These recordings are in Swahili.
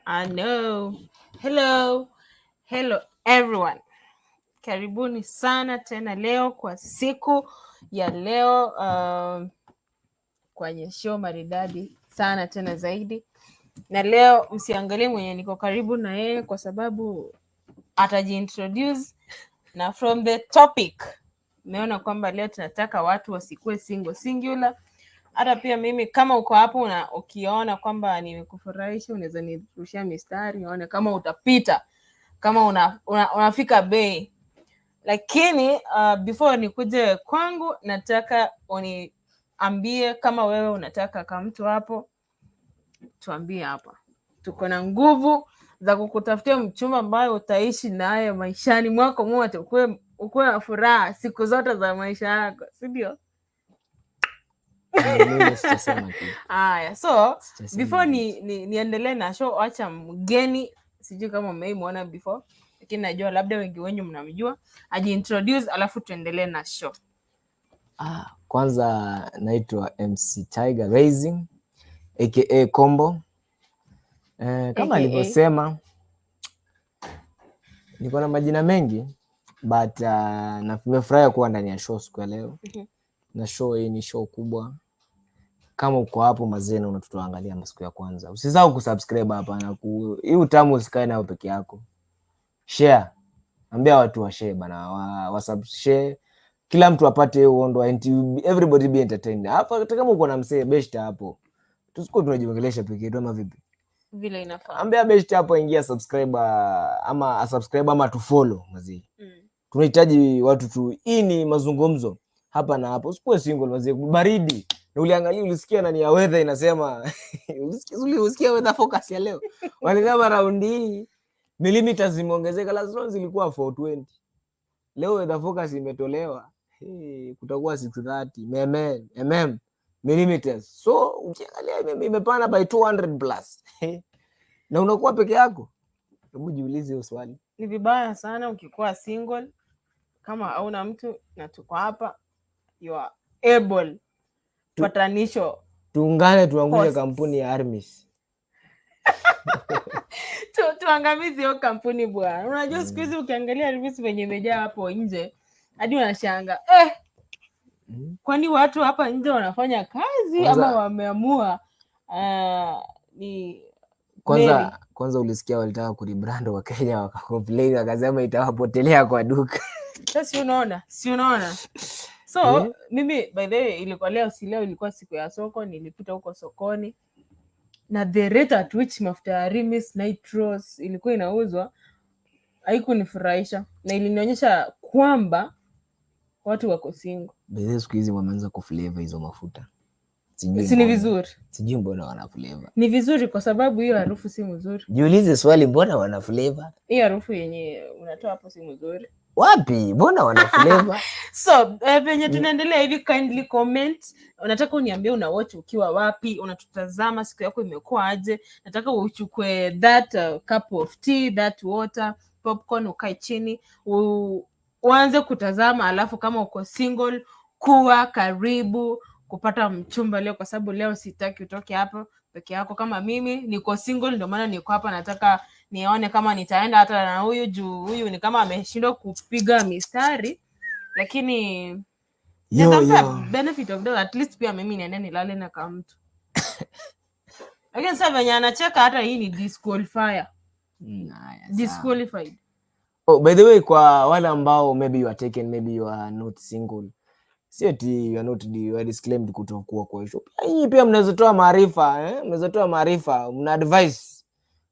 I know. Hello. Hello everyone. Karibuni sana tena leo kwa siku ya leo kwenye show maridadi sana tena zaidi. Na leo msiangalie mwenye niko karibu na yeye kwa sababu atajiintroduce, na from the topic umeona kwamba leo tunataka watu wasikuwe single singular. Hata pia mimi kama uko hapo na ukiona kwamba nimekufurahisha, unaweza nirushia mistari uone kama utapita, kama unafika bei. Lakini before nikuje kwangu, nataka uniambie kama wewe unataka kama mtu hapo, tuambie hapa. Tuko na nguvu za kukutafutia mchumba ambaye utaishi naye maishani mwako mwote, ukuwe na furaha siku zote za maisha yako, si ndio? Mimi sitasema kitu. Haya, so Sitasema before kitu. niendelee na show, acha mgeni, sijui kama umeimwona before, lakini najua labda wengi wenyu mnamjua, ajiintroduce alafu tuendelee na show. Ah, kwanza naitwa MC Tiger Raising aka Combo. Kama AKA. Alivyosema niko na majina mengi but nimefurahi kuwa ndani ya show siku ya leo. Na show hii ni show kubwa. Kama uko hapo mazee unatuangalia siku ya kwanza, usisahau kusubscribe hapa na hii utamu usikae nayo peke yako. Share, ambia watu wa share bana, wa share, kila mtu apate uondo and everybody be entertained. Hapa hata kama uko na msee best hapo, tusikuwa tunajiongelesha peke yetu ama vipi? Vile inafaa. Ambia best hapo ingia subscribe ama asubscribe ama tufollow mazee. Tunahitaji watu tu, hii ni mazungumzo hapa na hapo. Usikuwe single mazee, baridi na uliangalia, ulisikia nani ya weather inasema, ulisikia weather forecast ya leo, walisema raundi hii milimita zimeongezeka. Last round zilikuwa 420, leo weather forecast imetolewa, hey, kutakuwa 630 millimeters. So ukiangalia imepanda by 200 plus na unakuwa peke yako. Hebu jiulize hiyo swali. Ni vibaya sana ukikuwa single kama hauna mtu, na tuko hapa, you are able patanisho. Tuungane tuangushe Hosts. Kampuni ya Armis. Tuangamize hiyo kampuni bwana. Unajua siku hizi ukiangalia Armis venye imejaa hapo nje hadi unashanga, eh, kwani watu hapa nje wanafanya kazi ama wameamua ni Kwanza Mary. Kwanza ulisikia walitaka kurebrand, wa Kenya wakacomplain, wakasema itawapotelea kwa duka. Sasa si unaona, si unaona? So Eh? mimi by the way ilikuwa leo, si leo ilikuwa siku ya soko, nilipita huko sokoni na the rate at which mafuta ya Arimis Nitros ilikuwa inauzwa haikunifurahisha na ilinionyesha kwamba watu wako single. By the way, siku hizi wameanza kuflavor hizo mafuta. Sijui Si ni mbona. vizuri? Sijui mbona wana flavor. Ni vizuri kwa sababu hiyo harufu si mzuri. Jiulize swali, mbona wana flavor? Hiyo harufu yenye unatoa hapo si mzuri. Wapi? Mbona wana flavor? So venye tunaendelea hivi, kindly comment. Unataka uniambie una watch ukiwa wapi, unatutazama, siku yako imekuwa aje. Nataka uchukue that cup of tea, that water, popcorn, ukae chini uanze kutazama. Alafu kama uko single, kuwa karibu kupata mchumba leo, kwa sababu leo sitaki utoke hapo peke yako. Kama mimi niko single, ndio maana niko hapa, nataka nione kama nitaenda hata na huyu, juu huyu ni kama ameshindwa kupiga mistari, lakini Yo, natafuta yo. Benefit of doubt, at least pia mimi niende nilale na kamtu. Lakini sasa venye anacheka, hata hii ni disqualifier. Haya, sawa. Disqualified. Oh, by the way, kwa wale ambao maybe you are taken, maybe you are not single, si ati you are not, you are disclaimed kutokuwa kwa hiyo. Pia nyinyi pia mnaweza toa maarifa, eh? Mnaweza toa maarifa, mna advice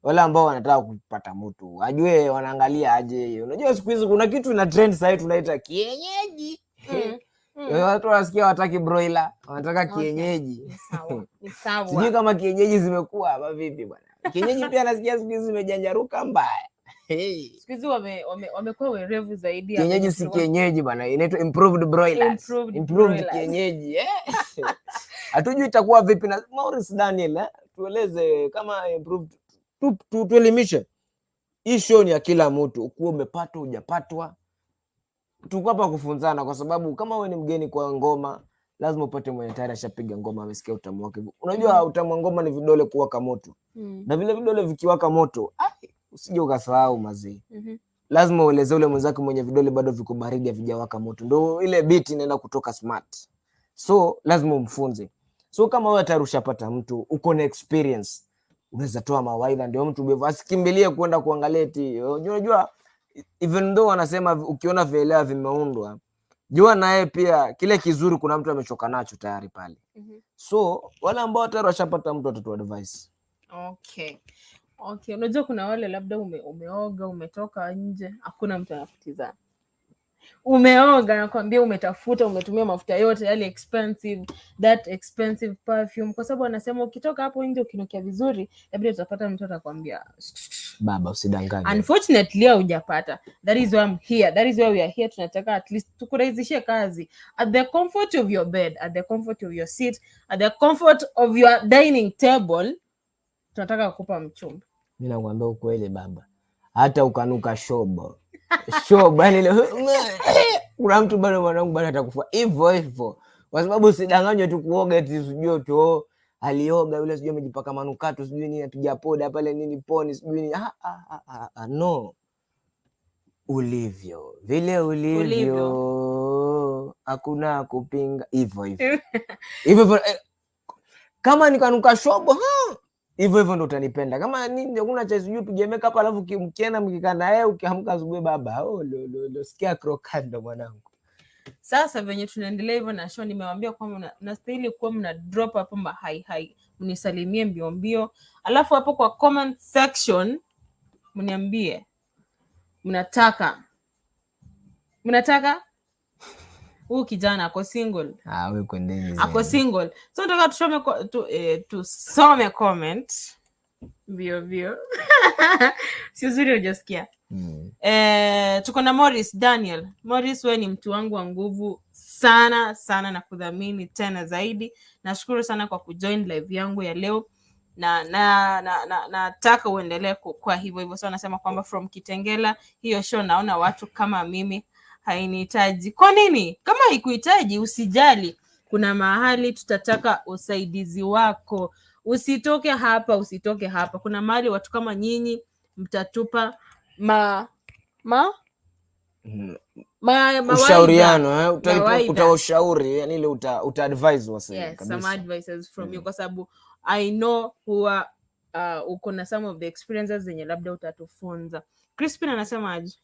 wale ambao wanataka kupata mtu ajue wanaangalia aje. Unajua siku hizi kuna kitu ina trend sasa tunaita kienyeji. Watu wanasikia wataki broiler, wanataka kienyeji. Ni sawa, ni sawa. Sijui kama kienyeji zimekuwa ama vipi bwana. Kienyeji pia nasikia siku hizi zimejanjaruka mbaya. Hey. Siku hizi wamekuwa werevu zaidi ya Kienyeji venye si kienyeji bana, inaitwa improved broilers. Improved Improved broilers. kienyeji, eh? Hatujui itakuwa vipi na Maurice Daniel, eh? Tueleze kama improved, tuelimishe. Hii show ni ya kila mtu, ukuwa umepatwa hujapatwa, tuko hapa kufunzana, kwa sababu kama wewe ni mgeni kwa ngoma, Lazima upate mwenye tayari ashapiga ngoma, amesikia utamu wake. Unajua utamu wa ngoma ni vidole kuwaka moto, na vile vidole vikiwaka moto, ai, usije ukasahau mazee. Lazima ueleze ule mwenzako mwenye vidole bado viko baridi, havijawaka moto, ndo ile beat inaenda kutoka smart. So lazima umfunze. So kama wewe tayari ushapata mtu, uko na experience, unaweza toa mawaidha, ndio mtu bevu asikimbilie kwenda kuangalia eti unajua, even though wanasema ukiona vielea vimeundwa, jua naye pia kile kizuri kuna mtu amechoka nacho tayari pale. So wale ambao tayari washapata mtu watatu advice. Okay. Unajua kuna wale labda umeoga, umetoka nje, hakuna mtu anakutizama. Umeoga, nakwambia, umetafuta, umetumia mafuta yote yale expensive, that expensive perfume, kwa sababu anasema ukitoka hapo nje ukinukia vizuri, labda utapata mtu atakwambia. Baba, usidanganye. Unfortunately haujapata. That is why I'm here. That is why we are here. Tunataka at least tukurahisishie kazi at the comfort of your bed, at the comfort of your seat, at the comfort of your dining table. Tunataka kukupa mchumba. Mi nakwambia ukweli baba, hata ukanuka shobo shobo, yani ile kuna mtu bado, mwanangu, bado atakufa hivyo hivyo, kwa sababu usidanganywe tu kuoga eti sijui tu, oh, alioga yule, sijui amejipaka manukato, sijui nini, apiga poda pale nini poni, sijui nini. Ah, ah, ah, ah, ah, no, ulivyo vile ulivyo, hakuna kupinga, hivyo hivyo hivyo hivyo. Kama nikanuka shobo, ha, hivyo hivyo ndo utanipenda. Kama nini, hakuna cha sijui pige makeup, alafu mkienda mkikaa na yeye, ukiamka asubuhi baba, oh, lo, lo, lo, sikia krokando mwanangu. Sasa venye tunaendelea hivyo na show, nimewambia kwamba mnastahili kuwa mna drop hapo ma hi hi, mnisalimie mbio mbio, alafu hapo kwa comment section mniambie mnataka huyu kijana ako single. Ah, wewe kwendeni Ako zenu. single, so nataka tusome comment mbio mbio, si uzuri hujasikia. Tuko na Morris Daniel. Morris, wewe ni mtu wangu wa nguvu sana sana na kudhamini tena zaidi. Nashukuru sana kwa kujoin live yangu ya leo na nataka uendelee kukua hivyo hivyo. So anasema kwamba from Kitengela, hiyo show naona watu kama mimi hainihitaji. Kwa nini? Kama haikuhitaji usijali, kuna mahali tutataka usaidizi wako. Usitoke hapa, usitoke hapa. Kuna mahali watu kama nyinyi mtatupa ma ma ma mawaidha. Ushauriano, eh, Mawaidha. Utawashauri, yani ile uta advise wase. Yes, some Kabisa. Advices from you, kwa sababu I know huwa uko na some of the experiences zenye labda utatufunza. Crispin anasema aje?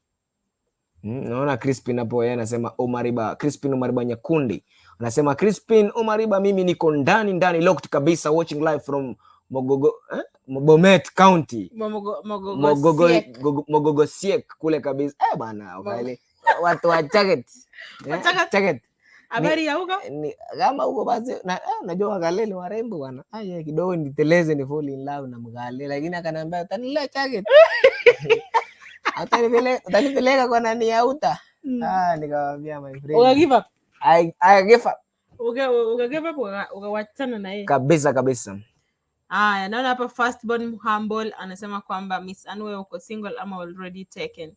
Naona Crispin hapo, yeye anasema Omariba, Crispin Omariba Nyakundi. Anasema Crispin Omariba, mimi niko ndani ndani, locked kabisa, watching live from Mogogo, eh? Bomet County. Mogogo. Mogogo. Mogogosiek. Mogogosiek kule kabisa. Eh bana, wale watu wa Chaket. Eh, Wa Chaket. Chaket. Habari ya huko? Ni, kama huko basi na, najua Wakalele warembo bwana. Aya, kidogo niteleze ni fall in love na Mkale, lakini akaniambia utanilea Chaket. Utanipeleka kwa nani ya uta. Ah, nikamwambia my friend. Uka give up. I give up. Uka give up, ukawachana na yeye. Kabisa kabisa. Aya, naona hapa Firstborn Humble anasema kwamba Miss Anwe, uko single ama already taken?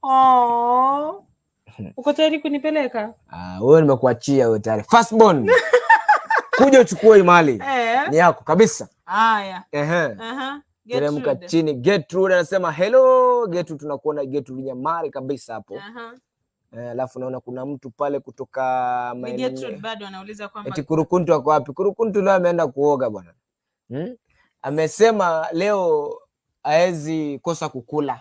Oh. Uko tayari kunipeleka? Ah, wewe nimekuachia wewe tayari. Firstborn. Kuja uchukue hii mali. Eh. Ni yako kabisa. Aya. Ehe. Aha. Teremka Gertrude. chini. Gertrude anasema hello Gertrude, tunakuona Gertrude Nyamari kabisa hapo. Aha. Eh, alafu naona kuna mtu pale kutoka Ni maeneo Gertrude bado anauliza kwamba eti Kurukuntu ako wapi? Kurukuntu leo ameenda kuoga bwana. Amesema leo haezi kosa kukula.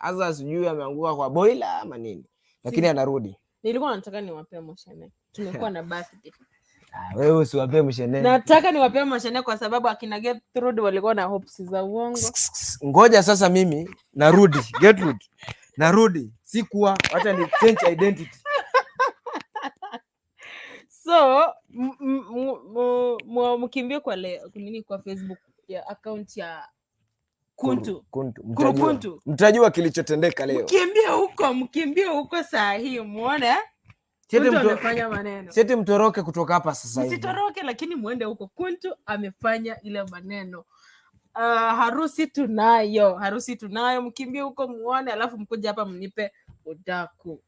Sasa sijui ameanguka kwa boiler ama nini, lakini anarudi. Nilikuwa nataka niwapee moshene. Tumekuwa na birthday. Ah, wewe usiwapee mshene. Nataka niwapee moshene kwa sababu akina Gertrude walikuwa na hopes za uongo. Ngoja sasa mimi narudi Gertrude. Narudi. Sikuwa, wacha ni change identity. So mkimbie kwa nini, kwa Facebook ya account ya Kuntu. Kuntu. Mtajua. Kurukuntu. Mtajua kilichotendeka leo. Mkimbie huko, mkimbie huko saa hii muone Sieti Kuntu amefanya maneno. Sieti mtoroke kutoka hapa sasa hivi. Msitoroke, lakini muende huko. Kuntu amefanya ile maneno. Harusi tunayo, harusi tunayo. Mkimbie huko muone, alafu mkuja hapa mnipe udaku,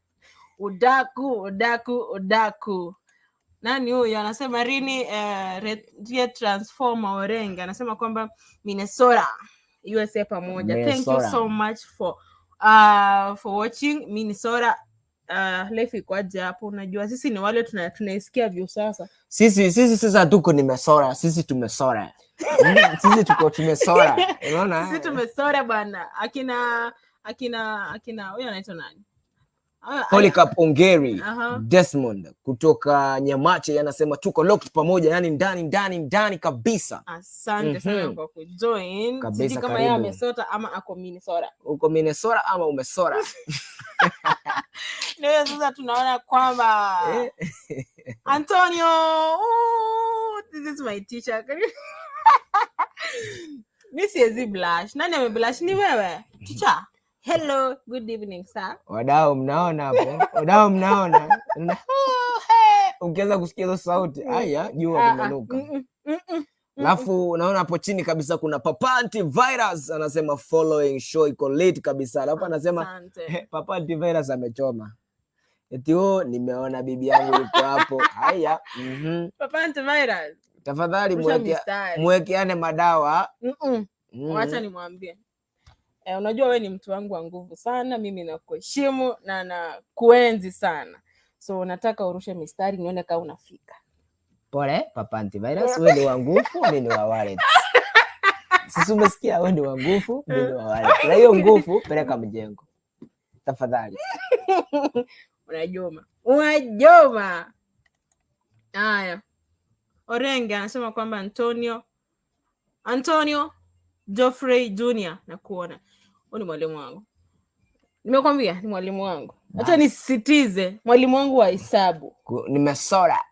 udaku, udaku, udaku. Nani huyu anasema Rini Rie Transformer Orenge anasema kwamba Minnesota, USA pamoja. Thank you Minnesota. So much for watching Minnesota. Life ikoaje hapo? Unajua sisi ni wale tunaisikia view sasa. Sisi sasa tuko nimesora, sisi tumesora. Sisi tuko tumesora. Unaona? Sisi tumesora bwana. Akina huyo anaitwa nani? Ah, Polycarp Ongeri Desmond kutoka Nyamache anasema tuko locked pamoja, yani ndani ndani ndani kabisa. Asante sana kwa kujoin. Kabisa, Sijui kama yeye karibu. Amesota ama ako Minnesota. Uko Minnesota ama umesora? Leo sasa tunaona kwamba Antonio, ooh, this is my teacher. Mi siwezi blush. Nani ameblush? Ni wewe teacher. Hello, good evening, sir. Wadau mnaona hapo, wadau mnaona. Ukianza kusikia hizo sauti, aya, jua Ah, ah, kumenuka. Mm. Alafu unaona hapo chini kabisa kuna Papa Antivirus anasema following show iko late kabisa. Alafu anasema Asante. Papa Antivirus amechoma. Eti oh, nimeona bibi yangu yuko hapo. Haya. Papa Antivirus. Tafadhali Rusha mistari. mwekeane madawa. Wacha nimwambie. Eh, unajua we ni mtu wangu wa nguvu sana, mimi nakuheshimu na nakuenzi sana, so nataka urushe mistari nione kama unafika. Pole Papa Antivirus, wewe ni wa nguvu, mimi ni wa wallet. Sisi umesikia, wewe ni wa nguvu, mimi ni wa wallet. Na hiyo nguvu peleka mjengo. Tafadhali. Unajoma, unajoma. Haya, Orenge anasema kwamba Antonio Geoffrey Jr, nakuona. Huyu ni mwalimu wangu, nimekwambia ni mwalimu wangu. Acha nisisitize, mwalimu wangu wa hesabu. Nimesora.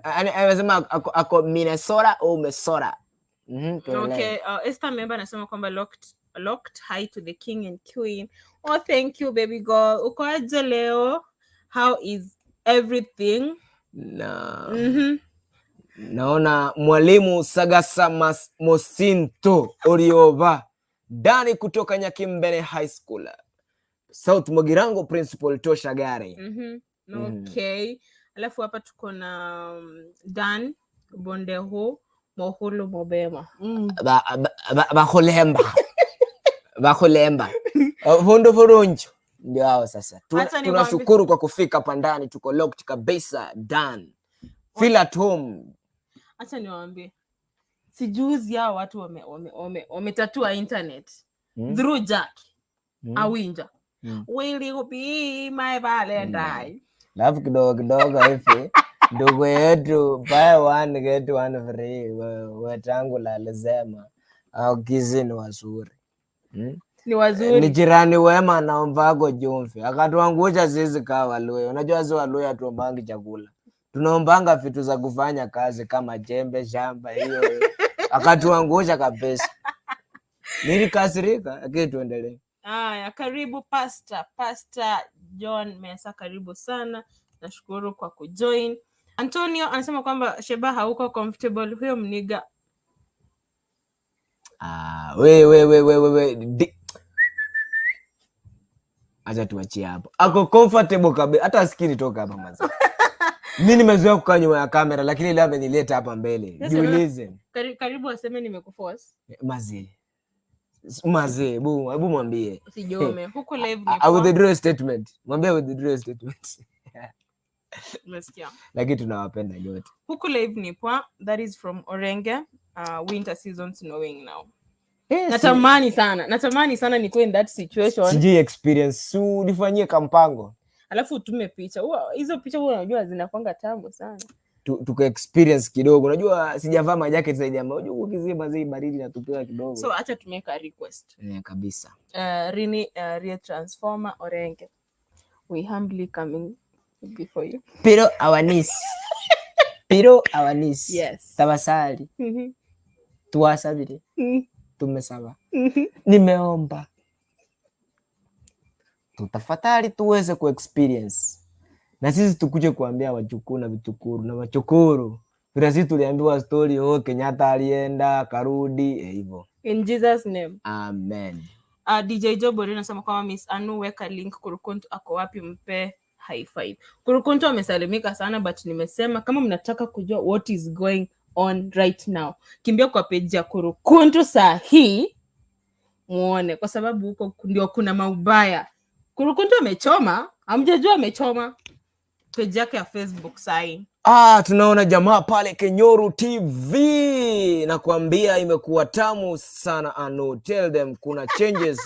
Amesema ako Minnesota au umesora? Tuendelee. Okay, Esther Member anasema kwamba locked, hi to the king and queen. Oh, thank you, baby girl. Uko aje leo? How is everything? Na naona mwalimu Sagasa Mosinto Orioba Dani kutoka Nyakimbene High School, South Mogirango, principal tosha gari. Okay. Alafu hapa tuko na Dan Bondehu Mohulu Mobema. Bakhulemba bakhulemba vundu vurunju ndio hao sasa. Acha niwaambie- Tunashukuru kwa kufika hapa ndani, tuko locked kabisa. Dan, feel at home. Acha niwaambie. Sijuzi hao watu wametatua internet through Jack Awinja. Will you be my Valentine? Alafu kidogo kidogo hivi ndugu yetu buy one get one free Wetangula alisema au Kisii ni wazuri? Ni Ni wazuri. Jirani wema anaombako chumvi, akatuangusha sisi kaa Waluya. Unajua si Waluya tuombangi chakula, tunaombanga vitu za kufanya kazi kama jembe, shamba hiyo. Akatuangusha kabisa, nilikasirika, lakini tuendelee. Haya, karibu Pastor John Mesa, karibu sana. Nashukuru kwa kujoin. Antonio anasema kwamba Sheba hauko comfortable, huyo mniga. Ah, we we we we we we acha tuachie hapo. Ako comfortable kabisa, hata asikii nitoka hapa manze. Mi nimezoea kukaa nyuma ya kamera, lakini leo amenileta hapa mbele. Sasa Jiulize. Karibu aseme nimekuforce. Mazee, mazee, hebu mwambie. Usijome. Huku live ni I poa. Withdraw a statement. Mwambie withdraw a statement. Umesikia? Lakini tunawapenda nyote. Huku live ni poa. That is from Orenge. Winter season snowing now. Natamani sana. Natamani sana nikuwe in that situation. Sijui experience, su nifanyie kampango. Alafu utume picha. Hizo picha huwa unajua zinakwanga tamu sana. Tuka experience kidogo. Unajua sijavaa majacket zaidi ya moja. Ukizima zii baridi natupiwa kidogo. So acha tumake a request. Eh, kabisa. Rini Rie Transformer Orenge. We humbly coming before you. Piro our knees. Piro our knees. Yes. Tafadhali. Tuwasabiri. Tumesaba. Nimeomba. Tutafadhali tuweze kuexperience. Na sisi tukuje kuambia wajukuu na vitukuru na wachukuru. Vile sisi tuliambiwa story, oh, Kenyatta alienda akarudi, hivyo. In Jesus' name. Amen. DJ Job anasema kwamba Miss Anu, weka link Kurukuntu ako wapi mpe High five. Kurukuntu amesalimika sana, but nimesema kama mnataka kujua what is going on right now, kimbia kwa page ya Kurukuntu saa hii muone, kwa sababu huko ndio kuna maubaya. Kurukuntu amechoma, hamjajua amechoma page yake ya Facebook saa hii. Ah, tunaona jamaa pale Kenyoru TV, nakwambia imekuwa tamu sana. Anu, tell them kuna changes,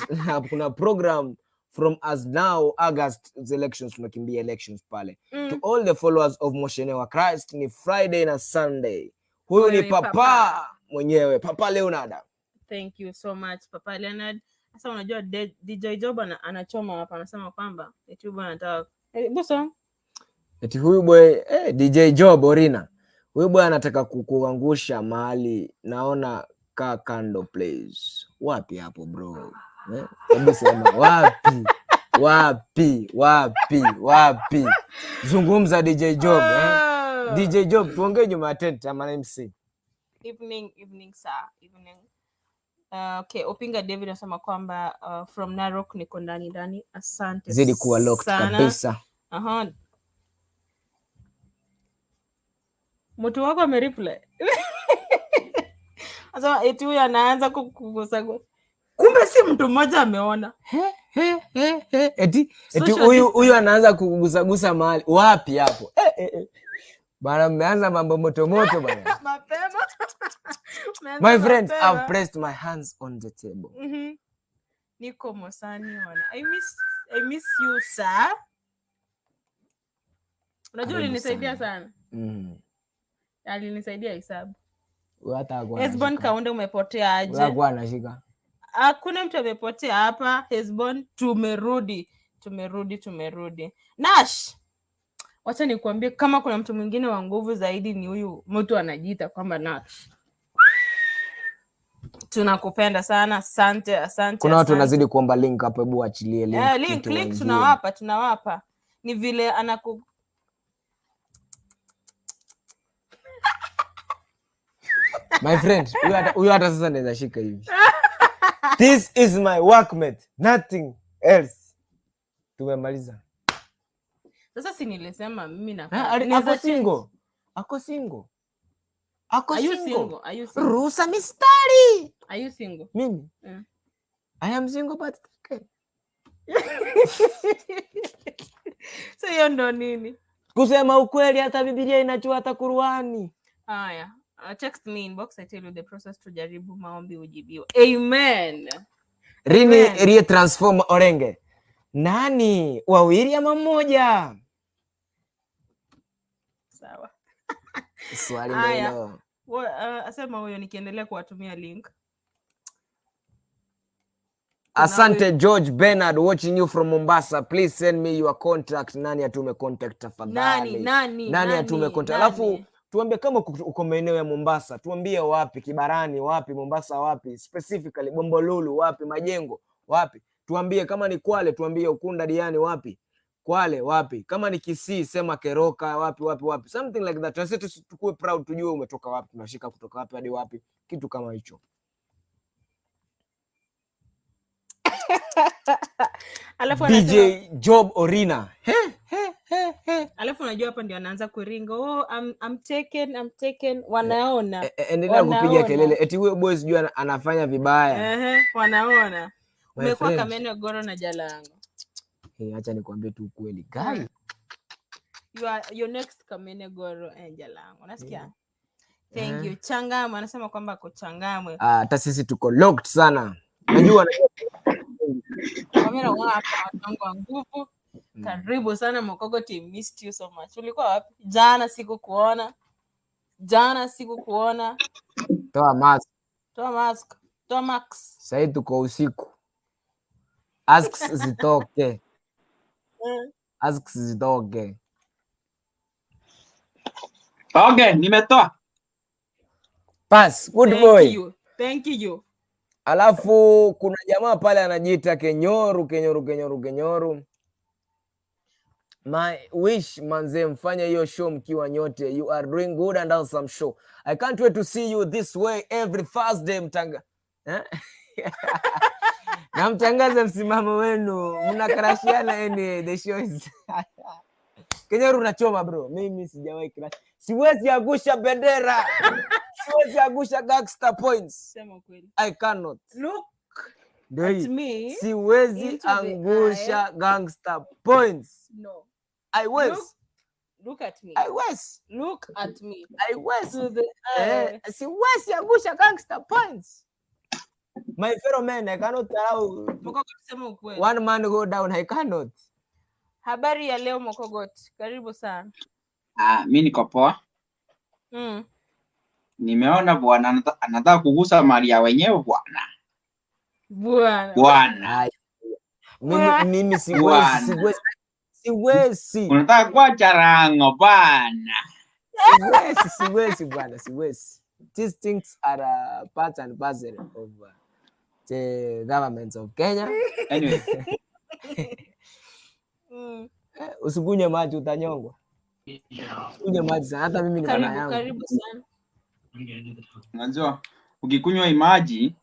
kuna program from as now August elections, tunakimbia elections pale. To all the followers of Moshenewa Christ, ni Friday na Sunday. Huyu ni Huyu ni papa, papa mwenyewe, Papa Leonard. Thank you so much, Papa Leonard. Sasa unajua DJ Job anachoma hapa, anasema kwamba eti huyu bwana anataka buso. Eti huyu boy, DJ Job Orina, huyu boy anataka kukuangusha mahali, naona kaa kando please. Wapi hapo, bro? Eh, hebu sema wapi, wapi, wapi, wapi? Zungumza, DJ Job, eh? Oh. DJ Job, tuongee nyuma ya tent ama na MC. Evening, evening sir, evening. Okay, Opinga David anasema kwamba from Narok, niko ndani ndani. Asante Zidi kuwa locked sana. Kabisa. Aha. Mtu wako amereply. Anasema eti huyu anaanza kugusa. Kumbe si mtu mmoja ameona. He, he, he, he. Eti Social huyu distance. Huyu anaanza kugusagusa mahali wapi hapo? Eh, eh, eh. Bana, mmeanza mambo moto moto, bana. Mapema. Umeanza My friend, I've mapema. Pressed my hands on the table. Niko Mosani wana. I miss you, sir. Unajua Karibu ulinisaidia sana. Sana. Alinisaidia hesabu. Huyu hata hakuwa Hesbon anashika. Kaunde, umepotea Huyu aje? hakuwa anashika. Hakuna mtu amepotea hapa. Hesbon, tumerudi. Tumerudi, tumerudi. Nash. Wacha nikuambie, kama kuna mtu mwingine wa nguvu zaidi ni huyu mtu anajiita kwamba Nash. Tunakupenda sana. Asante, asante. Kuna watu Asante. wanazidi kuomba link hapo, hebu achilie link. Eh, link, kitu link waingie. Tunawapa, tunawapa. Ni vile anaku My friend, huyu hata sasa naweza shika hivi. This is my workmate, nothing else. Tumemaliza. Sasa si nilisema mimi na Ah, ako single. Ako single. Ako Are you single. single? Are you single? Ruhusa mistari. Are you single? Mimi. I am single but okay. So hiyo ndo nini? Kusema ukweli, hata Biblia inachua, hata Qurani. Haya, text me inbox, I tell you the process. Tujaribu maombi ujibiwe. Amen. Rini Amen. rie transform Orenge. Nani? Wawili ama mmoja? Sawa. Swali ndio Haya. hilo. Asema huyo nikiendelea kuwatumia link. Asante George Bernard, watching you from Mombasa. Please send me your contact. Nani atume contact tafadhali? Nani, nani, Nani atume contact? nani? Alafu tuambie kama uko maeneo ya Mombasa, tuambie wapi, Kibarani wapi, Mombasa wapi, specifically Bombolulu wapi, Majengo wapi. Tuambie kama ni Kwale, tuambie Ukunda Diani wapi, Kwale wapi, kama ni Kisii sema Keroka wapi, wapi, wapi, something like that. Na sisi tukue proud, tujue umetoka wapi, tunashika kutoka wapi hadi wapi, kitu kama hicho. Alafu DJ anasema, Job Orina. He, he, he, he. Alafu unajua hapa ndio anaanza kuringa. Oh, I'm taken, I'm taken. Wanaona. Endelea kupiga Wanaona. kelele. Eti huyo boy sijui anafanya vibaya. Ehe, wanaona. My Umekuwa friend. Kamene Goro na Jalango. Hey, acha nikwambie tu ukweli. Guy. You are your next Kamene Goro and Jalango. Unasikia? Thank Eh. you. Changamwe anasema kwamba ako Changamwe. Ah, hata sisi tuko locked sana. Najua najua. Kamera wa hapa, watu wangu wa nguvu. Karibu sana Mokogo team. Missed you so much. Ulikuwa wapi? Jana sikukuona. Jana sikukuona. Toa mask. Toa mask. Toa mask. Sasa tuko usiku. Asks zitoke. Asks zitoke. Okay, nimetoa. Pass, good Thank boy. you. Thank you. Alafu kuna jamaa pale anajiita Kenyoru, Kenyoru, Kenyoru, Kenyoru. My wish, manze, mfanye hiyo show mkiwa nyote. You are doing good and awesome show. I can't wait to see you this way every Thursday mtanga. Eh? Na mtangaze msimamo wenu. Mnakarashiana anyway, the show is Kenyaru unachoma bro. Mimi sijawahi crush. Siwezi angusha bendera. Siwezi angusha gangster points. Sema ukweli. I cannot. Look Ndio at hii. me. Siwezi into the angusha gangster points. No. I was. Look at me. I was. Look at me. I was. To the eye. Eh, siwezi angusha gangster points. My fellow men, I cannot allow Mokogot, sema ukweli. one man go down. I cannot. Habari ya leo, Mokogot. Karibu sana. Ah, mi niko poa. Nimeona bwana anataka kugusa mali ya wenyewe bwana. Bwana. Bwana. Ai, mimi, Bwana. mimi siwezi, Bwana. siwezi, siwezi, Unataka kuwa charango bwana. Siwezi, siwezi bwana, siwezi. These things are part and parcel of the government of Kenya. Anyway, Eh, usikunywe maji, utanyongwa. Usikunywe maji sana, hata mimi niko na Karibu, yangu. karibu sana. Unajua ukikunywa hii maji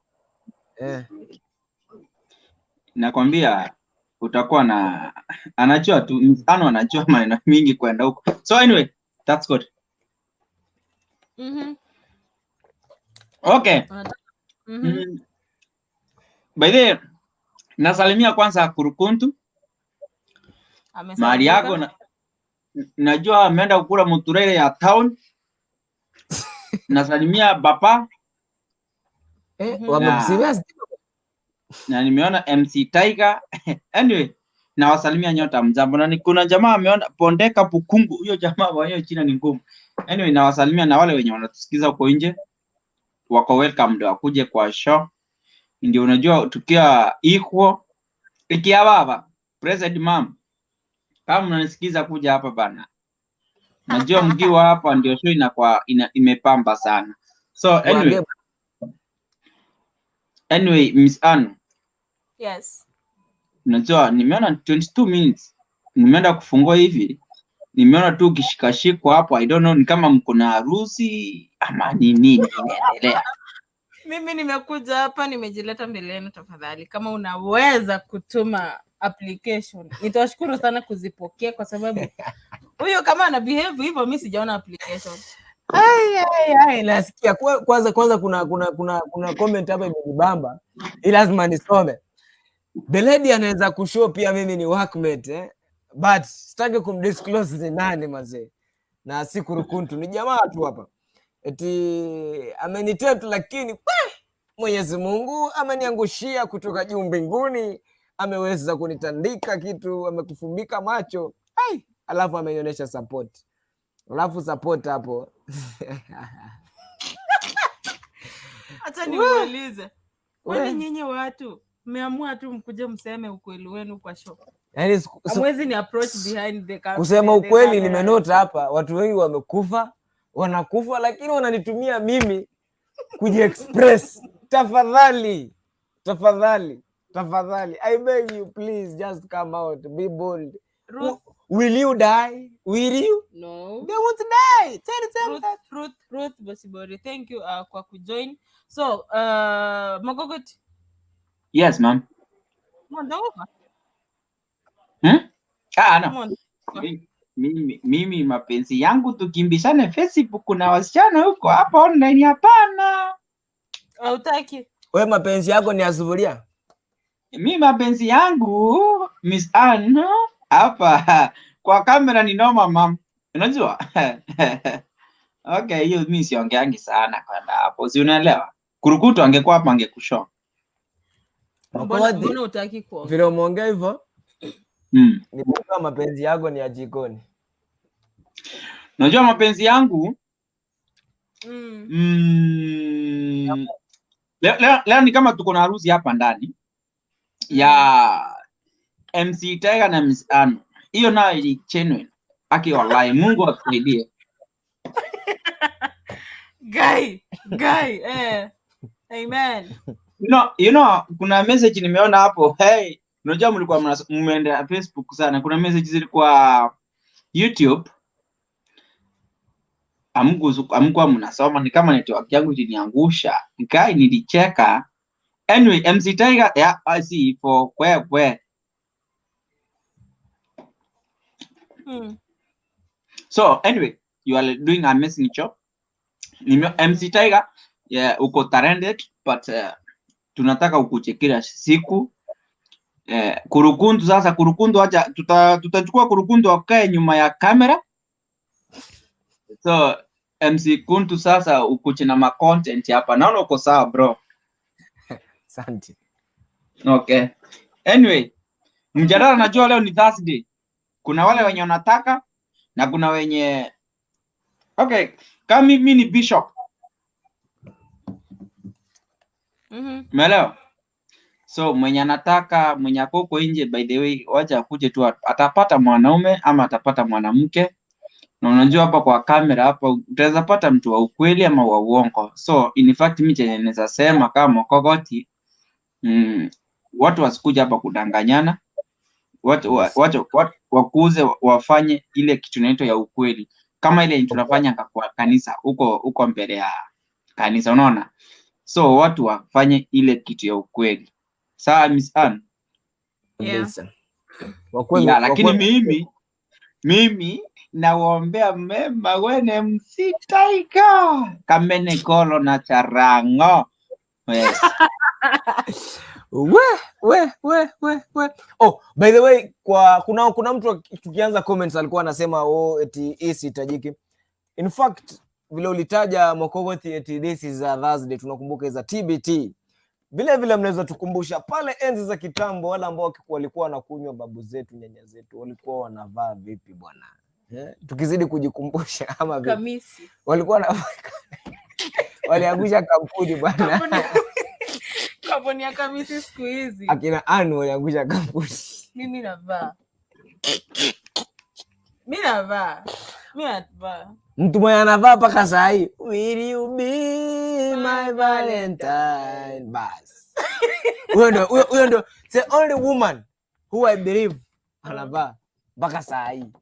nakwambia utakuwa na anajua tu mfano, anajua maneno mingi kwenda huko. So anyway, that's good. Okay. By the way, nasalimia kwanza Kurukuntu mahali yako Amesalimika. najua ameenda kukula muturere ya town. Nasalimia baba Wamekusimia stima. Na nimeona MC Tiger. Anyway, nawasalimia nyota, mjambo. Na kuna jamaa ameona Pondeka Pukungu, huyo jamaa wa hiyo jina ni ngumu. Anyway, nawasalimia na wale wenye wanatusikiza huko nje wako welcome ndio wakuje kwa show. Ndio unajua tukiwa equal ikia baba present mom, kama mnanisikiza kuja hapa bana, najua mkiwa hapa ndio show inakuwa imepamba sana. So anyway, Waambie. Anyway, Miss Ann, Yes. unajua nimeona 22 minutes nimeenda kufungua hivi, nimeona tu ukishikashikwa hapo. I don't know ni kama mko na harusi ama ni nini inaendelea. Mimi nimekuja hapa, nimejileta mbele yenu. Tafadhali, kama unaweza kutuma application, nitawashukuru sana kuzipokea, kwa sababu huyo kama ana behave hivyo, mi sijaona application. Ai, ai, ai, nasikia kwanza kuna comment hapa imenibamba, hii lazima nisome. The lady anaweza kushow pia mimi ni workmate, eh? But sitaki kumdisclose ni nani mazee, na si Kurukuntu, ni jamaa tu hapa eti amenitempt, lakini Mwenyezi Mungu ameniangushia kutoka juu mbinguni, ameweza kunitandika kitu, amekufumbika macho. Ai, alafu amenionyesha support, alafu support hapo. Acha niulize, kwani We. nyinyi watu mmeamua tu mkuje mseme ukweli wenu kwa show? Yaani Hamwezi ni approach behind the kusema the ukweli, camera. Nimenota hapa watu wengi wamekufa, wanakufa, lakini wananitumia mimi kujiexpress. Tafadhali, tafadhali, tafadhali, I beg you, please just come out, be bold. Ruth, Will you die? Will you? No. They won't die. Tell them Ruth, that. Ruth, Ruth Bosibori, thank you kwa kujoin. So, Mogogot, Yes, ma'am. Mondoka. Hmm? Ah, no. Mondoka. Mimi mapenzi yangu tukimbishane Facebook na wasichana huko hapa online, hapana. Hautaki. We mapenzi yako ni ya sufuria. Mi mapenzi yangu, Miss Ann, hapa kwa kamera ni noma, mam. Unajua? Okay, hiyo mi siongeangi sana kwenda hapo. Si unaelewa? Kurukutu angekuwa hapa angekushow. Mbona Makoti, mbona hutaki kuongea? vile umeongea hivyo, nimejua mapenzi yako ni ya jikoni. Unajua mapenzi yangu leo ni kama tuko na harusi hapa ndani ya MC Tiger na Miss Ann. Hiyo nayo ni genuine. Aki wallahi, Mungu atusaidie. Guy, guy, eh. Amen. You know, kuna message nimeona hapo. Hey, unajua mlikuwa mmeenda Facebook sana. Kuna message zilikuwa YouTube. Amkuwa mnasoma, ni kama network yangu iliniangusha. Guy, nilicheka. Anyway, MC Tiger, yeah, I see for kwe kwe. So anyway, you are doing amazing job. MC Tiger, yeah, uko talented but tunataka ukuje kila siku. Kurukundu sasa, Kurukundu acha tutachukua Kurukundu akae nyuma ya kamera. So MC Kuntu sasa ukuje na ma content hapa. Naona uko sawa bro. Asante. Okay. Anyway, mjadala najua leo ni Thursday. Kuna wale wenye wanataka na kuna wenye okay, kama mimi ni bishop. Umeelewa? So mwenye anataka, mwenye ako huko nje, by the way, wacha akuje tu, atapata mwanaume ama atapata mwanamke. Na unajua hapa kwa kamera hapa utaweza pata mtu wa ukweli ama wa uongo. So in fact mimi chenye naweza sema kama Mokogoti, watu wasikuja hapa kudanganyana. Watu wakuze wafanye ile kitu inaitwa ya ukweli, kama ile tunafanya kwa kanisa huko huko mbele ya kanisa, unaona? So watu wafanye ile kitu ya ukweli. Sawa Miss Ann? Yeah. Yeah, lakini mimi nawaombea mema wene MC Tiger Kamene Kolo na Charango. Yes. We, we, we, we, we. Oh, by the way, kwa kuna mtu tukianza comments alikuwa anasema oh, eti hii sihitajiki. In fact, vile ulitaja Mokogothi eti this is a Thursday, tunakumbuka is a TBT. Vile vile mnaweza tukumbusha pale enzi za kitambo, wale ambao walikuwa wanakunywa, babu zetu, nyanya zetu walikuwa wanavaa vipi bwana? Tukizidi kujikumbusha ama vipi? Kamisi. Walikuwa wanavaa waliangusha kampuni bwana. Kampuni ya kamisi siku hizi. Akina Anu waliangusha kampuni. Mimi navaa. Mimi navaa. Mimi navaa. Mtu mwenye anavaa mpaka saa hii, will you be my valentine? Bas. Huyo ndo the only woman who I believe anavaa mpaka saa hii.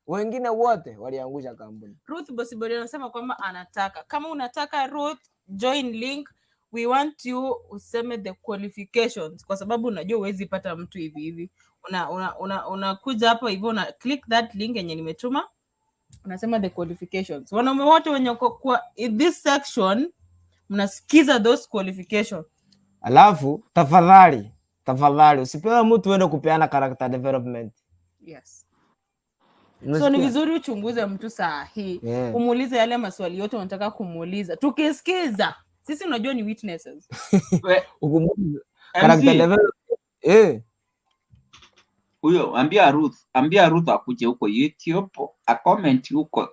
Wengine wote waliangusha kampuni. Ruth Bosibori anasema kwamba anataka. Kama unataka Ruth, join link. We want you useme the qualifications, kwa sababu unajua huwezi pata mtu hivi hivi. Unakuja hapo hivyo una click that link yenye nimetuma, unasema the qualifications. Wanaume wote wenye wako kwa in this section mnasikiza those qualifications. Alafu tafadhali, tafadhali usipewe mtu uende kupeana character development. Yes. So ni vizuri uchunguze mtu saa hii. Yeah. Umuulize yale maswali yote unataka kumuuliza. Tukisikiza sisi unajua ni witnesses. Ukumbuke character development. Huyo ambia Ruth akuje huko YouTube, a comment huko.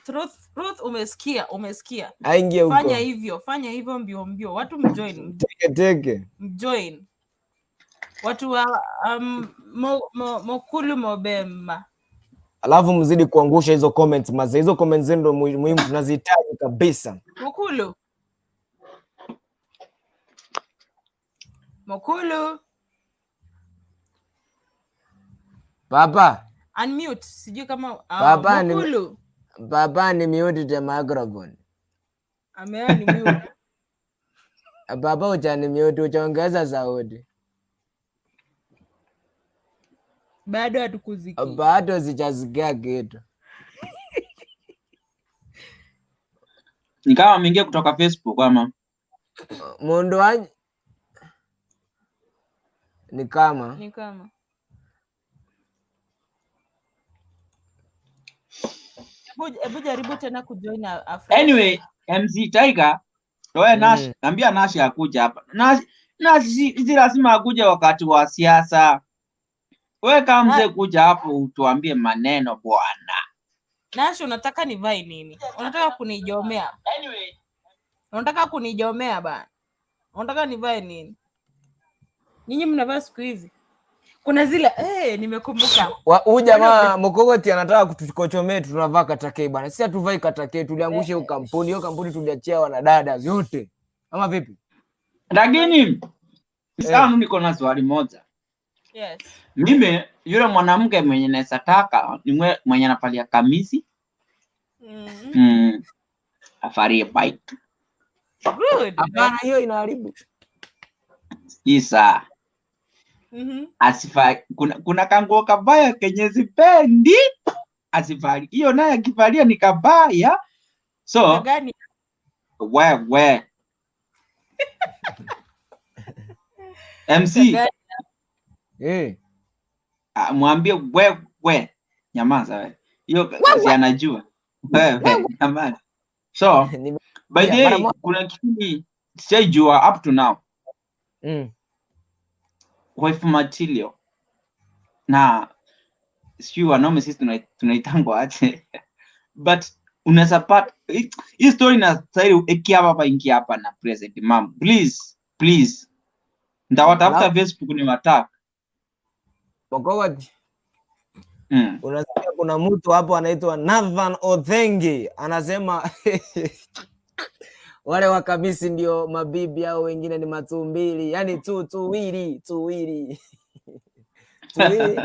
Ruth, umesikia. Aingie huko. Fanya hivyo mbio mbio. Watu mjoin. Teke teke. Mjoin. Watu wa Mokulu Mobemba. Alafu mzidi kuangusha hizo comments maze. Hizo comments zenu ndo muhimu, tunazihitaji kabisa. Mokulu. Mokulu. Papa. Unmute. Sijui kama, Papa, Mokulu. Papa ni mute the microphone. Amea ni mute. Papa uchani mute, uchaongeza sauti. Bado hatukuziki. Bado sijasikia kitu. Ni kama ameingia kutoka Facebook ama? Mundu wanyu ni kama. Ni kama. Hebu jaribu tena kujoin Afrika. Anyway, MC Tiger, wewe Nash, naambia Nash akuja hapa. Nash si lazima akuje wakati wa siasa. Wewe kama mzee kuja hapo utuambie maneno bwana. Nash, unataka nivae nini? Unataka kunijomea? Anyway. Unataka kunijomea bana? Unataka nivae nini? Nyinyi mnavaa siku hizi. Kuna zile, nimekumbuka. Huyu jamaa Mokogoti anataka kutukochomea tunavaa katakei bana. Sisi hatuvai katakei, tuliangusha hiyo kampuni. Hiyo kampuni tuliachia wanadada yote. Ama vipi? Lakini sasa niko na swali moja. Yes. Mimi yule mwanamke mwenye naweza taka ni mwenye anavalia kamisi. Afarie bike. Good. Hapana, hiyo inaharibu. Isa. Asifai kuna kanguo kabaya kenye sipendi asifai. Hiyo naye akivalia ni kabaya. So Gani? Wewe MC Gani? Mwambie wewe nyamaza wewe. Hiyo si anajua. Wewe nyamaza. So by the way, kuna kitu sijaijua up to now. Wife material. Na sijui wanaume sisi tunaitangwa aje. But unaweza pata hii story inastahili ikia hapa ingia hapa na present mom. Please, please. Ndawatafuta Facebook ni wataka. Mokogoti. Unasikia kuna mtu hapo anaitwa Nathan Othengi anasema wale wa Kamisi ndio mabibi au wengine ni matumbili, yani tuwili tuwili. Tuwili.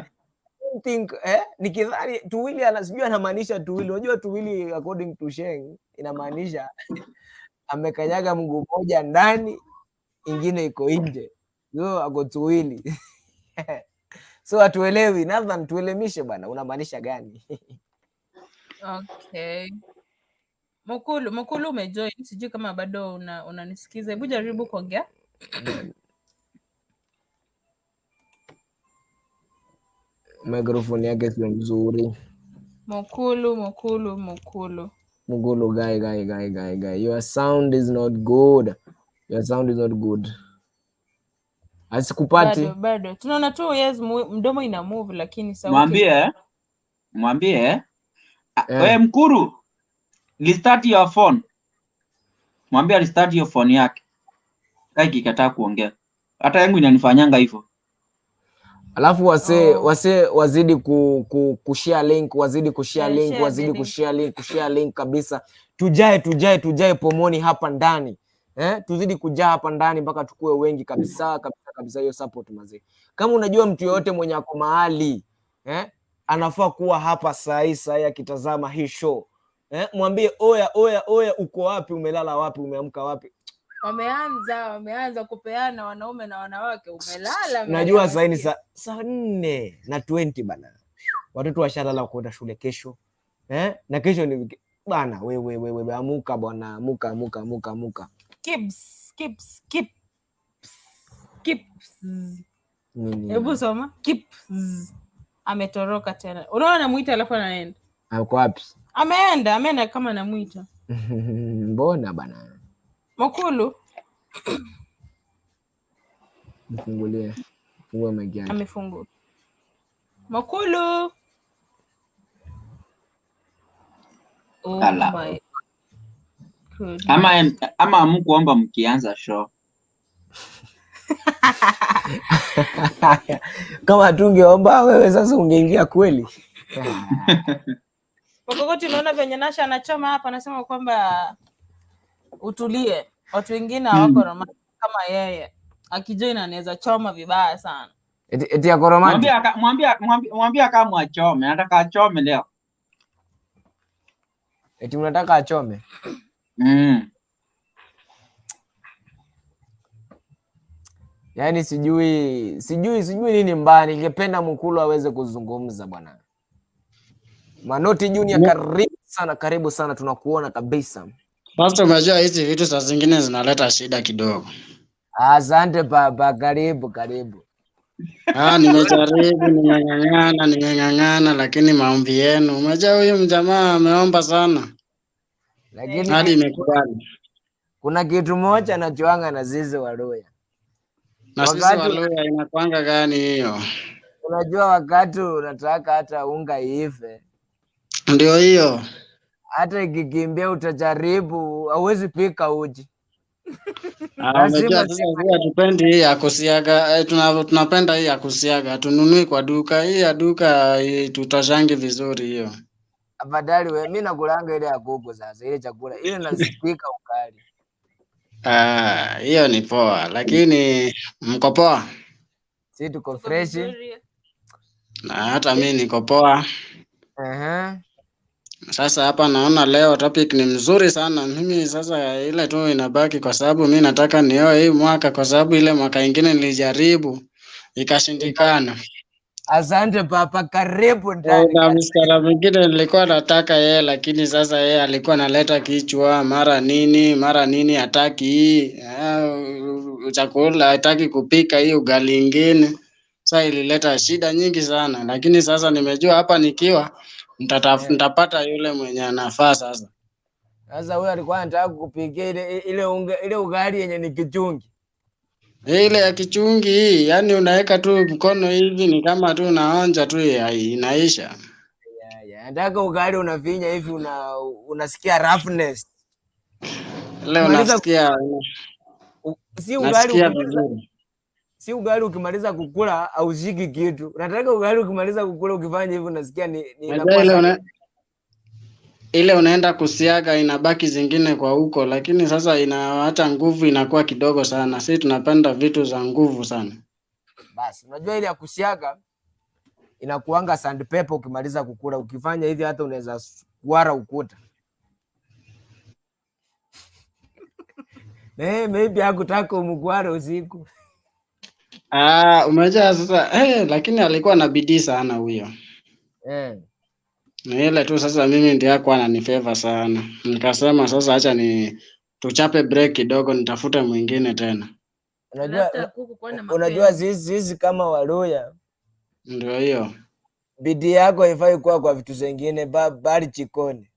Think, nikidhani tuwili sijui anamaanisha tuwili. Unajua tuwili according to Sheng inamaanisha amekanyaga mguu mmoja ndani ingine iko nje. So ako tuwili. So hatuelewi. Nathan, tuelemishe bana, unamaanisha gani? Okay. Mukulu umejoin, sijui kama bado unanisikiza. Hebu jaribu kuongea. Microphone yake sio nzuri. Mukulu. Mukulu, guy, guy, guy, guy, guy. Your sound is not good. Your sound is not good. Asikupati. Bado. Tunaona tu yes, mdomo ina move lakini sauti. Mwambie. Wewe Mkuru, restart your phone. Mwambie restart your phone yake. Kai kikataa kuongea. Hata yangu inanifanyanga hivyo. Alafu wase wazidi kushare link, wazidi kushare link, wazidi kushare link, kushare link kabisa. Tujae pomoni hapa ndani. Tuzidi kujaa hapa ndani mpaka tukue wengi kabisa kabisa kabisa. Hiyo support mazee. Kama unajua mtu yoyote mwenye ako mahali anafaa kuwa hapa saa hii akitazama hii show. Mwambie oya oya oya, uko wapi, umelala wapi, umeamka wapi? Wameanza kupeana wanaume na wanawake, umelala. Najua saa hii ni saa 4:20 bana. Watoto washalala kwenda shule kesho. Na kesho ni bana, wewe amuka bwana, amuka. Kips. Hebu soma Kips. Ametoroka tena. Unaona namuita alafu anaenda. Ako wapi? Ameenda kama namuita. Mbona bana? Mukulu. Mfungulie. Fungue mic yake. Amefungua. Mukulu. Oh my goodness. Ama hamkuomba mkianza show. Kama tungeomba wewe sasa ungeingia kweli. Mokogoti, unaona venye Nasha anachoma hapa, anasema kwamba utulie. Watu wengine hawako romantic kama yeye. Akijoin anaweza choma vibaya sana. Eti yako romantic? Mwambie kama achome, nataka achome leo. Eti unataka achome? Yaani sijui nini mbaya. Ningependa Mukulu aweze kuzungumza bwana. Manoti Junior, karibu sana, tunakuona kabisa. Pastor, unajua hizi vitu saa zingine zinaleta shida kidogo. Asante baba, karibu. Nimejaribu, nimeng'ang'ana lakini maombi yenu. Unajua huyu mjamaa ameomba sana. Lakini hadi imekubali. Kuna kitu moja anachoanga na sisi Waluya. Na sisi Waluya inakuanga gani hiyo? Unajua wakati unataka hata unga iive. Ndio hiyo. Hata ikikimbia utajaribu, hauwezi pika uji. Unajua sasa hatupendi hii ya kusiaga, tunapenda hii ya kusiaga, tununui kwa duka. Hii ya duka tutashangi vizuri hiyo. Afadhali wewe, mimi nakulanga ile ya kuku sasa, ile chakula ile nazipika ugali. Hiyo ni poa, lakini mko poa? Si tuko fresh. Na hata mimi niko poa. Sasa hapa naona leo topic ni mzuri sana. Mimi sasa ile tu inabaki kwa sababu mimi nataka nioe hii mwaka, kwa sababu ile mwaka ingine nilijaribu Ikashindikana. Asante papa, karibu ndani. Na msichana mwingine nilikuwa nataka yeye, lakini sasa yeye alikuwa analeta kichwa mara nini, hataki hii chakula, hataki kupika hii ugali ingine. Sasa ilileta shida nyingi sana, lakini sasa nimejua hapa nikiwa nitapata yule mwenye anafaa sasa. Sasa huyo alikuwa anataka kukupikia ile ugali yenye ni kichungi. Ile ya kichungi hii, yani unaweka tu mkono hivi ni kama tu unaonja tu ya, inaisha. Yeah. Anataka ugali unafinya hivi unasikia roughness. Leo Maliza si ugali nasikia ukimaliza, vizuri. si ugali ukimaliza kukula haushiki kitu. Unataka ugali ukimaliza kukula ukifanya hivi unasikia ni Unajua inakuwa ile ile unaenda kusiaga inabaki zingine kwa huko, lakini sasa inaacha nguvu inakuwa kidogo sana. Sisi tunapenda vitu za nguvu sana. Basi unajua ile ya kusiaga inakuanga sandpaper ukimaliza kukula, ukifanya hivi hata unaweza kuara ukuta. Maybe hakutaka umkware usiku. Umejaa sasa lakini alikuwa na bidii sana huyo. Ni ile tu sasa mimi ndiye hakuwa ananifavor sana. Nikasema sasa acha ni tuchape break kidogo nitafute mwingine tena. Labda kuku kwa na Unajua mapenzi. sisi kama Waluya Ndio hiyo. bidii yako haifai kuwa kwa vitu zingine bali jikoni.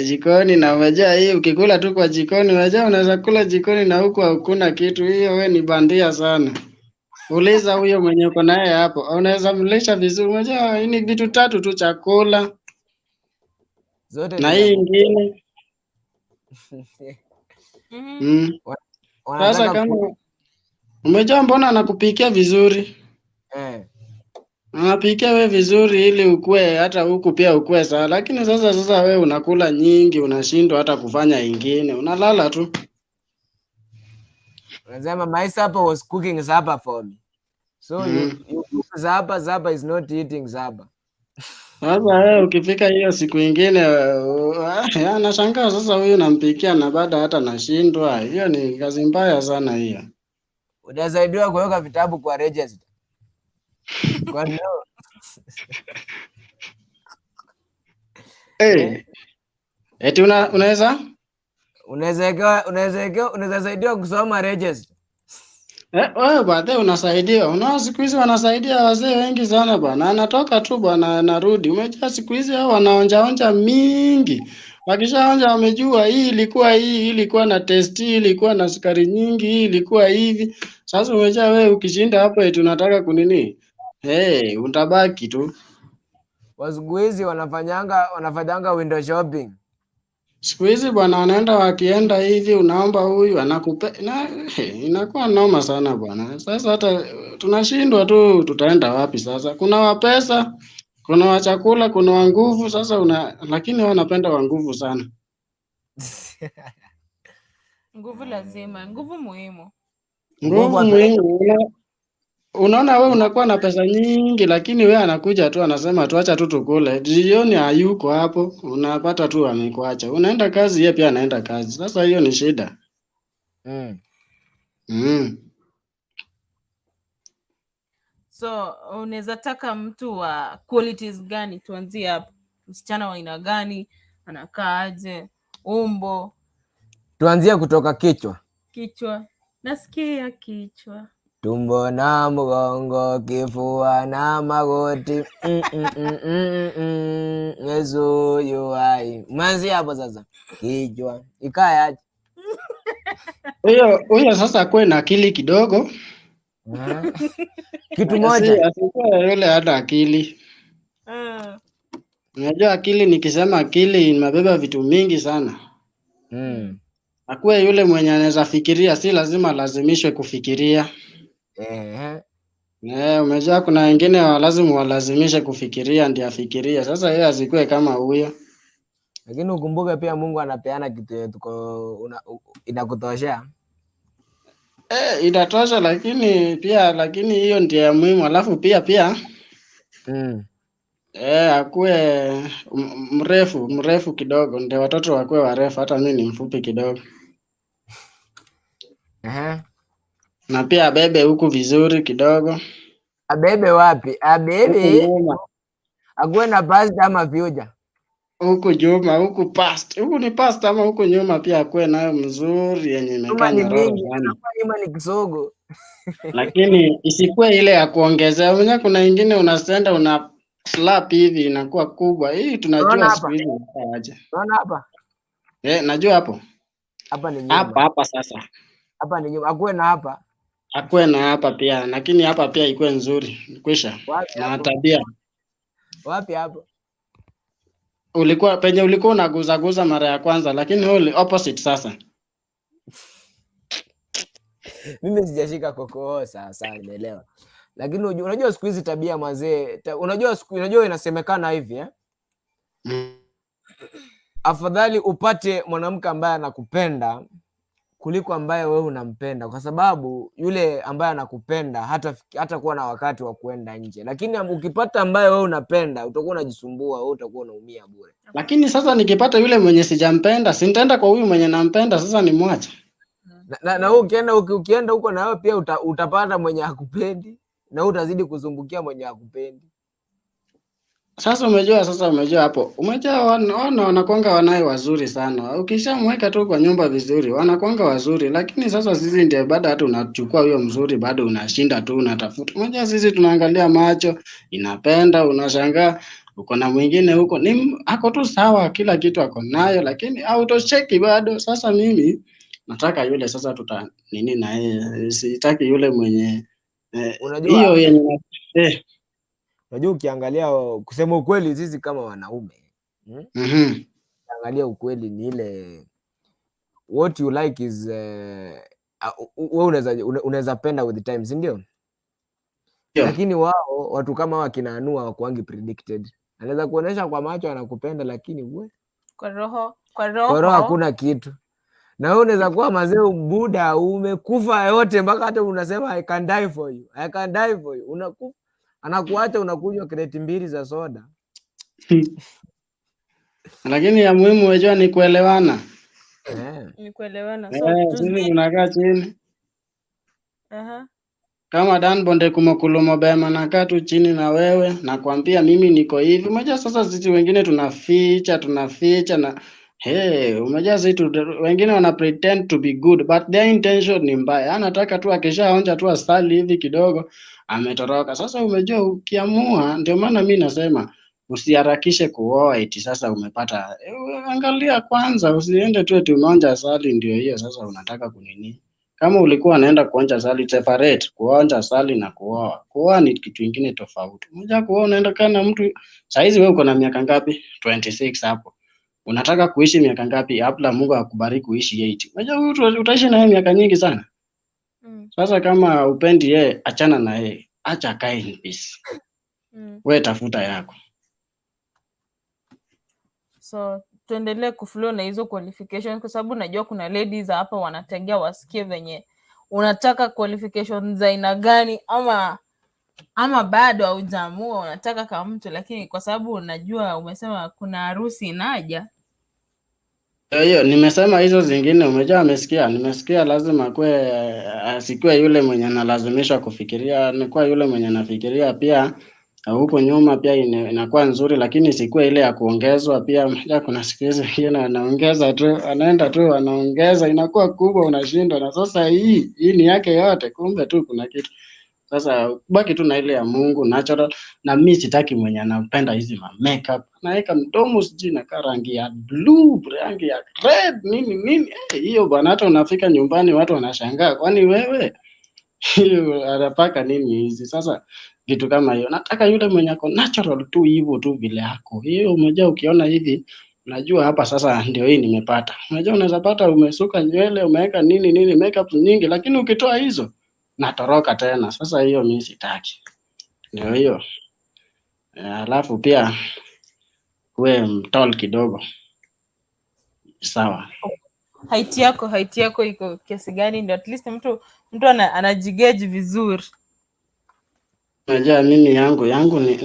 Jikoni na umejaa hii, ukikula tu kwa jikoni umejaa, unaweza kula jikoni na huku hakuna kitu. Hiyo we ni bandia sana. Uliza huyo mwenye uko naye hapo, unaweza mlisha vizuri. Umejaa hii ni vitu tatu tu, chakula Zote na ni hii za ingine. Sasa Wanataka kama umejua, mbona anakupikia vizuri? Anapikia we vizuri ili ukue, hata huku pia ukue sawa, lakini sasa we unakula nyingi, unashindwa hata kufanya ingine, unalala tu. Unasema my supper was cooking supper for me. So you cook supper, supper is not eating supper. Sasa wewe ukifika hiyo siku ingine anashangaa sasa huyu nampikia na bado hata nashindwa. Hiyo ni kazi mbaya sana hiyo. Utasaidiwa kuweka vitabu kwa register. Kwa no. Eti unaweza? Unaweza saidiwa kusoma register. Wewe baadaye unasaidiwa. Unaona siku hizi wanasaidia wazee wengi sana bwana. Anatoka tu bwana anarudi. Umejua siku hizi hao wanaonjaonja mingi. Wakishaonja wamejua hii ilikuwa hii, ilikuwa na test, hii ilikuwa na sukari nyingi, hii ilikuwa hivi. Sasa umejua wewe ukishinda hapo eti unataka kunini? Hey, utabaki tu. Siku hizi wanafanyanga window shopping. Siku hizi bwana wanaenda wakienda hivi, unaomba huyu anakupe na, inakuwa noma sana bwana. Sasa hata tunashindwa tu, tutaenda wapi sasa? Kuna wa pesa, kuna wa chakula, kuna wa nguvu. Sasa lakini wao wanapenda wa nguvu sana. Nguvu lazima, nguvu muhimu. Nguvu muhimu. Unaona wewe unakuwa na pesa nyingi, lakini wewe anakuja tu anasema tuacha tu tukule. Jioni hayuko hapo, unapata tu amekuacha. Unaenda kazi, yeye pia anaenda kazi. Sasa hiyo ni shida. So unaweza taka mtu wa qualities gani? Tuanzie hapo. Msichana wa aina gani? Anakaa aje? Umbo? Tuanzie kutoka kichwa. Kichwa. Nasikia kichwa. Tumbo na mgongo, kifua na magoti. Yesu yu hai. Mwanzie hapo sasa. Kichwa. Ikae aje? Huyo sasa kuwe na akili kidogo. Kitu moja. Asikuwe yule hana akili. Unajua akili, nikisema akili imebeba vitu mingi sana. Akuwe yule mwenye anaweza fikiria, si lazima lazimishwe kufikiria. Umejua kuna wengine lazima walazimishe kufikiria ndio afikirie. Sasa yeye asikuwe kama huyo. Lakini ukumbuke pia Mungu anapeana kitu yetu inakutoshea. Inatosha, lakini pia hiyo ndio ya muhimu. Alafu pia akuwe mrefu kidogo ndio watoto wakuwe warefu. Hata mimi ni mfupi kidogo. Na pia abebe huku vizuri kidogo. Abebe wapi? Huku Abebe nyuma, akuwe na past ama future. Huku nyuma, huku past. Huku ni past ama huku nyuma pia akuwe nayo mzuri yenye Nyuma imekaa ni nyororo mingi, sana. anakuwa nyuma ni kisogo. Lakini isikuwe ile ya kuongezea. Unajua kuna ingine unasenda una slap hivi inakuwa kubwa. Hii Unaona tunajua siku hapa? hizi inakaa aje. Unaona hapa? Eh, najua hapo. Hapa ni Hapa nyuma. hapa sasa. Hapa ni nyuma. Akuwe na hapa. Akuwe na hapa pia, lakini hapa pia ikuwe nzuri. Kwisha. Wapi Na hapo? tabia. Wapi hapo? Ulikuwa penye ulikuwa unaguzaguza mara ya kwanza, lakini wewe opposite sasa. Mimi sijashika kokoo, sawa sawa, nimeelewa. Lakini unajua siku hizi tabia mazee, unajua siku, unajua inasemekana hivi, eh? Afadhali upate mwanamke ambaye anakupenda kuliko ambaye wewe unampenda, kwa sababu yule ambaye anakupenda hata kuwa na wakati wa kuenda nje, lakini ukipata ambaye wewe unapenda utakuwa unajisumbua, wewe utakuwa unaumia bure. Lakini sasa nikipata yule mwenye sijampenda, si nitaenda kwa huyu mwenye nampenda, sasa nimwache? Na wewe ukienda huko na wewe pia utapata mwenye hakupendi, na wewe utazidi kuzungukia mwenye hakupendi. Sasa umejua hapo. Umejua wana wanakuanga wanaye wazuri sana. Ukishamweka tu kwa nyumba vizuri, wanakuanga wazuri. Lakini sasa sisi ndio bado hata unachukua huyo mzuri bado unashinda tu unatafuta. Umejua sisi tunaangalia macho, inapenda, unashangaa uko na mwingine huko ni ako tu sawa, kila kitu ako nayo, lakini hautosheki bado. Sasa mimi nataka yule sasa tuta nini na yeye, sitaki yule mwenye Unajua hiyo yenye unajua ukiangalia, kusema ukweli, sisi kama wanaume, Angalia, ukweli ni ile what you like is wewe unaweza penda with time, si ndio? Ndio. Lakini wao watu kama wakina Anua hawakuangi predicted. Anaweza kuonyesha kwa macho anakupenda, lakini we Kwa roho, kwa kwa roho roho hakuna kitu. Na wewe unaweza kuwa mazee buda umekufa yote mpaka hata unasema, "I can die for you, I can die for you." Unakufa, anakuacha unakunywa kreti mbili za soda. Lakini ya muhimu unajua ni kuelewana. Ni kuelewana. So Eh, sisi tuzidi tunakaa chini kama Dan Bonde kumokulumo bema, nakaa tu chini na wewe nakwambia mimi niko hivi. Umejua sasa sisi wengine tunaficha tunaficha na hey, umejua sisi wengine wana pretend to be good but their intention ni mbaya. Anataka tu akishaonja tu asali hivi kidogo ametoroka. Sasa umejua ukiamua, ndio maana mi nasema usiharakishe kuoa eti sasa umepata. Angalia kwanza, usiende tu eti umeonja asali ndio hiyo sasa unataka kunini. Kama ulikuwa unaenda kuonja asali, separate kuonja asali na kuoa. Kuoa ni kitu ingine tofauti. Unajua kuoa unaenda kaa na mtu saizi, wewe uko na miaka ngapi? 26 hapo. Unataka kuishi miaka ngapi? Labda Mungu akubariki kuishi 80. Unajua huyu utaishi na yeye miaka nyingi sana. Sasa kama upendi yeye, achana na yeye. Acha akae in peace. Wewe tafuta yako. So tuendelee kuflow na hizo qualifications, kwa sababu najua kuna ladies hapa wanategea wasikie venye unataka qualifications za aina gani, ama bado haujaamua unataka kama mtu, lakini kwa sababu unajua umesema kuna harusi inaja. Ndio hiyo nimesema hizo zingine, umejua amesikia, nimesikia lazima kuwe asikuwe yule mwenye analazimishwa kufikiria, ni kuwa yule mwenye anafikiria pia huko nyuma pia inakuwa nzuri, lakini isikuwe ile ya kuongezwa pia. Unajua kuna siku hizi wengine anaongeza tu, anaenda tu anaongeza, inakuwa kubwa, unashindwa. Na sasa hii ni yake yote, kumbe tu kuna kitu. Sasa baki tu na ile ya Mungu natural, na mi sitaki mwenye anapenda hizi ma makeup, anaweka mdomo sijui inakaa rangi ya blue, rangi ya red, nini nini. Eh, hiyo bwana, hata unafika nyumbani watu wanashangaa, kwani wewe hiyo anapaka nini hizi? Sasa vitu kama hiyo, nataka yule mwenye ako natural tu hivyo tu vile ako hiyo. Umejua ukiona hivi unajua hapa sasa ndio hii nimepata. Unajua unaweza pata umesuka nywele umeweka nini nini makeup nyingi, lakini ukitoa hizo natoroka tena. Sasa hiyo mi sitaki, ndio hiyo. Alafu pia kuwe mtall kidogo, sawa. Height yako iko kiasi gani? Ndio at least mtu anajigeji vizuri. Unajua mimi yangu ni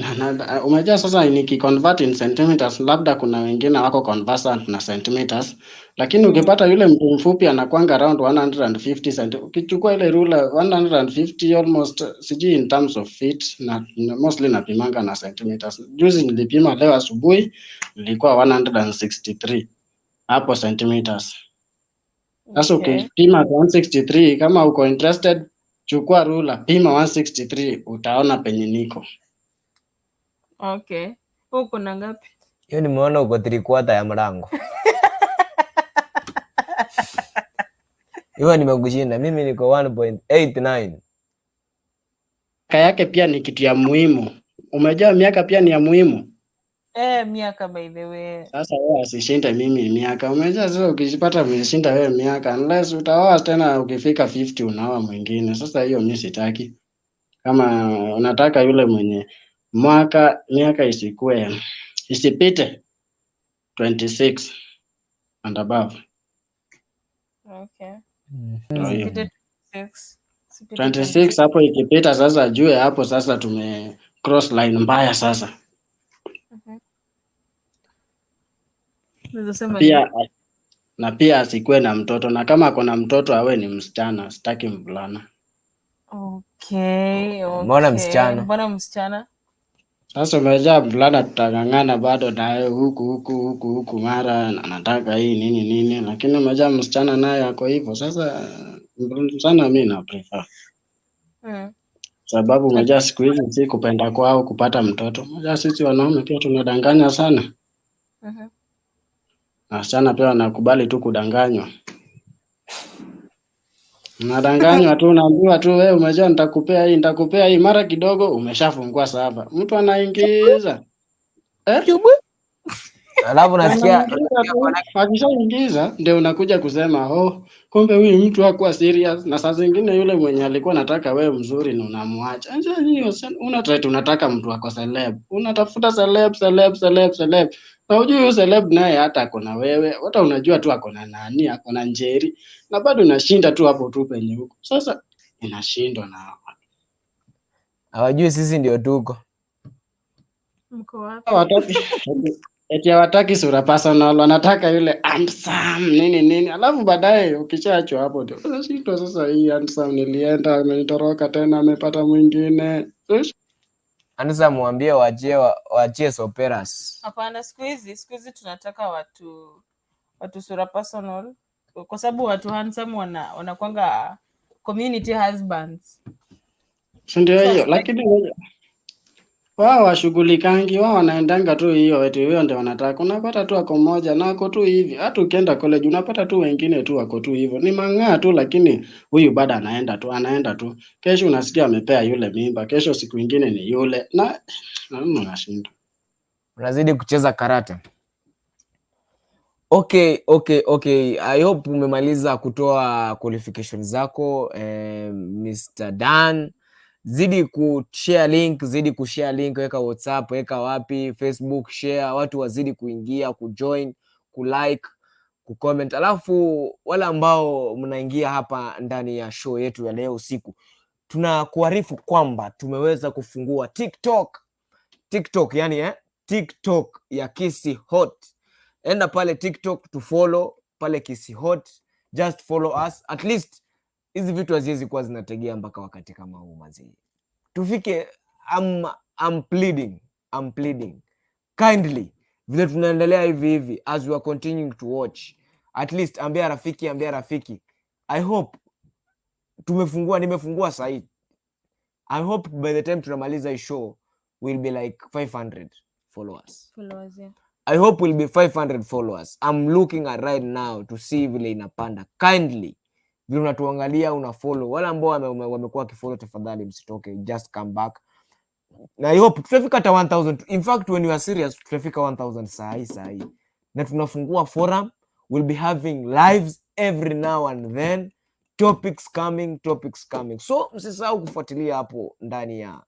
unajua sasa nikiconvert in centimeters, labda kuna wengine wako conversant na centimeters, lakini ukipata yule mtu mfupi anakwanga around 150 centi. Ukichukua ile ruler 150 almost, sijui in terms of feet, na mostly napimanga na centimeters. Juzi nilipima leo asubuhi nilikuwa 163 hapo centimeters. Sasa ukipima 163, kama uko interested, chukua ruler, pima 163, utaona penye niko. Okay. Uko na ngapi? Hiyo nimeona uko 3/4 ya mlango. Hiyo nimekushinda. Mimi niko 1.89. Miaka yake pia ni kitu ya muhimu. Umejua miaka pia ni ya muhimu. Miaka by the way. Sasa wewe asishinde mimi miaka. Umejua sasa ukijipata umeshinda wewe miaka, unless utaoa tena ukifika 50 unaoa mwingine. Sasa hiyo mimi sitaki. Kama unataka yule mwenye miaka isikue isipite 26 and above. Okay. Ndio hiyo. Isipite 26. Isipite 26 hapo ikipita sasa jue hapo sasa tume cross line mbaya sasa. Naweza sema Pia na pia asikuwe na mtoto, na kama ako na mtoto awe ni msichana, sitaki mvulana. Okay, Mbona okay. msichana? Mbona msichana? Sasa umejaa mvulana tutang'ang'ana bado naye huku huku huku huku, mara anataka hii nini nini, lakini umejaa msichana naye ako hivyo. Sasa msichana mi na prefer sababu umejaa siku hizi si kupenda kwao kupata mtoto. Umejaa sisi wanaume pia tunadanganya sana, na wasichana pia wanakubali tu kudanganywa. Unadanganywa tu, unaambiwa tu wewe, umejua nitakupea hii, nitakupea hii, mara kidogo umeshafungua saba, mtu anaingiza Alafu nasikia Anaingiza tu, akishaingiza ndio unakuja kusema oh, kumbe huyu mtu hakuwa serious. Na saa zingine yule mwenye alikuwa anataka wewe mzuri na unamwacha. Sasa hiyo una try unataka mtu ako celeb, unatafuta celeb celeb celeb celeb, na hujui huyu celeb naye hata ako na wewe, hata unajua tu ako na nani, ako na Njeri, na bado unashinda tu hapo tu penye huko. Sasa inashindwa na hawajui sisi ndio tuko. Mko wapi? hawataki eti hawataki sura personal, wanataka yule handsome nini nini, alafu baadaye ukishaachwa hapo ndio unashindwa sasa, hii handsome nilienda, amenitoroka tena, amepata mwingine. Anaweza muambie waachie waachie soperas. Hapana, siku hizi tunataka watu sura personal, kwa sababu watu handsome wanakuanga community husbands. Si ndio hiyo, lakini wao washughulikangi, wao wanaendanga tu hiyo eti hiyo ndio wanataka. Unapata tu ako mmoja na ako tu hivi. Hata ukienda college unapata tu wengine tu wako tu hivyo, ni mang'aa tu, lakini huyu bado anaenda tu, anaenda tu. Kesho unasikia amepea yule mimba, kesho siku ingine ni yule, na unashinda. Unazidi kucheza karata. Okay. I hope umemaliza kutoa qualification zako Mr. Dan. Zidi kushare link, zidi kushare link, weka WhatsApp, weka wapi, Facebook, share, watu wazidi kuingia, kujoin, kulike, kucomment. Alafu wale ambao mnaingia hapa ndani ya show yetu ya leo usiku, tunakuarifu kwamba tumeweza kufungua TikTok. TikTok yani TikTok ya Kisii Hot. Enda pale TikTok to follow pale Kisii Hot, just follow us. At least hizi vitu haziwezi kuwa zinategea mpaka wakati kama huu mazee. Tufike, I'm pleading kindly, vile tunaendelea hivi hivi as we are continuing to watch, at least ambia rafiki. I hope nimefungua sahi. I hope by the time tunamaliza hii show we'll be like 500 followers. Followers, yeah. I hope we'll be 500 followers. I'm looking at right now to see vile inapanda. Kindly, vile unatuangalia una follow. Wale ambao wamekuwa wakifollow, tafadhali msitoke, just come back. Na I hope tutafika hata 1000. In fact, when you are serious, tutafika 1000 saa hii. Na tunafungua forum, we'll be having lives every now and then. Topics coming. So msisahau kufuatilia hapo ndani ya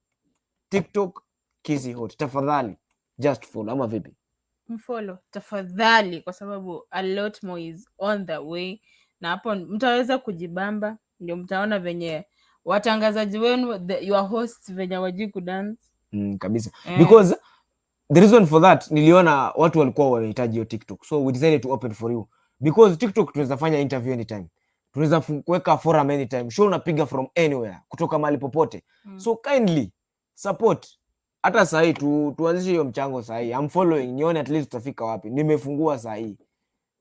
TikTok Kisii Hot. Tafadhali just follow, ama vipi? Mfollow tafadhali, kwa sababu a lot more is on the way, na hapo mtaweza kujibamba, ndio mtaona venye Watangazaji wenu, your hosts venye wajui kudance. Kabisa. Eh. Because the reason for that, niliona watu walikuwa wanahitaji hiyo TikTok, so we decided to open for you because TikTok tunaweza fanya interview anytime, tunaweza kuweka forum anytime, show unapiga from anywhere, kutoka mahali popote. So kindly support. Hata sahii tuanzishe hiyo mchango sahii. I'm following nione at least tutafika wapi. Nimefungua sahii,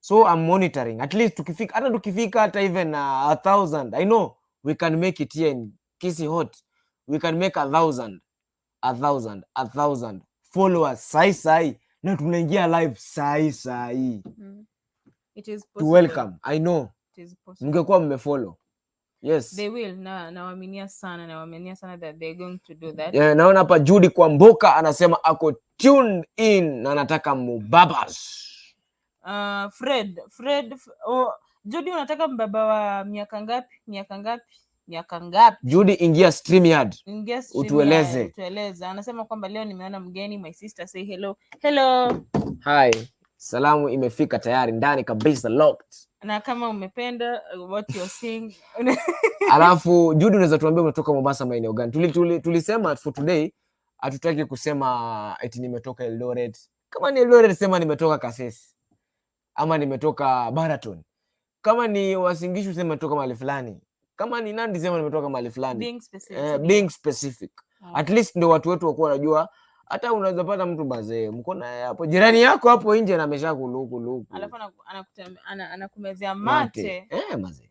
so I'm monitoring. At least tukifika, hata tukifika hata even 1,000, I know we can make it here in Kisii Hot. We can make 1,000, 1,000, 1,000 followers sahi sahi na tunaingia live sahi sahi. It is To possible. welcome, I know It is possible. mngekuwa mmefollow, yes. They will. Na nawaaminia sana, nawaaminia sana that they're going to do that. Yeah, naona hapa Judy Kwamboka anasema ako tuned in na anataka mubabas. Fred, oh, Judy, unataka mbaba wa miaka ngapi? Miaka ngapi? Miaka ngapi? Judy, ingia StreamYard. Ingia StreamYard, Utueleze. Utueleze. Anasema kwamba leo nimeona mgeni, my sister, say hello. Hello. Hi, salamu imefika tayari ndani kabisa, locked. Na kama umependa what you're seeing. Alafu Judy, unaweza tuambia umetoka Mombasa maeneo gani? Tulisema for today hatutaki kusema eti nimetoka Eldoret. Kama ni Eldoret, sema nimetoka Kasese ama nimetoka Baraton. Kama ni Uasin Gishu, sema nimetoka mahali fulani. Kama ni Nandi, sema nimetoka mahali fulani. Being specific. Eh, being specific. At least ndio watu wetu wakuwa wanajua. Hata unaweza pata mtu bazee mko naye hapo, jirani yako hapo nje, na amesha kuluku luku. Alafu anakumezea mate. mate. Eh, mazee.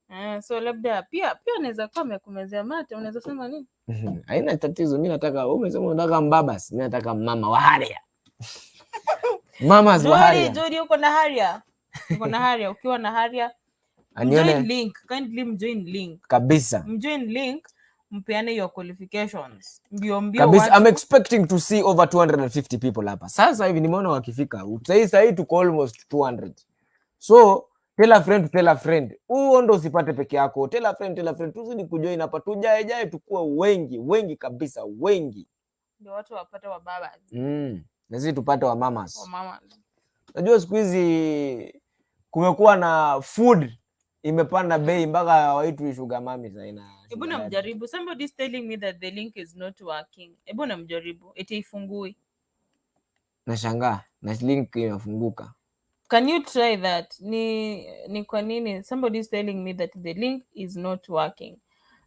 Eh, so labda pia anaweza kuwa amekumezea mate, unaweza sema nini? Haina tatizo. Mi nataka, wewe umesema unataka mbabas, mi nataka mama wa Harrier. Mamas wa Judy, Harrier. Judy, uko na Harrier? Uko na Harrier? Ukiwa na Harrier, mjoin Anione link. Kindly mjoin link. Kabisa. Mjoin link, mpeane your qualifications. Mbio mbio Kabisa. watu. I'm expecting to see over 250 people hapa. Sasa hivi nimeona wakifika. Sahii tuko almost 200. So tell a friend to tell a friend. Huo ndo usipate peke yako. Tell a friend, tell a friend. Tuzidi kujoin hapa. Tujae jae tukue wengi, wengi kabisa, wengi. Ndio watu wapate wa baba. Na sisi tupate wa mamas. Wa mama. Najua siku hizi kumekuwa na food imepanda bei mpaka waitwi sugar mummy sasa ina Hebu sugar daddy. namjaribu. Somebody is telling me that the link is not working. Hebu namjaribu. Eti ifungui. Nashangaa na link imefunguka. Can you try that? Ni kwa nini? Somebody is telling me that the link is not working.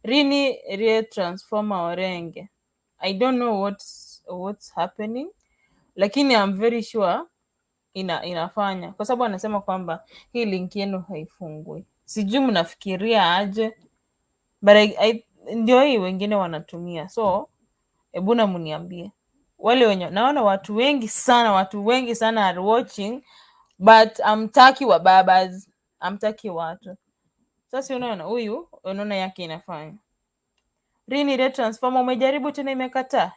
Rini Rie Transformer Orenge. I don't know what's happening. Lakini I'm very sure inafanya kwa sababu anasema kwamba hii link yenu haifungui. Sijui mnafikiria aje, but ndio hii wengine wanatumia, so hebu na mniambie wale wenye, naona watu wengi sana, watu wengi sana are watching, but amtaki wa babas, amtaki watu. Sasa unaona huyu, unaona yake inafanya. Rini Red Transformer, umejaribu tena imekataa,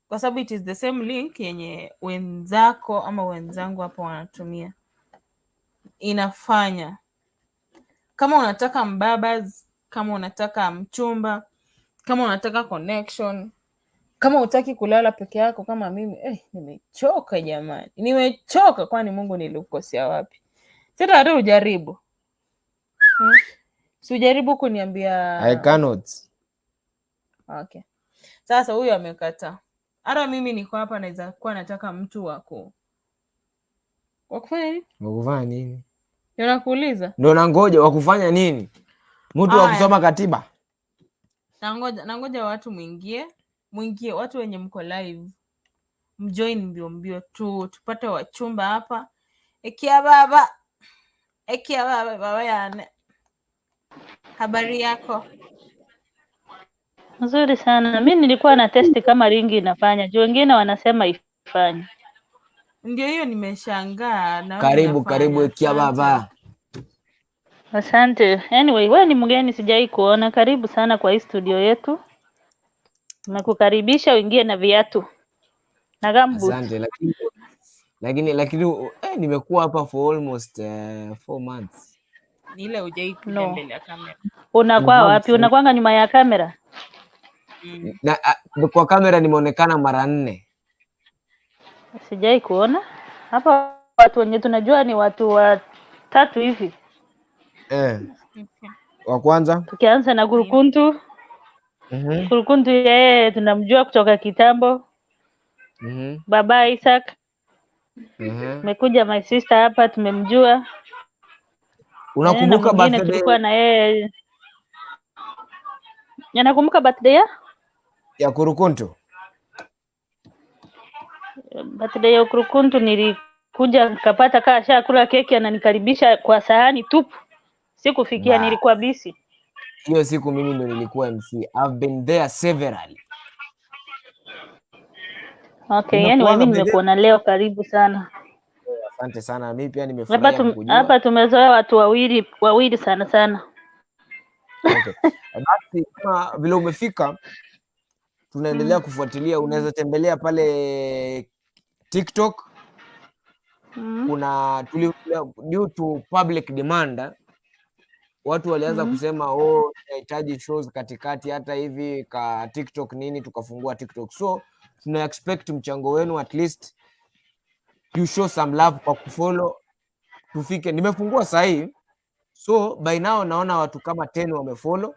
kwa sababu it is the same link yenye wenzako ama wenzangu hapo wanatumia, inafanya. Kama unataka mbabas, kama unataka mchumba, kama unataka connection, kama hutaki kulala peke yako kama mimi. Eh, nimechoka jamani, nimechoka. Kwani Mungu nilikukosea wapi? Sasa hata ujaribu, Si ujaribu kuniambia. I cannot. Okay. Sasa huyu amekataa. Hata mimi niko hapa naweza kuwa nataka mtu wa kufanya nini? Wakufanya nini? Ndio nakuuliza. Ndio nangoja wakufanya nini? Mtu wa Aya. kusoma katiba. Nangoja watu mwingie, mwingie watu wenye mko live. Mjoin mbio mbio tu tupate wachumba hapa. Ekia baba. Ekia baba, baba yane. Habari yako? Nzuri sana. Mi nilikuwa na test kama link inafanya, juu wengine wanasema ifanye. Ndio hiyo nimeshangaa naona Karibu inafanya. karibu, Ekia Asante. baba. Asante. Anyway, wewe ni mgeni, sijai kuona. Karibu sana kwa hii studio yetu. Tumekukaribisha uingie na viatu na gumboot. Asante, lakini nimekuwa hapa for almost 4 months. Ni ile hujai kuja No. mbele ya kamera. Unakuwa Months. wapi? Unakwanga nyuma ya kamera? Na kwa kamera nimeonekana mara nne. Sijai kuona. Hapa watu wenye tunajua ni watu watatu hivi. Eh. Okay. Wa kwanza. Tukianza na Kurukuntu. Kurukuntu yeye tunamjua kutoka kitambo. Baba Isaac amekuja, my sister hapa tumemjua. Na Unakumbuka mwingine birthday tulikuwa na yeye. Nakumbuka birthday ya ya Kurukuntu? Birthday ya Kurukuntu nilikuja nikapata kaa ashakula keki, ananikaribisha kwa sahani tupu. Sikufikia, nilikuwa busy. Hiyo siku mimi ndo nilikuwa MC. I've been there severally. Okay, anyway, Nimekuanga mimi by the nimekuona leo, karibu sana. Asante sana. Mimi pia Hapa nimefurahia kukujua. hapa tumezoea watu wawili wawili sana sana. Okay. Basi kama vile umefika, tunaendelea kufuatilia. Unaweza tembelea pale TikTok. Kuna due to public demand, watu walianza kusema, "Oh, tunahitaji shows katikati hata hivi ka TikTok nini," tukafungua TikTok. So tuna expect mchango wenu, at least you show some love kwa kufollow tufike. Nimefungua sahii, so by now naona watu kama 10 wamefollow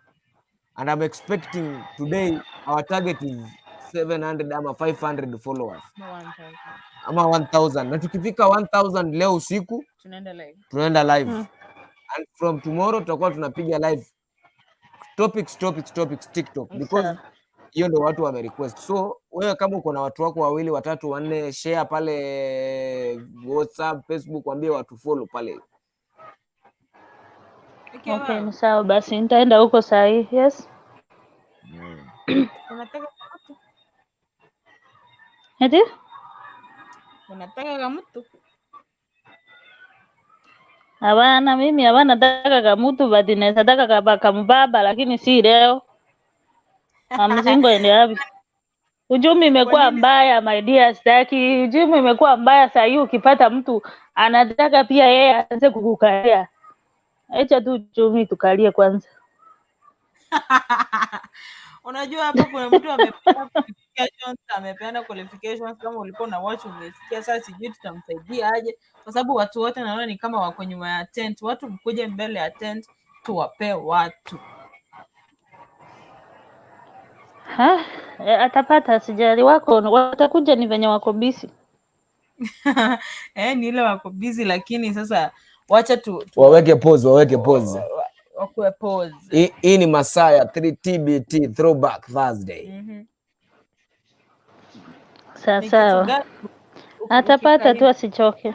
and I'm expecting today our target is 700 ama 500 followers Ama 1000. Ama 1000, na tukifika 1000 leo usiku Tunaenda live. Tunaenda live and from tomorrow tutakuwa tunapiga live topics, topics, topics TikTok, because Sawa. Hiyo ndo watu wame request. So wewe kama uko na watu wako wawili, watatu, wanne, share pale WhatsApp, Facebook, waambie watu follow pale. Okay, ni sawa basi, nitaenda huko saa hii. Yes. Unataka mtu? Eti? Unataka ka mtu? Hapana, mimi hapana taka kamutu, but naweza taka kaba kambaba, lakini si leo. I'm single and happy. Uchumi imekuwa nini? Mbaya my dear, sitaki. Uchumi imekuwa mbaya saa hii, ukipata mtu anataka pia yeye aanze kukukalia. Acha tu uchumi tukalie kwanza. Unajua hapa kuna mtu amepeana qualifications, amepeana qualifications kama ulikuwa na watch umesikia. Sasa sijui tutamsaidia aje, kwa sababu watu wote naona ni kama wako nyuma ya tent. Watu mkuje mbele ya tent tuwapee watu. Ha? E, atapata, sijali, wako watakuja, ni venye wako busy. Eh, ni ile wako busy, lakini sasa wacha tu Waweke pause, waweke pause. Wakuwe pause. Hii ni masaa ya 3 TBT, Throwback Thursday. Sawa Ni kitu sawa, gani atapata tu, asichoke.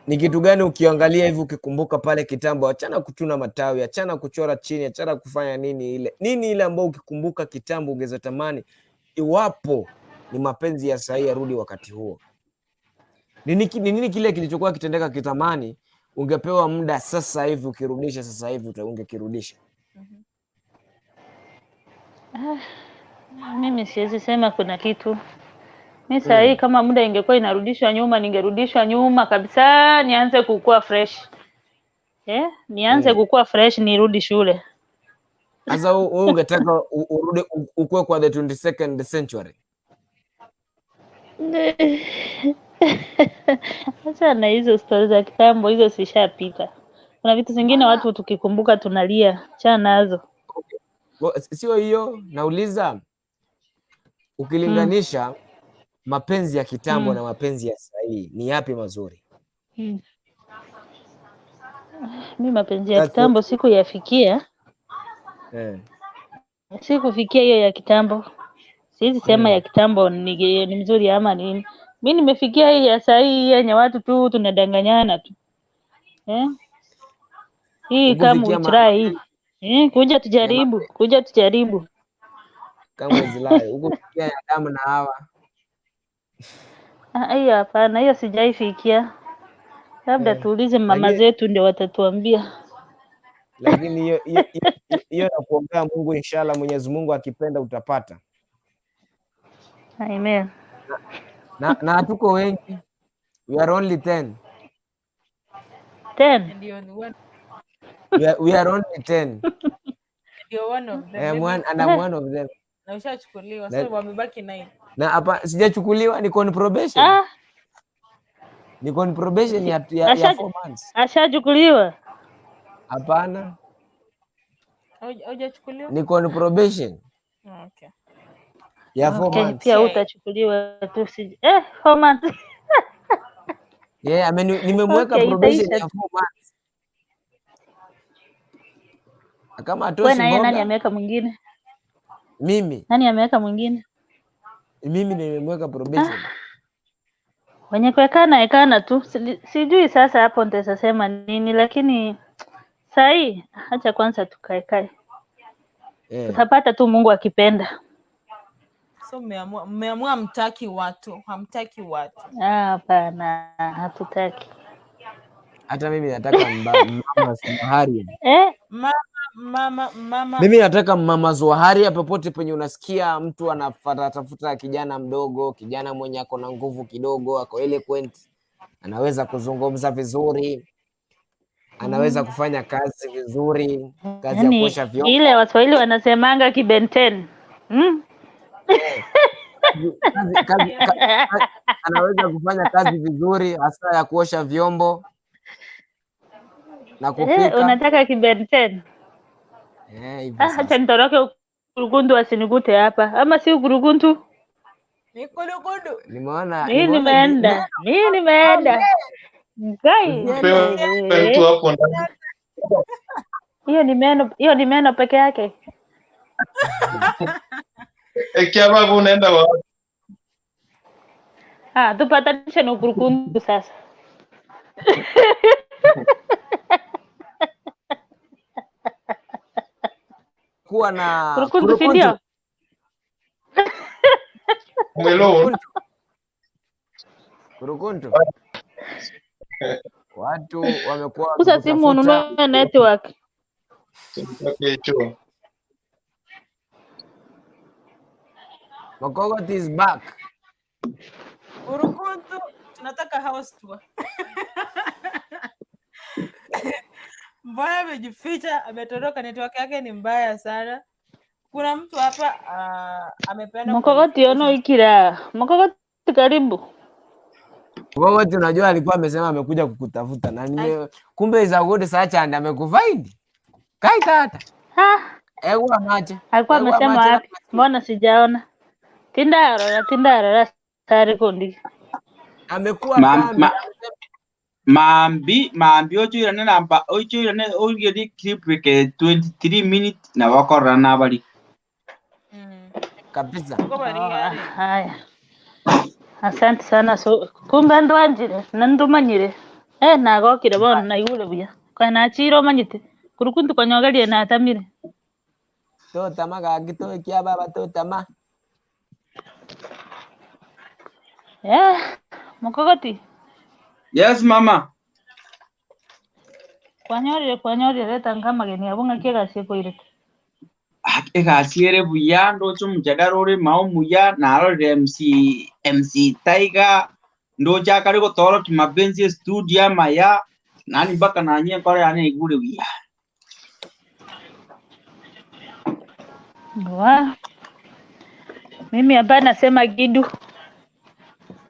Ni kitu gani ukiangalia hivi ukikumbuka pale kitambo, achana kuchuna matawi, achana kuchora chini, achana kufanya nini, ile nini ile ambao ukikumbuka kitambo ungeweza tamani iwapo ni mapenzi ya sahii yarudi wakati huo? Ni nini kile kilichokuwa kitendeka kitamani, ungepewa muda sasa hivi ukirudisha sasa hivi ungekirudisha? Mimi siwezi sema kuna kitu. Mi saa hii kama muda ingekuwa inarudishwa nyuma, ningerudishwa nyuma kabisa, nianze kukua fresh. Eh, nianze kukua fresh, nirudi shule. Sasa wewe ungetaka urudi ukue kwa the 22nd century? Acha na hizo stori za kitambo, hizo zishapita. Kuna vitu zingine watu tukikumbuka tunalia, chana nazo. Sio hiyo nauliza, ukilinganisha mapenzi ya kitambo na mapenzi ya sahii, ni yapi mazuri? Mi mapenzi ya That's what, kitambo sikuyafikia, sikufikia hiyo ya kitambo. Siwezi sema ya kitambo ni mzuri ama nini. Mi nimefikia hii ya sahii yenye watu tu tunadanganyana tu, eh? Hii kama Hukufikia we try hii, eh, kuja ya tujaribu, kuja tujaribu. Kama zilai hukufikia ya Adamu na Hawa? Ah, hiyo hapana, hiyo sijaifikia. Labda tuulize mama Lakini zetu ndio watatuambia. Lakini hiyo nakuombea Mungu, inshallah Mwenyezi Mungu akipenda utapata. Amen. Na hatuko wengi, we are only 10. 10. Ndio ni one, We are only 10. Ndio one of them. I am Maybe one and I'm one of them. Na ushachukuliwa, Na, so wamebaki 9. na hapa sijachukuliwa, niko on probation. Ah, Niko on probation ya 4 months. Ashachukuliwa. Hapana. Haujachukuliwa? Niko on probation Okay. ya 4 Okay, months. pia Okay. utachukuliwa tu si 4 months. Yeah, nimemweka Okay, probation itaisha ya tu. 4 months. Kama Wewe atoshi na yeye nani mboga, ameweka mwingine? mimi Nani ameweka mwingine? mimi nimemweka probation. Wenye kuwekana ekana tu. Sijui sasa hapo nitasema nini, lakini sahii acha kwanza tukaekae, tutapata tu Mungu akipenda. So mmeamua mtaki watu, hamtaki watu. Ah, hapana, hatutaki. Hata mimi nataka mama Zuharia. Eh, Mama mama mama Mimi nataka mama Zuharia popote penye unasikia mtu anafata tafuta kijana mdogo, kijana mwenye ako na nguvu kidogo, ako eloquent, anaweza kuzungumza vizuri, anaweza kufanya kazi vizuri, kazi ya yani kuosha vyombo. ile Waswahili wanasemanga kibenten. Kazi, anaweza kufanya kazi vizuri hasa ya kuosha vyombo na kupika. Unataka kibenten? Eh, hivyo Ah, acha sasa. nitoroke ukurugundu asinigute hapa, ama si ukurugundu? Ni kudukudu. Nimeona Mi nimeona nimeenda, mi nimeenda Ngai. Usiende. Pewe mtu hapo ndani. Hiyo ni meno, hiyo ni meno peke yake. Ekia babu unaenda wapi? Ah, tupatanishe na ukurukundu sasa. Kuwa na Kurukundu, si ndio? Mwelo. Kurukuntu. Watu wamekuwa Uza simu wakikutafuta. ununue network. Hicho. Makogot is back. Urukuntu tunataka house tour. Mbona amejificha, ametoroka, network yake ni mbaya sana. Kuna mtu hapa amepeana Mokogoti ono qualifications. ikira. Mokogoti karibu. Makogot unajua alikuwa amesema amekuja kukutafuta na kumbe is a good search and amekufind. Kai tata. Ah, Ewa mache. alikuwa Ewa amesema mache. wapi? Mbona sijaona? Tindarora, tindarora sari kundi. Amekuwa kambi. Mambi mambi ochoirane namba ochoirane oigeri clip eke 23 minutes na bakorora nabari. Kabisa. Uko Oh, barigari. haya. Asante sana so kumbe ndwanjire na ndumanyire nagokire bono naigure buya kwa nachire omanyite kurukundu konyogerie natamire. Totama gaki tokia baba totama. Mokogoti Yes mama. kwanyorire kwanyorire reta nkamageni abo ng'aki egasi ekoirete. Egasi ere buya ndoche omojadara ore mao muya narorire MC Tiger ndoche akare gotoroki mapenzi studio amaya nani mpaka nanye nkore yane igure buya. Wa. Mimi hapa nasema kidu.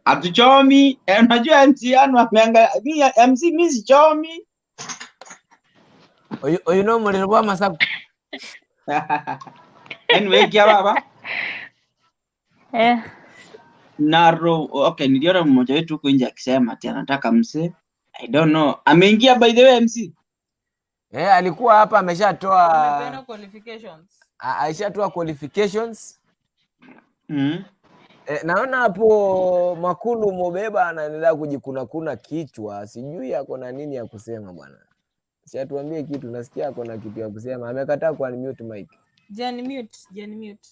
Hatuchomi unajua MC anu ameangalia mi MC mi sichomi. Oyu no muliro bwa masaku. Anyway kia baba. Naro okay, niliona mmoja wetu huko nje akisema ati anataka mse. I don't know. Ameingia by the way MC. Alikuwa hapa ameshatoa Amepeana qualifications. Aishatoa qualifications. Naona hapo Makulu Mobeba anaendelea kujikunakuna kichwa, sijui ako na nini ya kusema bwana. Si atuambie kitu, nasikia ako na kitu ya kusema. Amekataa ku unmute mic. Jan mute, Jan mute.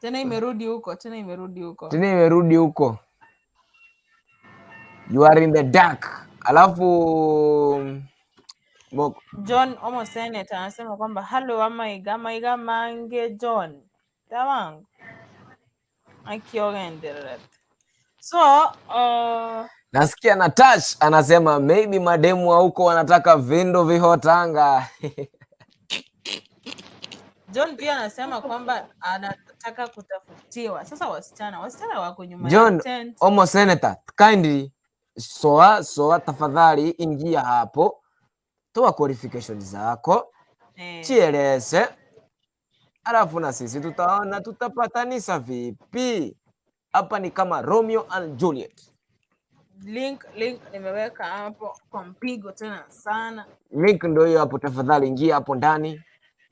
Tena imerudi huko, tena imerudi huko. Tena imerudi huko. You are in the dark. Alafu John Omo Senate anasema kwamba hello amaiga amaiga mange John. Tawangu. Akiogenderera. So, nasikia Natash anasema maybe mademu wa huko wanataka vindo vihotanga. John pia anasema kwamba anataka kutafutiwa. Sasa wasichana wako nyuma ya John tent. Omo Senator, kindly soa soa, tafadhali ingia hapo, toa qualification zako, chieleze, alafu na sisi tutaona tutapatanisha vipi. Hapa ni kama Romeo and Juliet. Link nimeweka hapo kwa mpigo tena sana. Link ndio hiyo hapo, tafadhali ingia hapo ndani,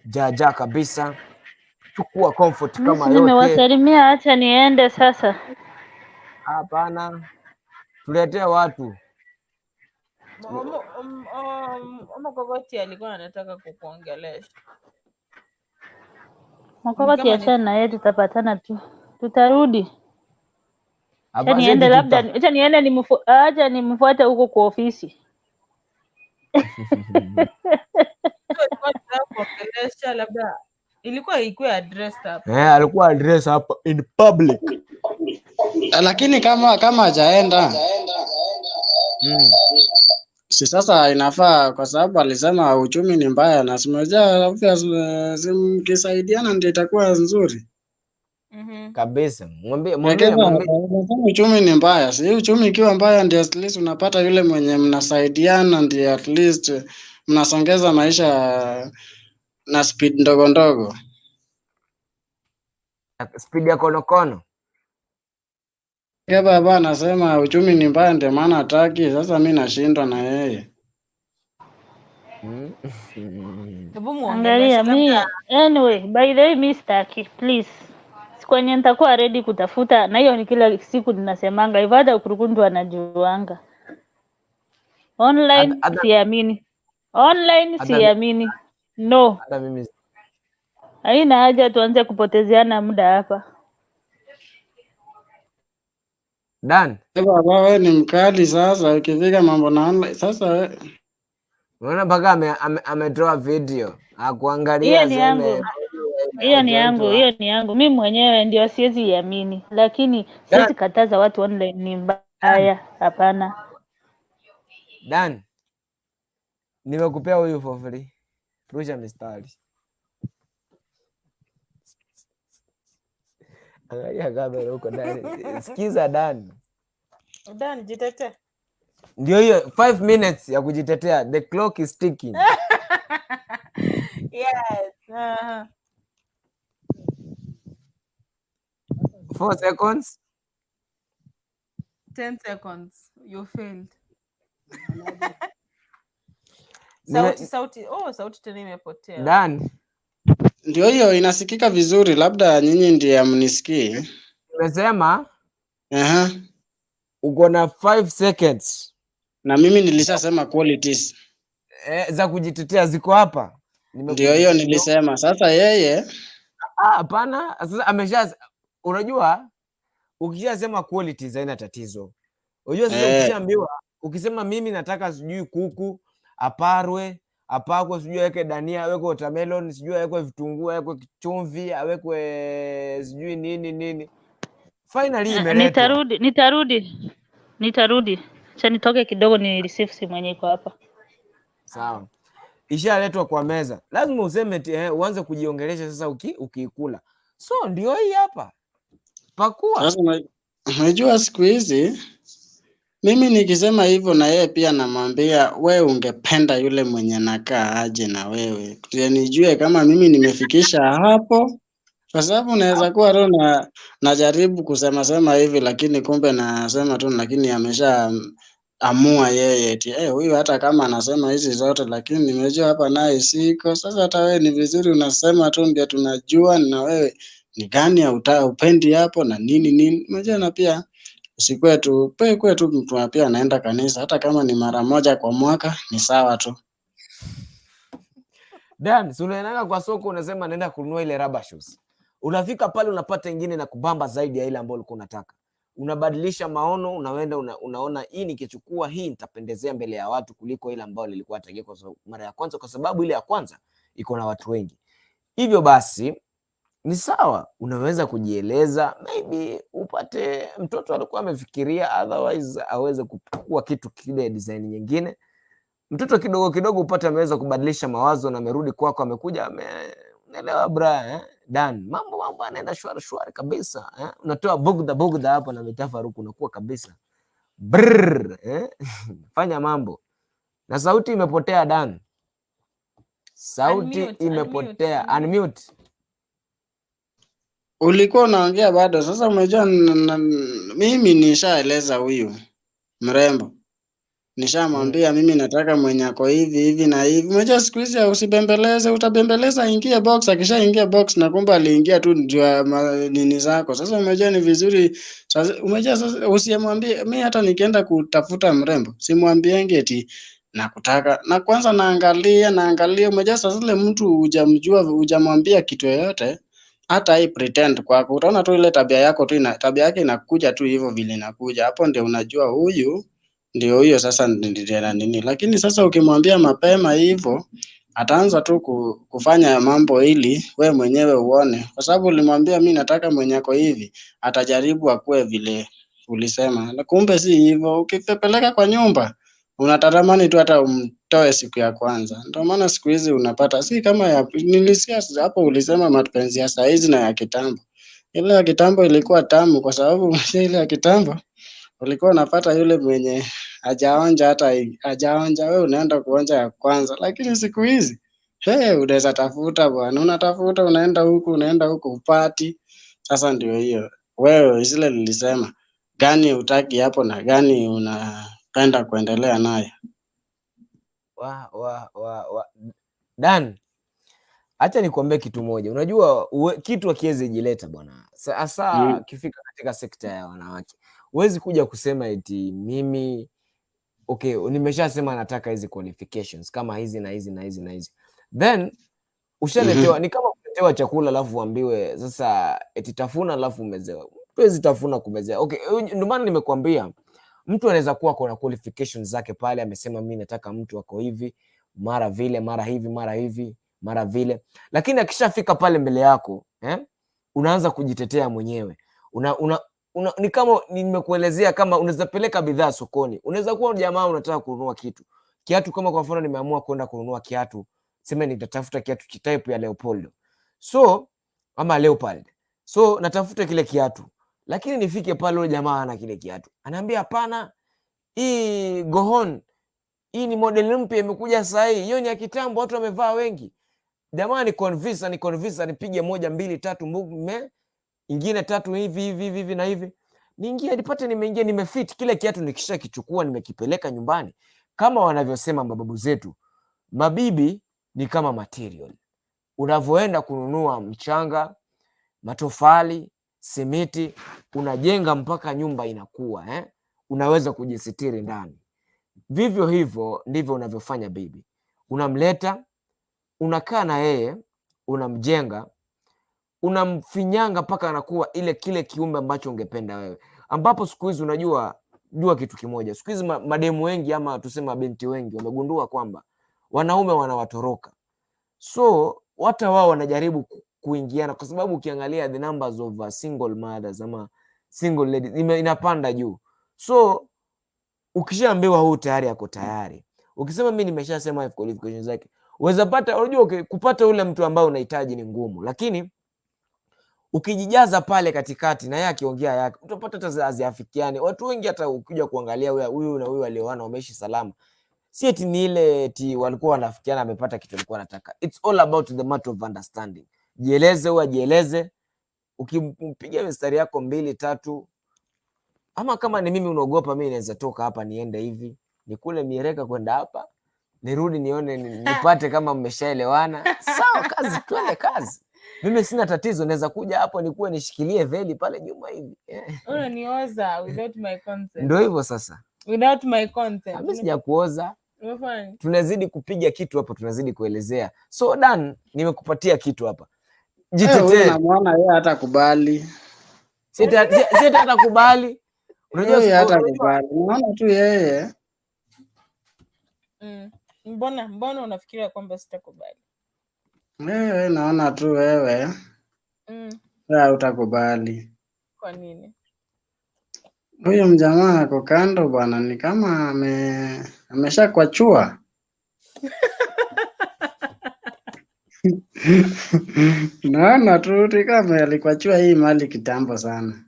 jaja kabisa, chukua comfort Mimi kama si yote. nimewasalimia, acha niende sasa. Hapana, tuletee watu. Omo Kokoti alikuwa anataka kukuongelesha. Ni Mkokoti, kama ni achana na yeye, tutapatana tu, tutarudi. Acha Hapa niende sisi labda, acha niende acha nimfuate huko kwa ofisi. Alikuwa anataka kuongelesha, labda ilikuwa ikuwe addressed hapa. Eh, alikuwa address hapa in public. Lakini kama hajaenda si sasa inafaa, kwa sababu alisema uchumi ni mbaya na simejaa obvious, si mkisaidiana ndio itakuwa nzuri. Kabisa. Mwambie mwambie Lakini mwambie anasema uchumi ni mbaya, si uchumi ikiwa mbaya ndio at least unapata yule mwenye mnasaidiana, ndio at least mnasongeza maisha na speed ndogo ndogo. Speed ya konokono. Ya baba anasema uchumi ni mbaya ndio maana hataki. Sasa mi nashindwa na yeye. Hebu muongeleshe Angalia mi, labda. Anyway, by the way mi sitaki, please. Kwenye nitakuwa ready kutafuta, na hiyo ni kila siku ninasemanga hivyo, hata ukurukundu anajuanga. Online siamini, online siamini, no, Hata mimi haina haja tuanze kupotezeana muda hapa. Dan, Eh, baba wewe ni mkali sasa, ukifika mambo na online sasa unaona mpaka ametoa video akuangalia Hiyo ni aseme yangu, hiyo ni yangu, haujaitwa. hiyo ni yangu. Mi mwenyewe ndio siwezi iamini, lakini Dan, siwezi kataza watu online ni mbaya, hapana. Dan, nimekupea huyu for free. Rusha mistari. Angalia kamera huko ndani. Sikiza Dan. Dan, jitete. Ndio hiyo 5 minutes ya kujitetea. The clock is ticking. Yes. 4 seconds. 10 seconds. You failed. Sauti. Oh, sauti tena imepotea. Dan, Ndio hiyo inasikika vizuri, labda nyinyi ndiye hamnisikii. nimesema Aha. uko na 5 seconds. Na mimi nilishasema qualities. Za kujitetea ziko hapa. Ndio hiyo nilisema. Sasa yeye Hapana, sasa amesha, unajua ukishasema qualities haina tatizo. Unajua sasa ukishaambiwa, ukisema mimi nataka sijui kuku aparwe, apakwe, sijui aweke dania, aweke watermelon, sijui awekwe vitunguu, awekwe chumvi, awekwe sijui nini nini. Finally imeletwa. Nitarudi. Acha nitoke kidogo ni receive simu yenye iko hapa. Sawa. Ishaletwa kwa meza. Lazima useme uanze kujiongelesha sasa ukiikula. So ndio hii hapa. Pakua. Sasa unajua siku hizi mimi nikisema hivyo na yeye pia namwambia we ungependa yule mwenye nakaa aje na wewe. Ndio nijue kama mimi nimefikisha hapo, kwa sababu naweza kuwa tu najaribu kusema sema hivi lakini kumbe nasema tu, lakini amesha amua yeye eti huyu hata kama anasema hizi zote lakini nimejua hapa naye siko. Sasa hata wewe ni vizuri unasema tu ndio tunajua na wewe ni gani upendi hapo na nini nini. Unajua na pia usikuwe tu kuwe tu mtu pia anaenda kanisa hata kama ni mara moja kwa mwaka ni sawa tu. Dan, si unaendanga kwa soko unasema naenda kununua ile rubber shoes. Unafika pale unapata ingine na kubamba zaidi ya ile ambayo ulikuwa unataka. Unabadilisha maono, unaenda unaona hii nikichukua hii nitapendezea mbele ya watu kuliko ile ambayo nilikuwa natarajia kwa mara ya kwanza, kwa sababu ile ya kwanza iko na watu wengi. Hivyo basi ni sawa, unaweza kujieleza, maybe upate mtoto alikuwa amefikiria, otherwise aweze kuchukua kitu kile design nyingine. Mtoto kidogo kidogo upate ameweza kubadilisha mawazo na amerudi kwako, amekuja Unaelewa bra, eh? Dan, mambo anaenda shwari shwari kabisa, eh? Unatoa bugdha bugdha hapo na mitafaruku unakuwa kabisa. Brrr, eh? Fanya mambo. Na sauti imepotea, Dan. Sauti Unmute, unmute, imepotea. Unmute. Unmute. Ulikuwa unaongea bado. Sasa umejua mimi nishaeleza huyu mrembo, nishamwambia mimi nataka mwenye ako hivi hivi na hivi. Umejua siku hizi usibembeleze, utabembeleza ingie box. Akishaingia box na kumbe aliingia tu juu ya nini zako. Sasa umejua ni vizuri sasa, umejua sasa usimwambie. Mimi hata nikienda kutafuta mrembo simwambiengi eti nakutaka, na kwanza naangalia naangalia. Umejua sasa zile mtu hujamjua, hujamwambia kitu yoyote hata hii pretend kwako, utaona tu ile tabia yako tu tabia yake inakuja tu hivyo vile inakuja. Hapo ndio unajua huyu ndio huyo sasa ndio na nini. Lakini sasa ukimwambia mapema hivyo ataanza tu kufanya mambo ili we mwenyewe uone, kwa sababu ulimwambia mi nataka mwenye ako hivi, atajaribu akuwe vile ulisema, na kumbe si hivyo. Ukipeleka kwa nyumba unatatamani tu hata umtoe siku ya kwanza. Ndio maana siku hizi unapata si kama ya, nilisikia hapo ulisema mapenzi ya saa hizi na ya kitambo. Ile ya kitambo ilikuwa tamu kwa sababu ile ya kitambo ulikuwa unapata yule mwenye hajaonja, hata hajaonja, we unaenda kuonja ya kwanza. Lakini siku hizi hey, unaweza tafuta bwana, unatafuta unaenda huku unaenda huku upati. Sasa ndio hiyo, wewe zile nilisema gani hutaki hapo na gani unapenda kuendelea nayo. Wa, wa, wa, wa. Dan, acha nikuambie kitu moja. Unajua kitu hakiwezi jileta bwana, hasa kifika katika sekta ya wanawake. Huwezi kuja kusema eti mimi, okay, nimeshasema nataka hizi qualifications kama hizi na hizi na hizi na hizi, then ushaletewa. Ni kama kuletewa chakula alafu uambiwe sasa eti tafuna alafu umezewa. Huwezi tafuna kumezea. Okay, ndio maana nimekuambia mtu anaweza kuwa kuna qualifications zake pale, amesema mi nataka mtu ako hivi, mara vile, mara hivi, mara hivi, mara vile, lakini akishafika pale mbele yako, eh, unaanza kujitetea mwenyewe. Una, una, una, ni kama nimekuelezea, kama unaweza peleka bidhaa sokoni, unaweza kuwa jamaa unataka kununua kitu, kiatu, kama kwa mfano nimeamua kwenda kununua kiatu, sema nitatafuta kiatu type ya Leopoldo, so ama Leopard, so natafuta kile kiatu, lakini nifike pale yule jamaa ana kile kiatu, anaambia hapana, hii Gohon hii ni model mpya imekuja sasa hii, hiyo ni ya kitambo, watu wamevaa wengi. Jamaa ni convince nipige moja mbili tatu me ingine tatu hivi hivi hivi hivi na hivi, niingie nipate nimeingia nimefit kile kiatu. Nikishakichukua nimekipeleka nyumbani, kama wanavyosema mababu zetu, mabibi ni kama material. Unavyoenda kununua mchanga, matofali, simiti, unajenga mpaka nyumba inakuwa, eh? Unaweza kujisitiri ndani. Vivyo hivyo ndivyo unavyofanya bibi, unamleta, unakaa na yeye, unamjenga, unamfinyanga mpaka anakuwa ile kile kiumbe ambacho ungependa wewe. Ambapo siku hizi unajua, jua kitu kimoja, siku hizi mademu wengi ama tuseme mabinti wengi wamegundua kwamba wanaume wanawatoroka, so hata wao wanajaribu kuingiana, kwa sababu ukiangalia the numbers of single mothers ama single ladies inapanda juu. So ukishaambiwa huu tayari ako tayari, ukisema mi nimeshasema qualifications zake, uweza pata, unajua, okay, kupata ule mtu ambaye unahitaji ni ngumu, lakini ukijijaza pale katikati na yeye akiongea yake, utapata hata haziafikiani. Watu wengi hata ukija kuangalia huyu na huyu walioana wameishi salama, si eti ni ile eti walikuwa wanafikiana amepata kitu alikuwa anataka. It's all about the matter of understanding. Jieleze, huyu ajieleze, ukimpigia mistari yako mbili tatu, ama kama ni mimi unaogopa, mi naweza toka hapa niende hivi nikule miereka kwenda hapa nirudi nione nipate kama mmeshaelewana. Sawa, kazi, twende kazi. Mimi sina tatizo, naweza kuja hapo nikuwe nishikilie veli pale nyuma hivi. Unanioza without my consent. Ndio hivyo sasa. Without my consent. Mi sijakuoza. Umefanya? Tunazidi kupiga kitu hapo, tunazidi kuelezea. So Dan, nimekupatia kitu hapa, Eh, huyu jitetee. namwona yeye hatakubali. Sita kubali. Unajua Huyu unajua hatakubali. Naona tu yeye. Mbona unafikiria kwamba sitakubali? Wewe naona tu wewe wewe hautakubali. Kwa nini? Huyu mjamaa ako kando bwana, ni kama ameshakwachua. Naona tu ni kama alikuachua hii mali kitambo sana.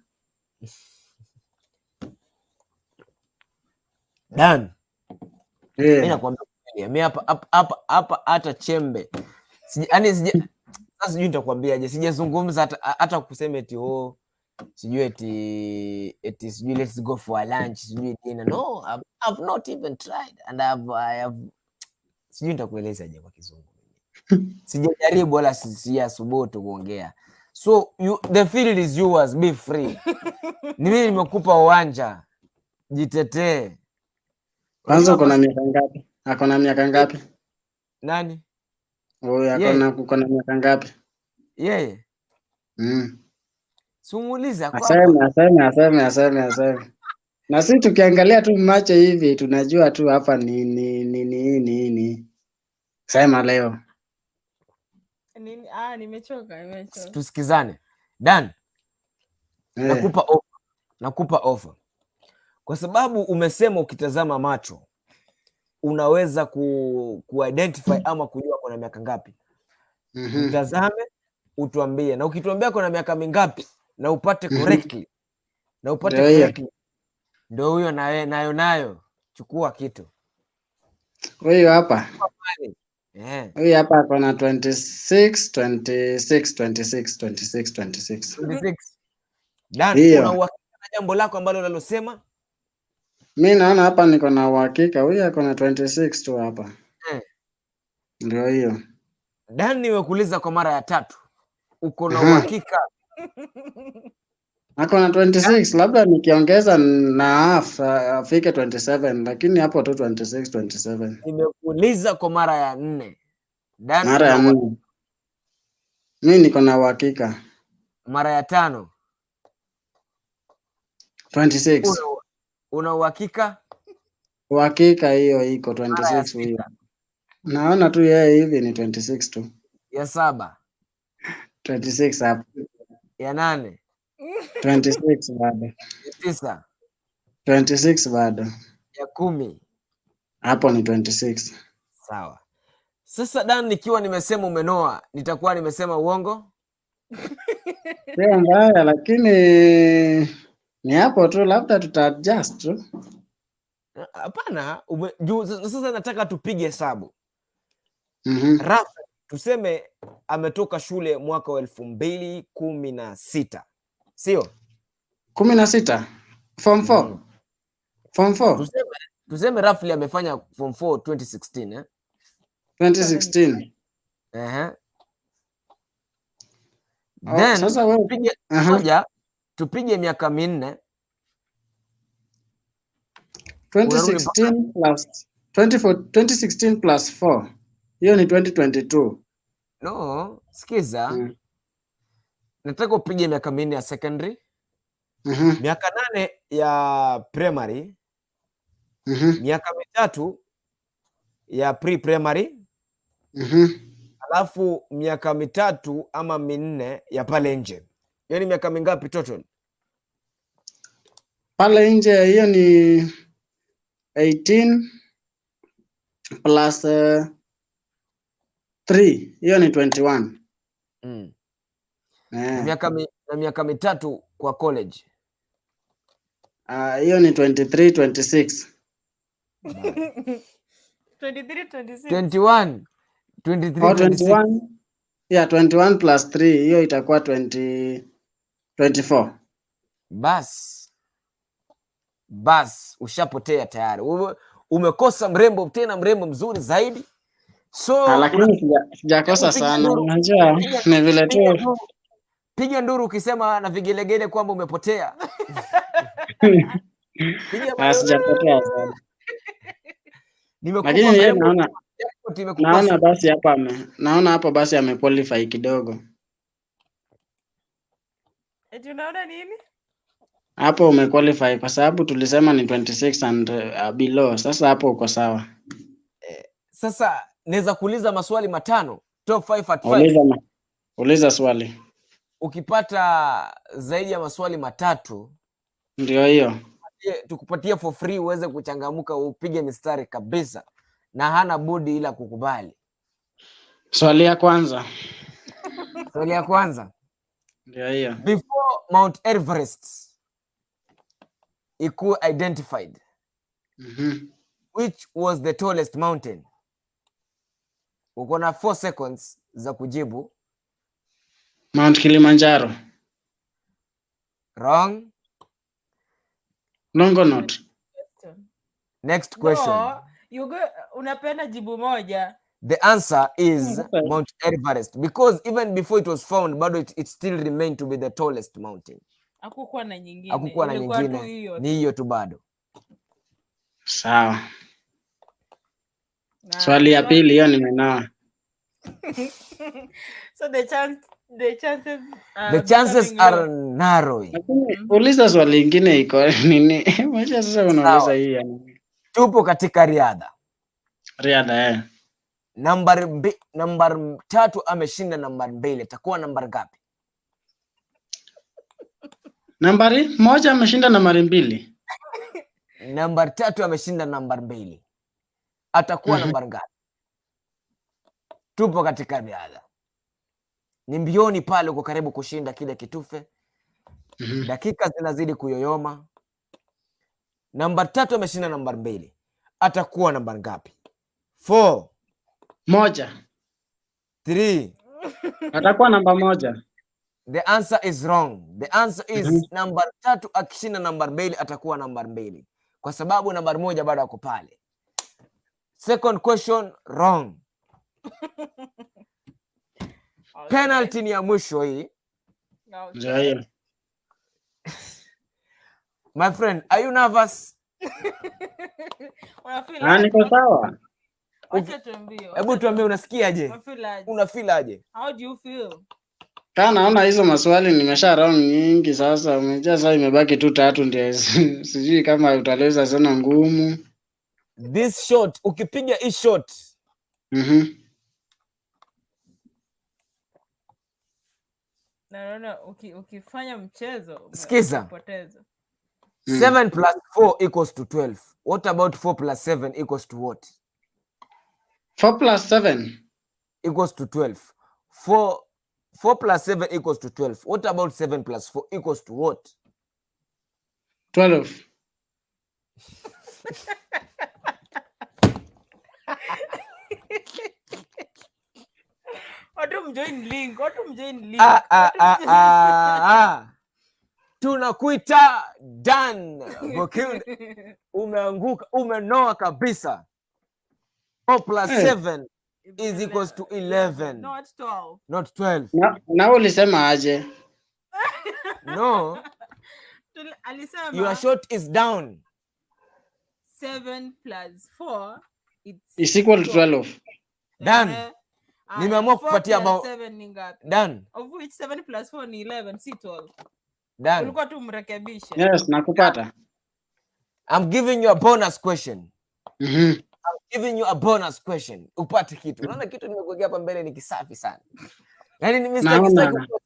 Dan, mi Eh, nakwambia kweli, mi hapa hapa hapa hapa hata chembe. Yaani sasa sijui nitakwambiaje, sijazungumza hata kusema eti oh sijui eti sijui let's go for a lunch, sijui dinner. No, I've not even tried and I have sijui nitakuelezaje kwa Kizungu. Sijajaribu wala sijathubutu kuongea. So the field is yours, be free. Ni mimi nimekupa uwanja, jitetee. Kwanza Unajua uko na hapa miaka ngapi? Ako na miaka ngapi? Nani? Huyu Yeye. uko na miaka ngapi? Yeye. Simuulize ako hapa. Aseme, aseme, aseme, aseme, aseme. Na sisi tukiangalia tu macho hivi tunajua tu hapa ni ni ni ni ni ni. Sema leo. Nini? Nimechoka, nimechoka. Tusikizane. Dan, nakupa offer. Nakupa offer. Kwa sababu umesema ukitazama macho unaweza ku identify ama kujua kuna miaka ngapi. Mtazame utuambie, na ukituambia kuna miaka mingapi na upate correctly, na upate Ndio hiyo. correctly, ndio huyo nayo nayo nayo, chukua kitu. Huyu hapa. Huyu hapa ako na 26, 26, 26, 26, 26. 26. Dan, Hiyo. una uhakika na jambo lako ambalo unalosema? Mi naona hapa niko na uhakika. Huyu ako na 26 tu hapa. Ndio hiyo. Dan, nimekuuliza kwa mara ya tatu. Uko na uhakika? Ako na 26, labda nikiongeza na half afike 27, lakini hapo tu 26, 27. Nimekuuliza kwa mara ya 4. Dan, Mara ya una 4. Mi niko na uhakika. Mara ya 5. 26. Una uhakika? Uhakika hiyo iko Mara ya 26 huyo. 6. Naona tu yeye hivi ni 26 tu. Ya 7. 26 hapo. Ya 8. 26 bado. Ya 9. 26 bado. Ya 10. Hapo ni 26. Sawa. Sasa Dan, nikiwa nimesema umenoa, nitakuwa nimesema uongo? Sio mbaya, lakini ni hapo tu, labda tuta adjust tu. Hapana, sasa nataka tupige hesabu. Rafa, tuseme ametoka shule mwaka wa 2016. Sio? 16? Form 4? Form 4? Tuseme roughly amefanya form 4 2016, eh? 2016. Oh, Then, sasa wewe tupige miaka 4. 2016 plus twenty-four, 2016 plus 4. Hiyo ni 2022. No, sikiza. Nataka upige miaka 4 ya secondary. Miaka 8 ya primary. Miaka 3 ya pre-primary. Alafu miaka 3 ama 4 ya pale nje. Hiyo ni miaka mingapi total? Pale nje hiyo ni 18 plus 3. Hiyo ni 21. Na miaka 3 kwa college. Hiyo ni 23, 26. 23, 26. 21, 23, Oh, 26. 21. Yeah, 21 plus 3, hiyo itakuwa 24. Bas. Bas, ushapotea tayari. Umekosa mrembo, tena mrembo mzuri zaidi. So, Lakini sijakosa Hebu piga sana, nduru. unajua, ni vile tu. Piga nduru ukisema na vigelegele kwamba umepotea. Piga mayowe. Sijapotea sana. Nimekupa Lakini yeye mrembo, jackpot imekukosa. naona basi hapa ame, naona hapo basi amequalify kidogo. Eti unaona nini? Hapo umequalify kwa sababu tulisema ni 26 and below. Sasa hapo uko sawa. Sasa naweza kuuliza maswali 5, top 5 at 5. Uliza swali. Ukipata zaidi ya maswali 3, Ndio hiyo. Tukupatie for free uweze kuchangamuka upige mistari kabisa, na hana budi ila kukubali. Swali ya kwanza Swali ya kwanza. Ndio hiyo. Before Mount Everest ikuwe identified, which was the tallest mountain? Uko na 4 seconds za kujibu. Mount Kilimanjaro. Wrong. Longonot. Next question. No, you go, unapenda jibu moja. The answer is Okay. Mount Everest, because even before it was found, bado it still remained to be the tallest mountain. Hakukuwa na nyingine. Hakukuwa na Ilikuwa tu nyingine, hiyo. Ni hiyo tu bado. Sawa. Na Swali ya pili hiyo nimenawa. So the chances are The chances becoming are low. narrowing. Lakini uliza swali lingine iko nini? Wacha sasa unauliza Sawa. hii ya nini? Tupo katika riadha. Riadha eh. Nambari tatu ameshinda nambari mbili, atakuwa nambari ngapi? Nambari moja ameshinda nambari mbili. Nambari tatu ameshinda nambari mbili, atakuwa nambari ngapi? Tupo katika riadha, ni mbioni pale, uko karibu kushinda kile kitufe. Dakika zinazidi kuyoyoma. Nambari tatu ameshinda nambari mbili, atakuwa nambari ngapi? 4, Moja. 3. Atakuwa namba moja. The answer is wrong. The answer is nambari tatu akishinda nambari mbili atakuwa nambari mbili, kwa sababu nambari moja bado ako pale. Second question wrong. Okay. Penalty ni ya mwisho hii. Okay. Ndio hiyo. My friend, are you nervous? Unafeel Ah, aje? niko sawa. Wacha tuambie. Hebu tuambie unasikiaje? Unafeel aje? Una feel aje? How do you feel? Kaa naona hizo maswali nimesha wrong nyingi sasa. Umejaa sasa imebaki tu tatu ndio sijui kama utaleza sana ngumu. This shot, ukipiga hii shot Na naona ukifanya mchezo Sikiza. Umepoteza. 7 plus 4 equals to 12. What about 4 plus 7 equals to what? 4 plus 7 Equals to 12. 4 plus 7 equals to 12. What about 7 plus 4 equals to what? 12. Watu mjoin link, watu mjoin link. Ah, ah, Watu ah, mjoin- ah, ah. Tunakuita Dan Bokild. Umeanguka, umenoa kabisa. 4 plus Eh. 7 is equals to 11. Not 12. Not 12. Na ulisema aje? No, Alisema your shot is down. 7 plus 4 it's Is equal to 12. Dan. Eh, aya, Nimeamua 4 kupatia plus 7 ni ngapi? Dan, Of which 7 plus 4 ni 11, si 12. Dan. Ulikuwa tu mrekebishe. Yes, nakupata. I'm giving you a bonus question. I'm giving you a bonus question. Upate kitu. Unaona kitu nimekuwekea hapa mbele ni kisafi sana. Yaani mimi Naona. sitaki kukosea.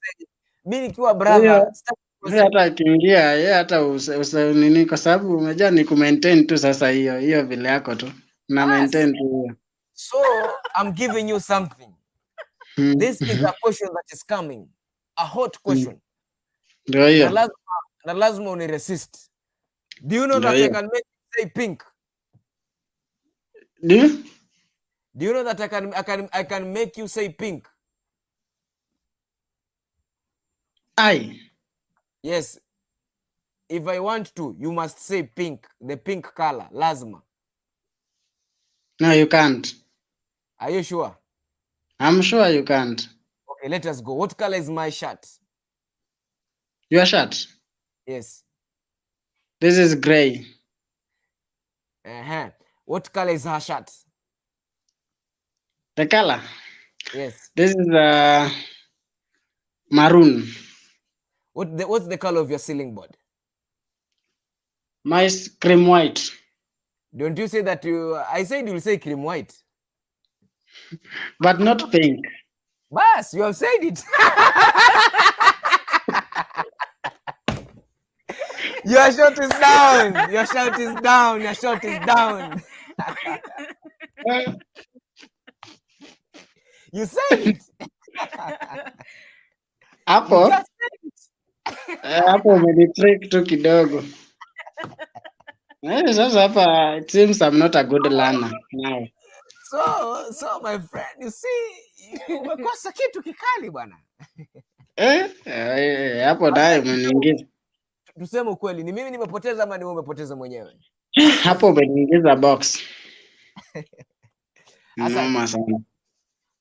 Mimi nikiwa brother, sitaki Yeye hata akiingia, yeye hata nini kwa sababu umejua ni kumaintain tu sasa hiyo hiyo vile yako tu. Na maintain tu hiyo. So, I'm giving you something. This is a question that is coming. A hot question. Ndio Na hiyo. lazima uniresist. Do you know Ndio that I hiyo. can make you say pink? Do you? Do you know that I can make you say pink? Ai. Yes. If I want to, you must say pink, the pink color, lazima. No, you can't. Are you sure? I'm sure you can't. Okay, let us go. What color is my shirt? Your shirt? Yes. This is gray. What color is her shirt? The color? Yes. This is maroon. What's the color of your ceiling board? My cream white. Don't you say that you... I said you'll say cream white. But not pink. Bas, you have said it. Your shot is down. Your shot is down. Your shot is down. You said it. You Hapo just said it. hapo umenitrick tu kidogo. Sasa hapa it seems I'm not a good learner now. So my friend, you see, umekosa kitu kikali bwana. Hapo naye umeniingiza. Tuseme ukweli, ni mimi nimepoteza ama ni wewe umepoteza mwenyewe? Hapo umeniingiza box. Asa, Noma sana.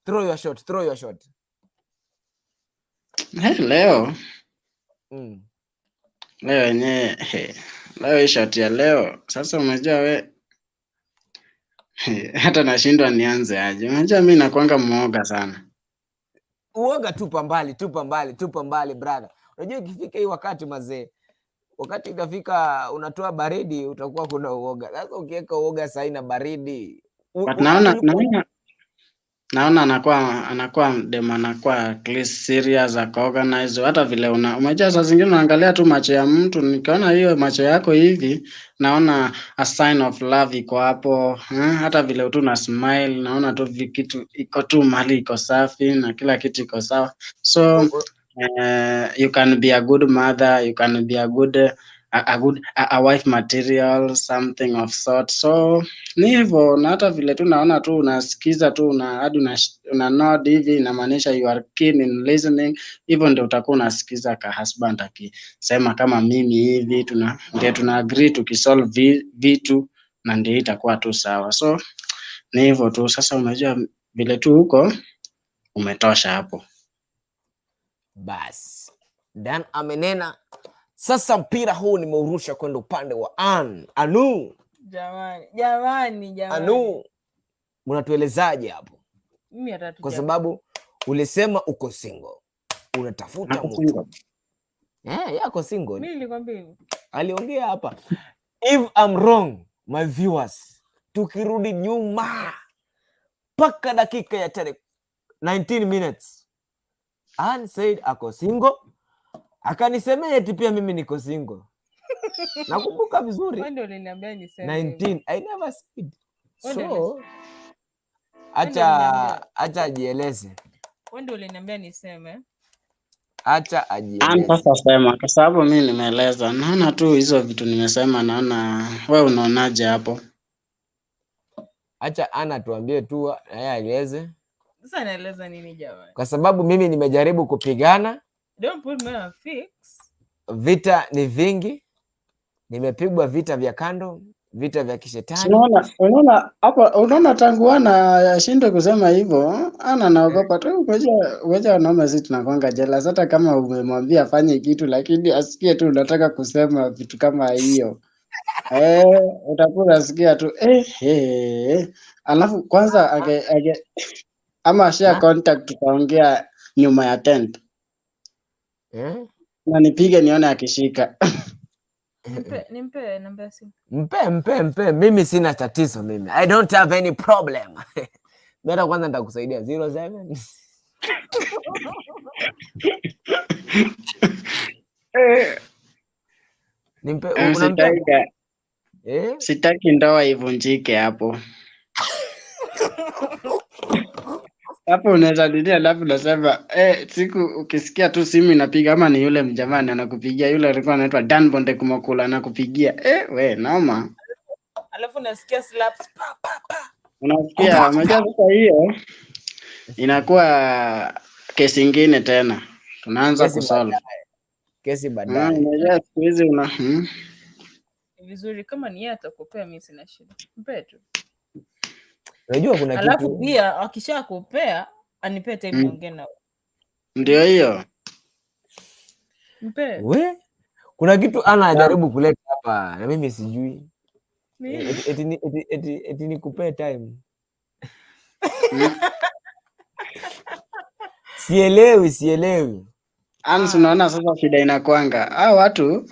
throw your shot, throw your shot. Leo leo yenyewe, leo hii shot ya leo sasa, umejua we, hata nashindwa nianze aje. Unajua mi nakuanga mwoga sana. Uoga tupa mbali, tupa mbali, tupa mbali brother. Unajua ikifika hii wakati mazee, wakati itafika unatoa baridi, utakuwa kuna uoga. Sasa ukiweka uoga sahi na baridi But naona naona anakuwa dem, anakuwa at least serious, ako organized. Hata vile umejua saa zingine unaangalia tu macho ya mtu, nikiona hiyo macho yako hivi naona a sign of love iko hapo, Hata vile tu una smile naona tu kitu iko tu mahali iko safi na kila kitu iko sawa. So you can be a good mother, you can be a good a good a wife material, something of sort. So ni hivyo, na hata vile tu naona tu unasikiza tu una hadi una nod hivi, inamaanisha you are keen in listening. Hivyo ndio utakuwa unasikiza ka husband akisema kama mimi hivi, tuna ndio tuna agree tukisolve vitu na ndio itakuwa tu sawa. So ni hivyo tu. Sasa umejua vile tu huko umetosha hapo. Bas, Dan amenena. Sasa mpira huu nimeurusha kwenda upande wa An Anu. Jamani, jamani, jamani. Anu, unatuelezaje hapo? Mimi hata Kwa sababu ulisema uko single, unatafuta Ako mtu. single. Yako single. Mimi nilikwambia hivyo. Aliongea hapa. If I'm wrong, my viewers, tukirudi nyuma mpaka dakika ya tarehe 19 minutes, Ann said ako single, akanisemea eti pia mimi niko single. Nakumbuka vizuri. Wewe ndio uliniambia niseme hivyo. 19 I never said. Wewe ndio So Wewe ndio acha uliniambia. acha ajieleze, Wewe ndio uliniambia niseme. Acha Ann, ajieleze. sasa sema, kwa sababu mi nimeeleza, naona tu hizo vitu nimesema, naona we unaonaje hapo? Acha Ana tuambie tu na yeye aeleze, Sasa naeleza nini jamani? kwa sababu mimi nimejaribu kupigana Don't put me on fix. Vita ni vingi, nimepigwa vita vya kando, vita vya kishetani. Unaona hapo, unaona tangu ana ashindwe kusema hivyo, ana naogopa tu. Unajua wanaume sisi tunakuanga jealous, hata kama umemwambia afanye kitu, lakini asikie tu unataka kusema vitu kama hiyo, utakuwa unasikia tu eh. Alafu kwanza age ama share Na? contact, tutaongea nyuma ya tent Eh? na nipige nione akishika. Nimpe namba ya simu. Mpe, mpe, mpe, mimi sina tatizo mimi. I don't have any problem. Mimi hata kwanza nitakusaidia 07. Nimpe, unampea? Sitaki, Eh? sitaki ndoa ivunjike hapo. Hapo unaweza dunia, alafu unasema siku ukisikia tu simu inapiga ama ni yule mjamani anakupigia, yule alikuwa anaitwa Dan Bonde Kumakula anakupigia, we noma. Alafu nasikia slaps pa pa pa. Unasikia, unajua sasa hiyo inakuwa kesi ingine tena, tunaanza Kesi kusolve. baadaye. Kesi baadaye. Unajua siku hizi una Vizuri, kama ni yeye atakupea, mimi sina shida. Mpe tu. Unajua kuna Alafu kitu pia akishakupea anipee time niongee na wewe. Ndio hiyo. Mpe. We? Kuna kitu ana anajaribu kuleta hapa na mimi sijui. Nini? Eti nikupee time. Sielewi, sielewi. Ans, unaona sasa shida inakwanga. Hao watu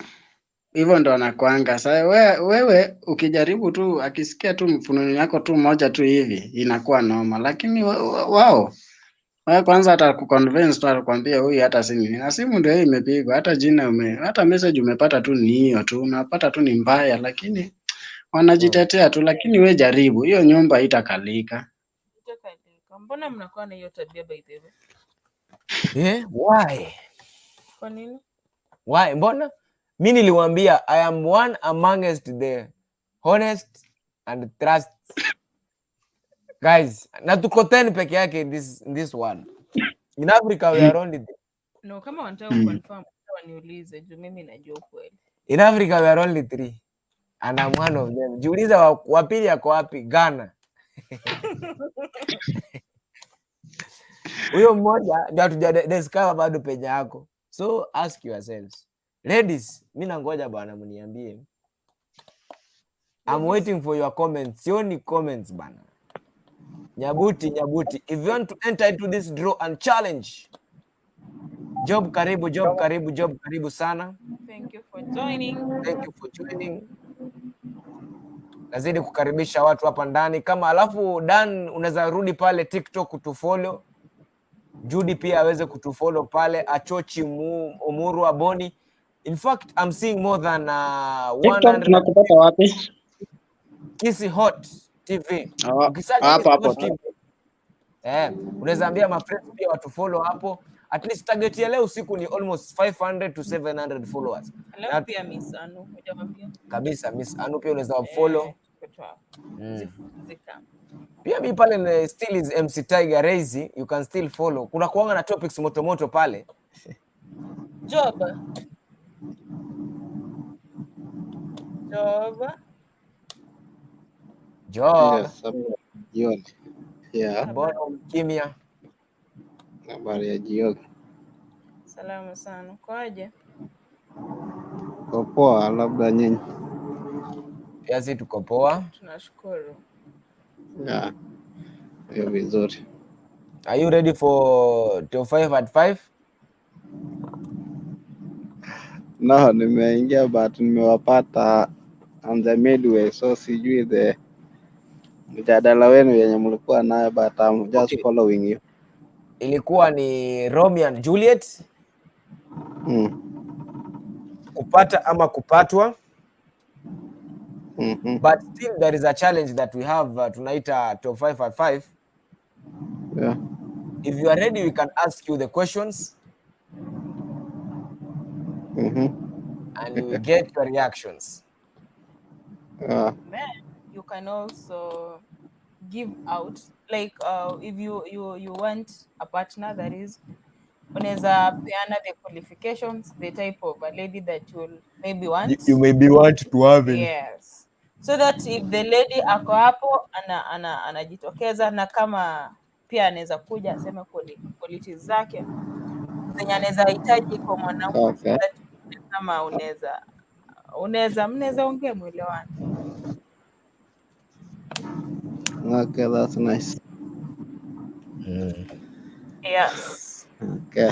hivyo ndo wanakwanga. Sasa wewe ukijaribu tu, akisikia tu mfununi yako tu moja tu hivi inakuwa noma, lakini wao wewe kwanza hata kuconvince tu atakwambia huyu hata si nini, na simu ndio hiyo imepigwa, hata jina hata message umepata tu ni hiyo tu, unapata tu ni mbaya, lakini wanajitetea tu. Lakini we jaribu, hiyo nyumba itakalika. Mbona mnakuwa na hiyo tabia by the way? Eh, why? Kwa nini? Why? Mbona mi niliwaambia I am one amongst the honest and trust guys, na tuko 10 peke yake in this world. In Africa we are only three. No, kama wanataka kuconfirm waniulize juu mimi najua ukweli. In Africa we are only three and I'm one of them. Jiuliza wa pili ako wapi? Ghana. Huyo mmoja ndio hatuja discover bado penye yako. So ask yourselves. Ladies, mi nangoja bwana mniambie. I'm waiting for your comments. Sioni comments bana. Nyabuti, Nyabuti. If you want to enter into this draw and challenge. Job karibu, Job karibu, Job karibu sana. Thank you for joining. Thank you for joining. Nazidi kukaribisha watu hapa ndani kama, alafu Dan unaweza rudi pale TikTok kutufollow. Judy pia aweze kutufollow pale, Achochi Omuru Aboni. In fact, I'm seeing more than TikTok 100 tunakupata wapi? Kisi Hot TV. Ah, Ukisearch hapo Kisi hapo Hot TV, eh, unaweza ambia mafriends pia watu follow hapo. At least target ya leo usiku ni almost 500 to 700 followers. Alafu pia Miss Anu, hujamwambia? Kabisa, Miss Anu pia unaweza follow. Eh, kutoa. Zika. Pia mi pale still is MC Tiger Razy, you can still follow. Kuna kuanga na topics moto moto pale. Job. Job. Job, Yes, habari ya jioni. Yeah, mbona kimya? habari ya jioni. Salama sana. Kwaje? Kwa poa, labda nyinyi. Pia si tuko poa. Tunashukuru. Yeah, hiyo vizuri. Are you ready for top 5 at 5? No, nimeingia but nimewapata on the midway, so sijui the mjadala wenu yenye mlikuwa nayo, but I'm just following you. Ilikuwa ni Romeo and Juliet, kupata ama kupatwa. But still there is a challenge that we have, tunaita top 5 at 5. If you are ready, we can ask you the questions and we get your reactions. Then you can also give out like if you want a partner, that is, unaweza peana the qualifications, the type of a lady that you'll maybe want. You maybe want to have it. Yes, so that if the lady ako hapo ana anajitokeza na kama pia anaweza kuja aseme qualities zake zenye anaweza hitaji kwa mwanaume, so that kama unaweza mnaweza ongea mwelewane. Okay, that's nice. Yes. Okay.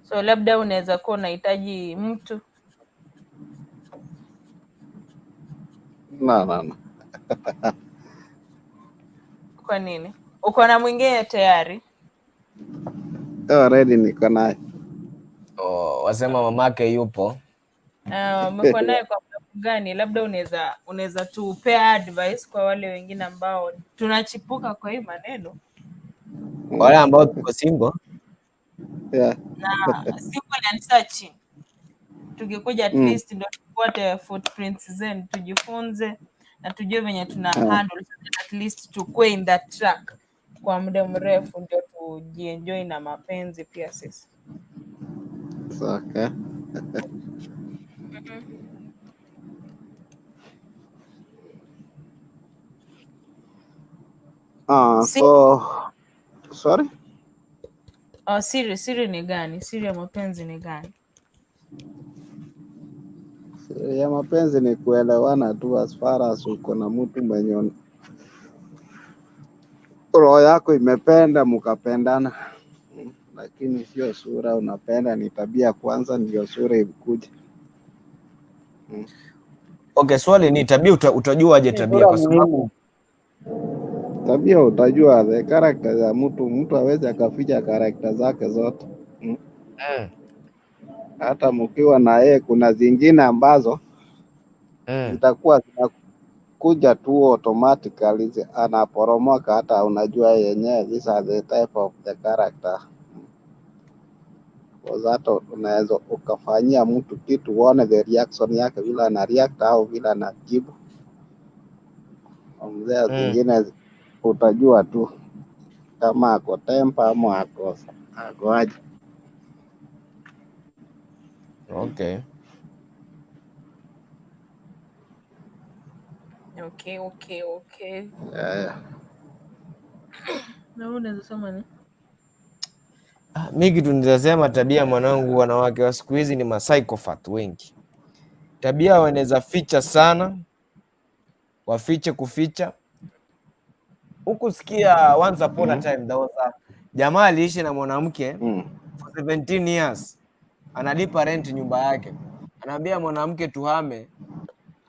So labda unaweza kuwa unahitaji mtu. No, no, no. Kwa nini? Uko na mwingine tayari? Already niko naye. Oh, wasema mamake yupo. Umekuwa naye kwa muda gani? Labda unaweza tupea advice kwa wale wengine ambao tunachipuka kwa hii maneno. Wale ambao tuko single. Na single and searching. Tukikuja at least ndo tufuate footprints zenu, tujifunze na tujue venye tuna handle so that at least tukue in that track kwa muda mrefu, ndio tujienjoy na mapenzi pia sisi. It's okay. Ah, so sorry. Oh, siri ni gani? Siri ya mapenzi ni gani? Siri ya mapenzi ni kuelewana tu, as far as uko na mtu mwenye roho yako imependa mukapendana. Lakini sio sura unapenda, ni tabia kwanza ndio sura ikuje. Okay, swali ni tabia, utajuaje tabia? Sura Kwa sababu muhimu. Tabia utajua the character ya mtu, mtu hawezi akaficha character zake zote. Hata mkiwa na yeye kuna zingine ambazo Zitakuwa zinakuja tu automatically, anaporomoka, hata unajua yenyewe these are the type of the character. Because hata unaweza ukafanyia mtu kitu uone the reaction yake vile ana react au vile anajibu. Mzee zingine utajua tu kama ako temper ama ako aje. Okay. Okay. Yeah. Na wewe unaweza sema ni? Ah, mi kitu nizasema tabia mwanangu, wanawake wa siku hizi ni ma-psychopath wengi. Tabia wanaweza ficha sana, wafiche kuficha. Huku sikia, once upon a time there was a jamaa aliishi na mwanamke for 17 years, analipa rent nyumba yake, anaambia mwanamke tuhame,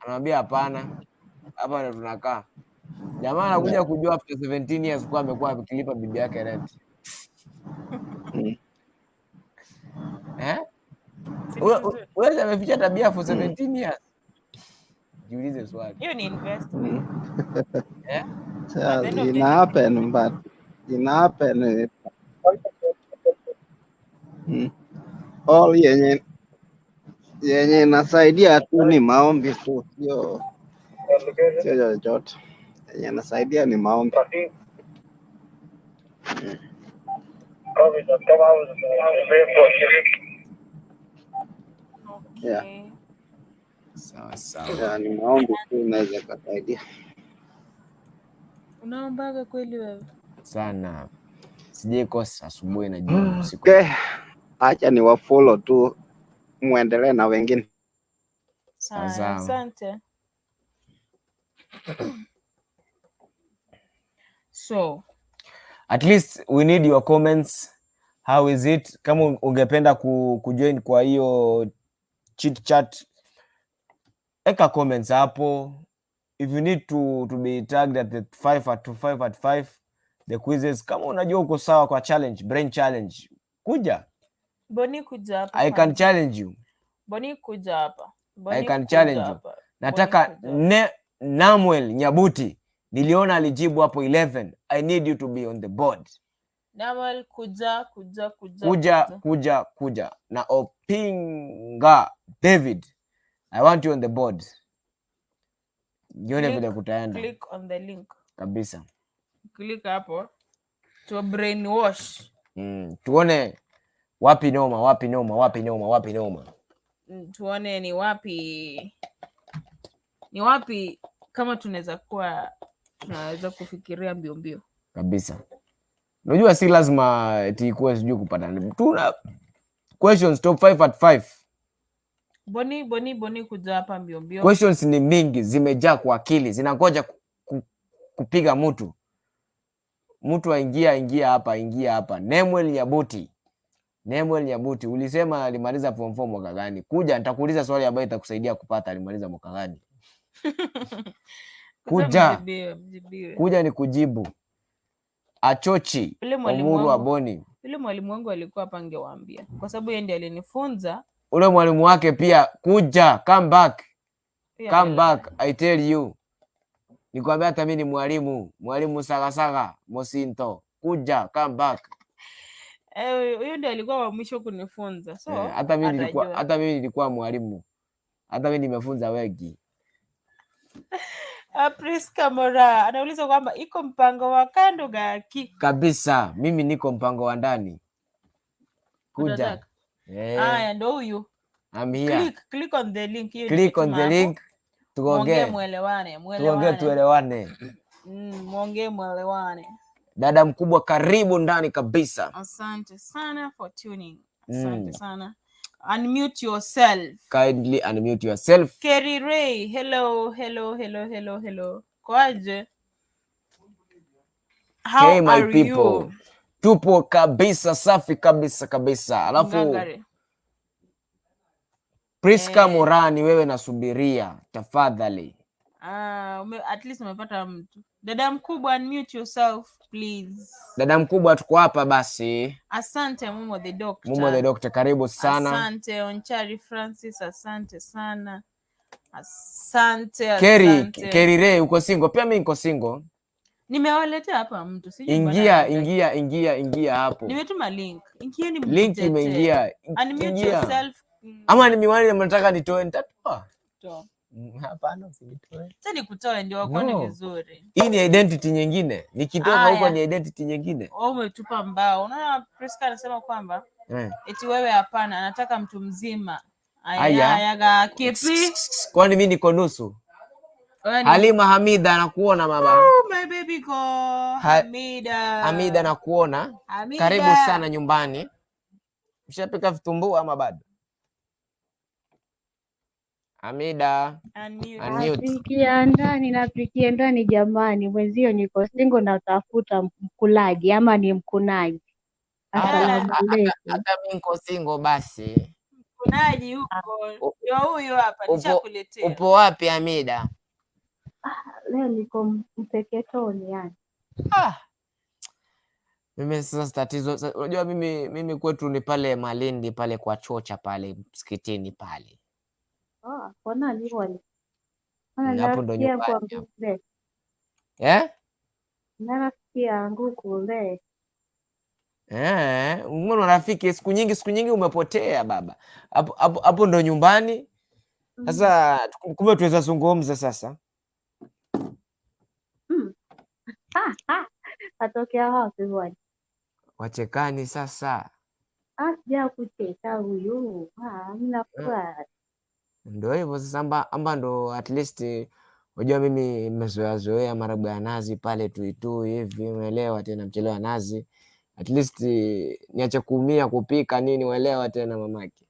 anaambia hapana, hapa ndo tunakaa. Jamaa anakuja kujua after 17 years kuwa amekuwa akilipa bibi yake rent. Eh? Si vizuri. Wewe ameficha tabia for 17 years. Jiulize swali. Hiyo ni investment. Eh? At the end of the Ina happen, but ina happen all yenye inasaidia tu ni maombi tu, sio chochote. Yenye inasaidia ni maombi. Yeah. Okay. Sawa sawa. Yeah, ni maombi tu inaweza kusaidia. Unaombaga kweli wewe? Sana. Sijai kosa asubuhi na jioni usiku. Okay. Acha ni wafollow tu muendelee na wengine. Sawa Haya, sawa. asante. So, At least we need your comments. How is it? Kama ungependa kujoin kwa hiyo chit chat, eka comments hapo. If you need to be tagged at the 5 at 5 at 5 the quizzes, kama unajua uko sawa kwa challenge, brain challenge, kuja. Boni kuja hapa. I can challenge you. Boni kuja hapa. I can challenge you. Nataka Namuel Nyabuti, niliona alijibu hapo 11. I need you to be on the board. Namuel kuja kuja kuja kuja kuja kuja. Na Opinga David, I want you on the board. Nione vile kutaenda. Click on the link. Kabisa. Click hapo. To brainwash. Tuone wapi noma, wapi noma, wapi noma, wapi noma. Tuone ni wapi. Ni wapi kama tunaweza kuwa tunaweza kufikiria mbio mbio. Kabisa. Unajua si lazima eti ikuwe sijui kupata. Tuna questions top 5 at 5. Boni boni boni kuja hapa mbio mbio. Questions ni mingi, zimejaa kwa akili, zinangoja kupiga mtu. Mtu aingia ingia hapa, ingia hapa. Nemuel Nyabuti. Nemuel Nyabuti, ulisema alimaliza form 4 mwaka gani? Kuja nitakuuliza swali ambayo itakusaidia kupata alimaliza mwaka gani. Kuja. Mjibiwe, mjibiwe. Kuja ni kujibu. Achochi Omuru Aboni. Yule mwalimu wangu alikuwa hapa, angewaambia kwa sababu yeye ndiye alinifunza. Ule mwalimu wake pia kuja, come back. Come back, I tell you. Nikwambia hata mimi ni mwalimu, mwalimu saga Mosinto. Kuja, come back. Huyo ndiye alikuwa wa mwisho kunifunza. So, hata mimi nilikuwa mwalimu. Hata mimi nimefunza wengi. Priska Mora anauliza kwamba iko mpango wa kando gaki? Kabisa, mimi niko mpango wa ndani. Kuja. Haya, ndo huyu. I'm here. Click on the link. Click on the link. Tuongee. Muelewane, Tuongee tuelewane. Muongee muelewane. Dada mkubwa karibu ndani kabisa. Asante sana for tuning. Asante sana. Unmute yourself. Kindly unmute yourself. Kerry Ray, hello, hello, hello, hello, hello. Kwaje? How hey, my are people. You? Tupo kabisa, safi kabisa kabisa. Alafu Priska Morani, wewe nasubiria tafadhali. At least umepata mtu. Dada mkubwa, unmute yourself please. Dada mkubwa tuko hapa basi. Asante Mumo the Doctor. Mumo the Doctor, karibu sana. Asante Onchari Francis, asante sana. Asante, Kerry, asante. Kerry Ray uko single? Pia mimi niko single. Nimewaletea hapa mtu, sijui mbona Ingia, hamtaki. ingia, ingia, ingia hapo. Nimetuma link. Ingieni Link mjitetee. imeingia. Unmute Ingia. yourself. Ama ni miwani mnataka nitoe, nitatoa. Toa. Hapana, usinitoe. Acha nikutoe ndio wakuone No. vizuri. Hii ni identity nyingine. Nikitoka huko Aya. ni identity nyingine. Wewe umetupa mbao. Unaona Priska anasema kwamba Eh. eti wewe hapana, anataka mtu mzima. Aya, Aya. ayaga kipi? Kwani mimi niko nusu? Wewe ni Halima Hamida anakuona mama. Oh, my baby girl. Hamida. Hamida nakuona. Hamida. Karibu sana nyumbani. Mshapika vitumbua ama bado? Hamida, Unmute. unmute. Napikia ndani, napikia ndani jamani, mwenzio niko single natafuta mkulaji ama ni mkunaji. Asalamu alaikum. Hata mimi niko single basi. Mkunaji huko. Ndio huyu hapa nishakuletea. Upo wapi Hamida? Leo niko Mpeketoni yani. Ah. Mimi sasa tatizo unajua mimi kwetu ni pale Malindi pale kwa chocha pale msikitini pale. Ah, kwa nani wale? Maana Hapo ndo na rafiki yangu nyumbani hapo. kule. Eh? Na rafiki yangu kule. Eh, mbona rafiki siku nyingi umepotea baba. Hapo hapo hapo ndo nyumbani. Sasa kumbe tuweza zungumza sasa. Atokea wapi bwana? Wachekani sasa. Ah, sija kucheka huyu. Ah, mimi nafurahi. Ndo hivyo sasa amba ndo at least unajua mimi nimezoea zoea maragwe ya nazi pale tuitui hivi umeelewa tena mchele wa nazi. At least niache kuumia kupika nini uelewa tena mamake.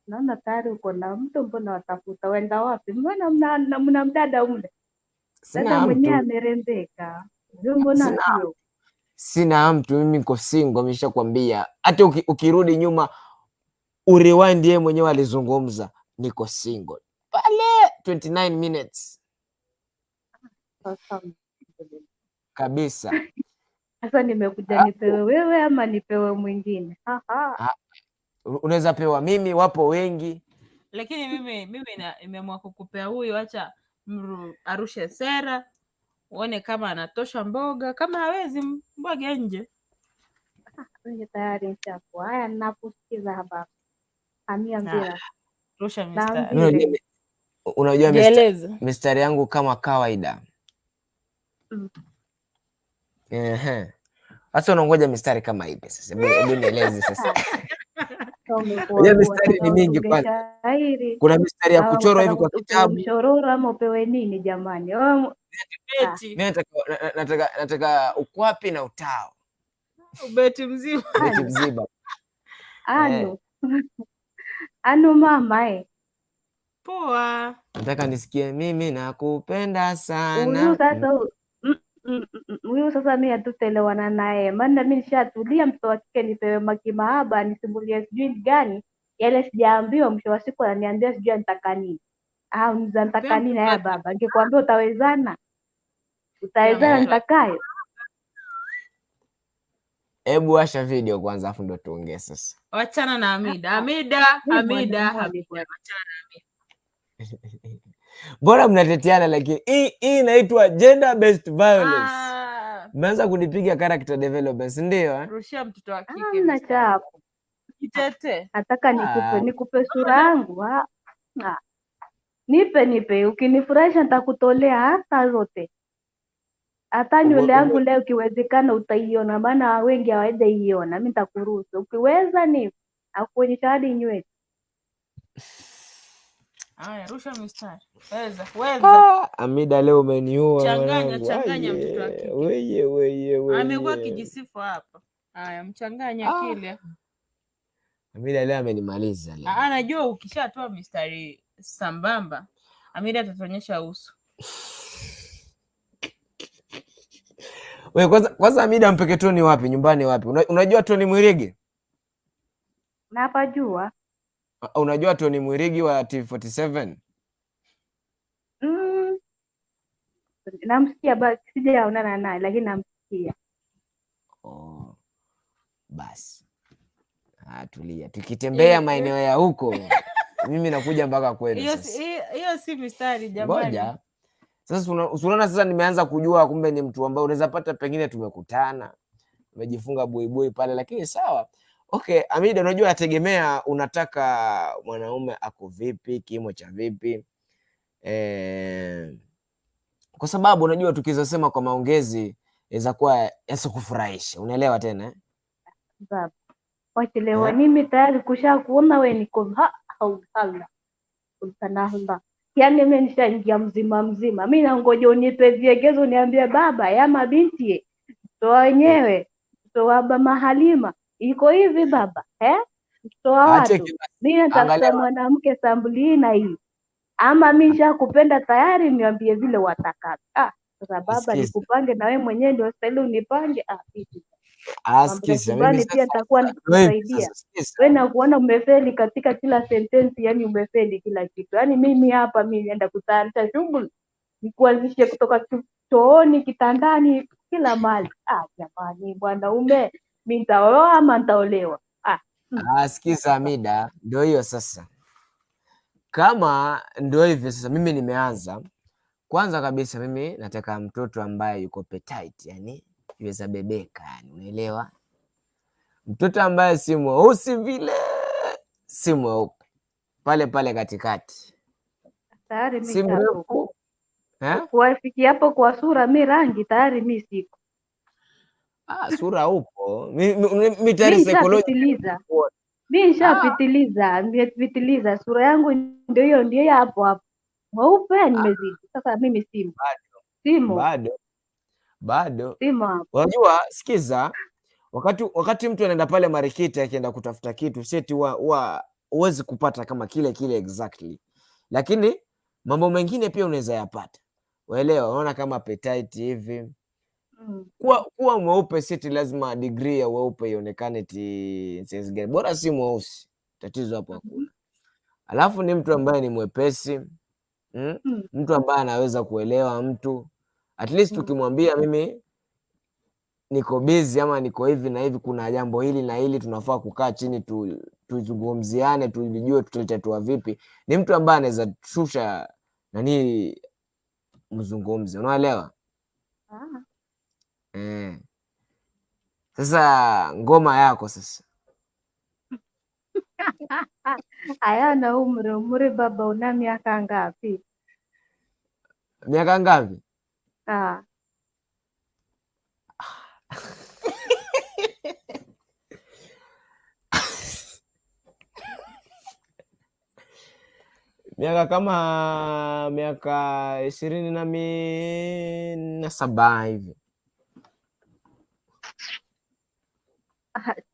Naona tayari uko na mtu, mbona watafuta wenda wapi? Mbona mna mdada mle? Sina Dada mwenyewe mtu. amerembeka. Ndio mbona sio? Sina mtu, mimi niko single, nimeshakwambia. Hata ukirudi nyuma urewind, yeye mwenyewe alizungumza niko single pale 29 minutes Sasa kabisa. Sasa nimekuja nipewe wewe ama nipewe mwingine? Haha. Unaweza pewa mimi, wapo wengi. Lakini mimi nimeamua kukupea huyu, acha mru arushe sera uone kama anatosha mboga, kama hawezi mbwage nje. Mimi tayari nishakuwa. Haya, ninakusikiza hapa. Hamia mbira. Rusha mistari. Naambie. Unajua Jieleze. mistari yangu kama kawaida. Ehe. Sasa unangoja mistari kama ipi sasa? Hebu nieleze sasa. Sasa umekuwa Unajua kuwa mistari ni unataka mingi utunge kwanza. shairi Kuna mistari ya au kuchorwa hivi unataka kwa upewe kitabu. mshororo ama upewe nini jamani? Beti. Mimi nataka ukwapi na utao. Ubeti mzima. Ubeti mzima. Anu. Anu mama eh. Poa. Nataka nisikie mimi nakupenda Huyu sana. sasa huyu sasa mimi hatutaelewana naye, maana mimi nishatulia, mtoto wa kike nipewe makimahaba nisimulie sijui gani yale sijaambiwa, mwisho wa siku ananiambia sijui anataka nini. Ah, anataka nini? Haya baba, ningekwambia utawezana, utawezana Mtoto. nitakayo. Hebu washa video kwanza afu ndo tuongee sasa. Wachana na Hamida. Hamida, Mimi Hamida, bwana Hamida. bwana. Wachana. Mbona mnateteana lakini hii inaitwa gender based violence. Ah, Mmeanza kunipiga character development, si ndio eh? rushia mtoto wa kike Hamna mistari. chapo. Jitete. Nataka nikupe Ah. nikupe sura yangu. Ah, ah. Nipe, ukinifurahisha nitakutolea hata zote, hata nywele yangu leo ikiwezekana utaiona, maana wengi hawajaiona. Mimi nitakuruhusu, ukiweza ni akuonyesha hadi nywele. Haya, rusha mistari. Weza, weza. Ah, Amida leo umeniua Changanya, mwanangu. changanya mtoto wa Aye, kike. Weye, weye, Amekuwa weye. akijisifu hapa. Haya, mchanganya Ah. kile. Amida leo amenimaliza leo. Ah, najua ukishatoa mistari sambamba, Amida atatuonyesha uso. Wewe kwanza Amida Mpeketoni wapi? Nyumbani wapi? Unajua Tony Mwirigi? Napajua. Unajua Tony Mwirigi wa TV47? Namsikia basi, sijaonana naye lakini namsikia. Oh, basi. Ah, tulia. Tukitembea maeneo ya huko, mimi nakuja mpaka kwenu Hiyo sasa. Hiyo si mistari jamani. Ngoja sasa, unaona sasa nimeanza kujua kumbe ni mtu ambaye unaweza pata, pengine tumekutana, umejifunga buibui pale, lakini sawa. Okay, Amida, unajua yategemea unataka mwanaume ako vipi, kimo cha vipi, kwa sababu unajua tukizosema kwa maongezi inaweza kuwa yasikufurahisha, unaelewa tena eh? Baba wachelewa Eh? nimi tayari kusha kuona we niko ha hala sultanahla, yaani mi nishaingia mzima mzima, mi nangoja unipe viegezo, niambie baba yama binti mtoto wa wenyewe, mtoto wa mama Halima iko hivi baba eh? Mtoto wa Ache watu, mi natafuta angalia mwanamke sampuli hii na hii, ama mi nishakupenda tayari, niambie vile watakavyo. Ah, sasa baba Sikiza. nikupange na wewe mwenyewe ndio stahili unipange. Ah, vipi? Mambo ya Sikiza, mimi chumbani pia sasa nitakuwa ndio hivi nikikusaidia sasa, sikiza. we nakuona umefeli katika kila sentensi, yani umefeli kila kitu. Yani mimi hapa mi naenda kutayarisha shughuli nikuanzishe kutoka chooni, kitandani, kila mahali. Ah, jamani, mwanaume mi nitaoa ama nitaolewa? Ah, Sikiza Amida, ndio hiyo sasa. Kama ndio hivyo sasa, mimi nimeanza kwanza kabisa, mimi nataka mtoto ambaye yuko petite, yani iweza bebeka, yani unaelewa, mtoto ambaye si mweusi vile si mweupe, pale pale katikati, tayari mi si nishatoka mrefu eh? kuwafikia hapo kwa sura, mi rangi tayari mi siko, Sura upo mi mi tayari psychology nishapitiliza, mi nishapitiliza, nimepitiliza. Sura yangu ndio hiyo, ndio hiyo hapo hapo, mweupe nimezidi. Sasa mimi simo, simo, bado bado. simo hapo. Unajua, sikiza, wakati mtu anaenda pale marikiti akienda kutafuta kitu seti huwa huwezi kupata kama kile kile exactly, lakini mambo mengine pia unaweza yapata, waelewa? Unaona kama appetite hivi kuwa mweupe seti lazima degree ya weupe ionekane ti size gani, bora si mweusi, tatizo hapo hakuna. Alafu ni mtu ambaye ni mwepesi Mtu ambaye anaweza kuelewa mtu at least ukimwambia mimi niko busy ama niko hivi na hivi, kuna jambo hili na hili, tunafaa kukaa chini tuzungumziane, tulijue tutalitatua vipi. Ni mtu ambaye anaweza shusha nani mzungumze, unaelewa? Eh. Sasa ngoma yako sasa. Hayana umri. Umri baba, una miaka ngapi? Miaka ngapi? Miaka kama miaka 27 hivi.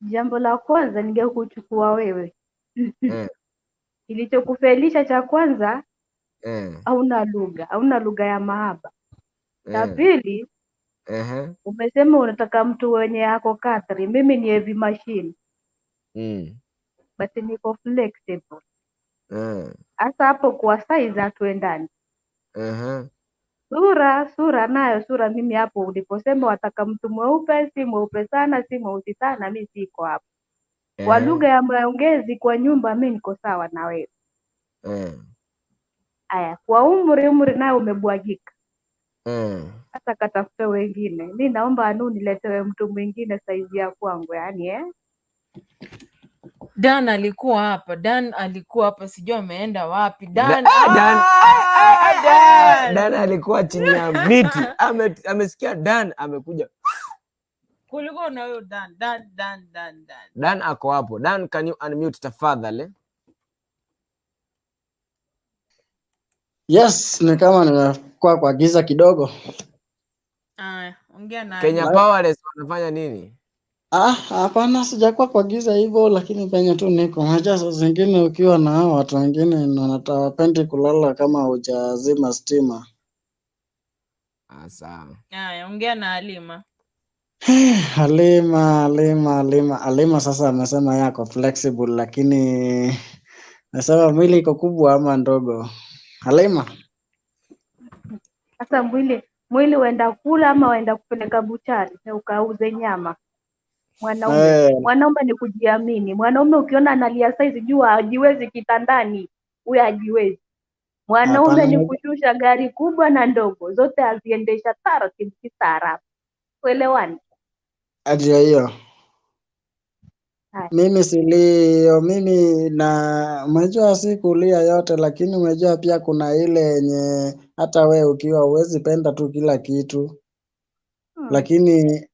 Jambo la kwanza ningekuchukua wewe. Kilichokufelisha cha kwanza, hauna lugha, hauna lugha ya mahaba. Cha pili, umesema unataka mtu wenye ako katri. Mimi ni heavy machine. But niko flexible. Hasa hapo kwa size hatuendani. Sura nayo sura, mimi hapo uliposema wataka mtu mweupe, si mweupe sana, si mweusi sana, mi siko hapo. Kwa lugha ya maongezi kwa nyumba, mi niko sawa na wewe. Aya, kwa umri nayo umebwagika. Hata katafute wengine. Mi naomba anu niletewe mtu mwingine saizi ya kwangu, yani eh? Dan alikuwa hapa, Dan alikuwa hapa, sijui ameenda wapi. Dan, Dan, Dan. Dan alikuwa chini ya miti. Amesikia Dan amekuja. Kulikuwa na huyo Dan, Dan, Dan, Dan, Dan. Dan ako hapo. Dan, can you unmute tafadhali? Yes, ni kama nimekuwa kwa giza kidogo. Aya, ongea na Kenya Ali. Powerless wanafanya nini? Hapana, sijakuwa kwa giza hivyo, lakini penye tu niko. Unajua saa zingine ukiwa na hao watu wengine hawapendi kulala kama hujazima stima. Sawa. Aya, ongea na Halima. Halima, Halima, Halima, Halima sasa amesema yako flexible, lakini nasema mwili iko kubwa ama ndogo? Halima. Sasa mwili waenda kula ama waenda kupeleka buchari na ukauze nyama? Mwanaume ni kujiamini. Mwanaume ukiona analia saizi jua hajiwezi kitandani, huyo hajiwezi. Mwanaume Hapana, ni kushusha gari kubwa na ndogo, zote aziendesha taratibu kistaarabu. Tuelewane? ndio hiyo. Haya. Mimi silio, mimi na umejua si kulia yote, lakini umejua pia kuna ile yenye hata we ukiwa huwezi penda tu kila kitu, lakini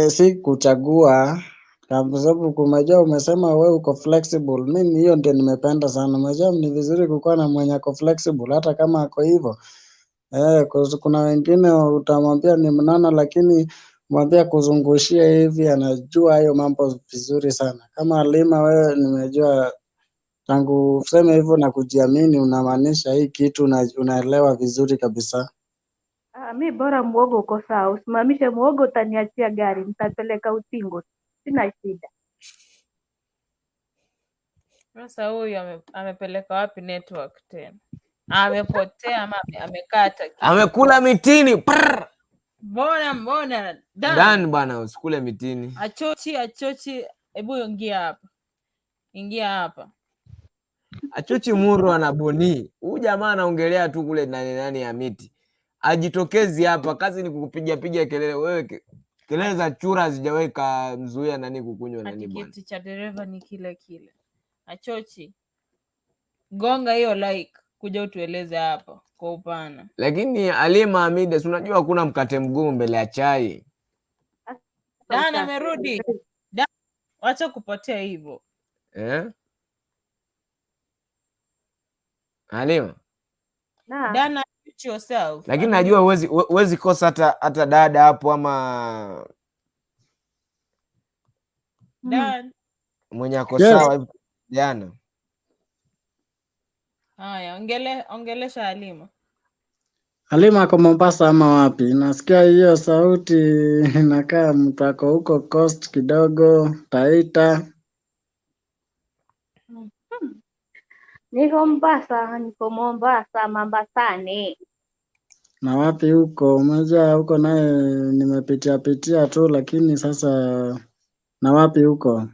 si kuchagua kwa sababu kumejua umesema we uko flexible. Mimi hiyo ndio nimependa sana. Umejua ni vizuri kukuwa na mwenye ako flexible hata kama ako hivyo. Kuna wengine utamwambia ni mnono lakini mwambia kuzungushia hivi anajua hayo mambo vizuri sana. Kama Halima wewe nimejua tangu useme hivyo na kujiamini unamaanisha hii kitu unaelewa vizuri kabisa. Ah, mi bora muogo uko sawa, usimamishe muogo, utaniachia gari, nitapeleka utingo, sina shida. Sasa huyu amepeleka wapi network tena? Amepotea ama amekata kitu? Amekula mitini. Prrr. Mbona Dan, Dan bwana, usikule mitini. Achochi achochi, hebu ingia hapa, ingia hapa. Achochi Muro ana boni. Huyu jamaa anaongelea tu kule nani nani ya miti. Ajitokezi hapa, kazi ni kukupiga piga kelele wewe. Kelele za chura hazijawahi kamzuia nani kukunywa nani bwana. Kiti cha dereva ni kile kile. Achochi, gonga hiyo like, kuja utueleze hapa kwa upana. Lakini Halima Hamida, si unajua hakuna mkate mgumu mbele ya chai. Dan amerudi. Dan, wacha kupotea hivyo. Eh? Halima. Dan, unmute yourself. Lakini najua huwezi kosa hata dada hapo ama Dan. mwenye ako Yes. sawa hivi jana. Haya, ongelesha Halima. Halima ako Mombasa ama wapi? Nasikia hiyo sauti inakaa mtu ako huko coast kidogo, Taita. Niko Mombasa, niko Mombasa, Mambasani. Na wapi huko? Umejua huko naye nimepitia pitia tu, lakini sasa na wapi huko?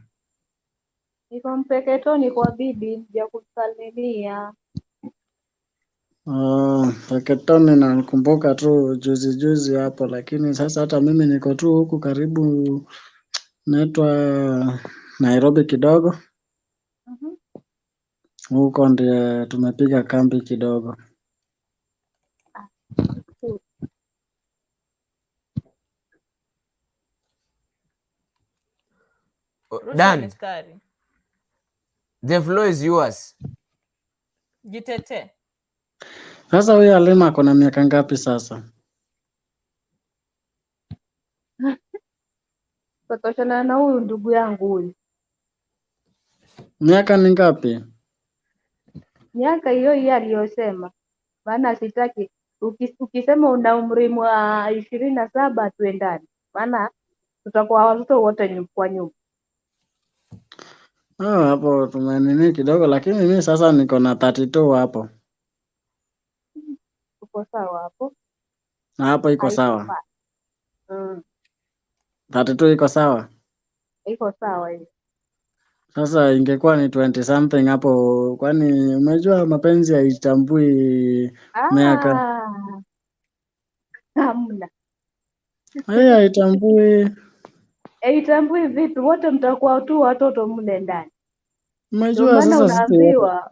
Niko Mpeketoni kwa bibi, nija kusalimia. Oh, Mpeketoni nakumbuka tu juzi juzi hapo, lakini sasa hata mimi niko tu huku karibu, naitwa Nairobi kidogo. Huko ndiye tumepiga kambi kidogo. Rusha Dan, mistari. The floor is yours. Jitetee. Sasa huyu Halima ako na miaka ngapi sasa? Kutoshana na huyu ndugu yangu huyu. Miaka ni ngapi? Miaka hiyo hiyo aliyosema. Maana sitaki ukisema una umri wa 27 tuendane. Maana tutakuwa watoto wote kwa nyumba. Ah, hapo tumenini kidogo, lakini mimi sasa niko na 32 hapo. Uko sawa hapo? Na hapo iko Haiko sawa. mbaya. 32 iko sawa. Iko sawa hiyo. Sasa ingekuwa ni 20 something hapo, kwani umejua mapenzi haitambui miaka. Hamna. Haya haitambui. Haitambui vipi? Wote mtakuwa tu watoto mle ndani. Ndio Umejua maana sasa sisi wote. unaambiwa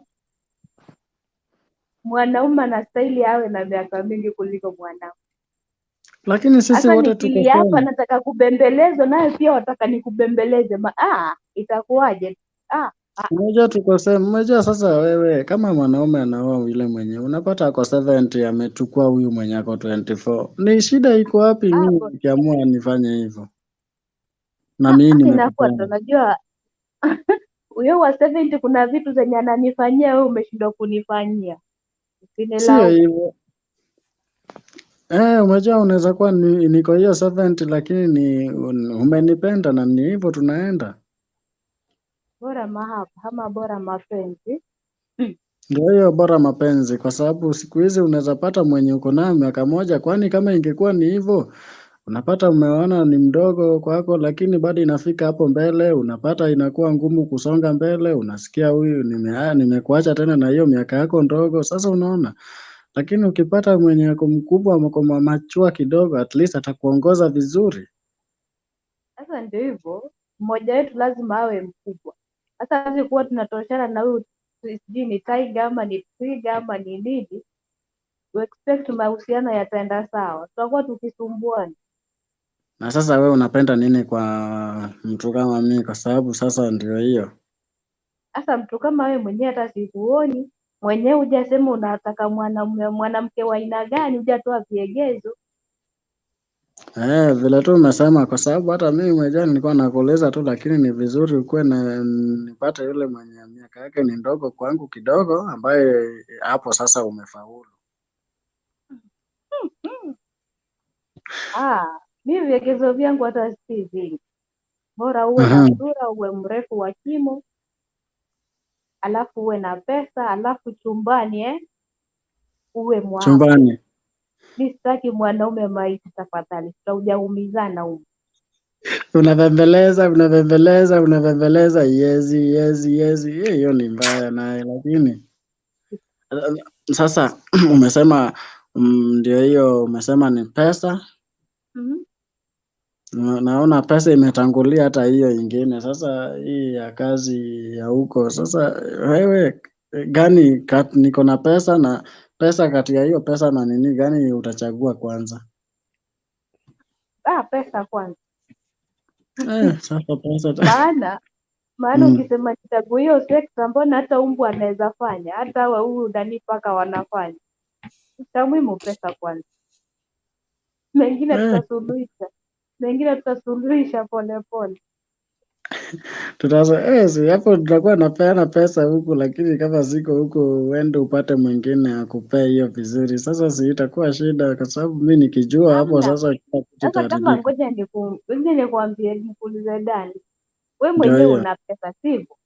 mwanaume anastahili awe na miaka mingi kuliko mwanamke. Lakini sisi Sasa wote tuko nikilia hapa same. nataka kubembelezwa, naye pia wataka nikubembeleze. Itakuwaje? Unajua tuko same. Unajua sasa wewe kama mwanaume anaoa yule mwenye unapata ako 70 amechukua huyu mwenye ako 24. Ni shida iko wapi mimi Hapo nikiamua nifanye hivyo? Na mimi inakuwa nimekupenda. tunajua huyo wa 70 kuna vitu zenye ananifanyia wewe umeshindwa kunifanyia. Sio Usinilaumu. hivyo. Unajua unaweza kuwa niko hiyo 70 lakini ni umenipenda na ni hivyo tunaenda. Bora mahaba ama bora mapenzi. Ndio hiyo bora mapenzi, kwa sababu siku hizi unaweza pata mwenye uko naye miaka moja. Kwani kama ingekuwa ni hivyo, Unapata umeona ni mdogo kwako, lakini bado inafika hapo mbele, unapata inakuwa ngumu kusonga mbele, unasikia huyu nimekuacha tena na hiyo miaka yako ndogo. Sasa unaona, lakini ukipata mwenye ako mkubwa ako machua kidogo, at least atakuongoza vizuri. Sasa ndio hivyo, mmoja wetu lazima awe mkubwa. Sasa hawezi kuwa tunatoshana na huyu sijui ni tiger ama ni twiga ama ni nini, we expect mahusiano yataenda sawa, tutakuwa tukisumbuana. Na sasa we unapenda nini kwa mtu kama mimi? Kwa sababu sasa ndio hiyo. Sasa mtu kama wewe mwenyewe hata sikuoni mwenyewe, hujasema unataka mwanamume mwanamke wa aina gani, hujatoa viegezo. Eh, vile tu umesema, kwa sababu hata mimi mwenyewe nilikuwa nakuuliza tu, lakini ni vizuri ukuwe na nipate yule mwenye miaka yake ni ndogo kwangu kidogo, ambaye hapo sasa umefaulu. Ah, mi viegezo vyangu hata si vingi, bora uwe na Mhm. sura, uwe mrefu wa kimo, alafu uwe na pesa, alafu chumbani uwe mwako. Chumbani Mi sitaki mwanaume maiti tafadhali, tutajaumizana huko. unabembeleza, unabembeleza, unabembeleza, yezi yezi yezi. Hiyo ni mbaya naye, lakini sasa umesema ndio hiyo, umesema ni pesa. Mhm. Naona pesa imetangulia hata hiyo ingine. Sasa hii ya kazi ya huko sasa, wewe gani niko na pesa na pesa, kati ya hiyo pesa na nini gani utachagua kwanza? Ah, pesa kwanza, Sasa pesa maana ukisema nichague hiyo sekta, mbona hata mbwa anaweza fanya, hata huyu nani paka wanafanya. Cha muhimu pesa kwanza, mengine tutasuluhisha, mengine tutasuluhisha polepole. Tutasa si hapo tutakuwa napeana pesa huku, lakini kama siko huku uende upate mwingine akupee hiyo vizuri. Sasa si itakuwa shida, kwa sababu mi nikijua hapo Hamna. sasa kila kitu Sasa kama itaharibika. ngoja nikuambie, nikuulize Dani, we Ndio mwenyewe hiyo. una pesa sivyo?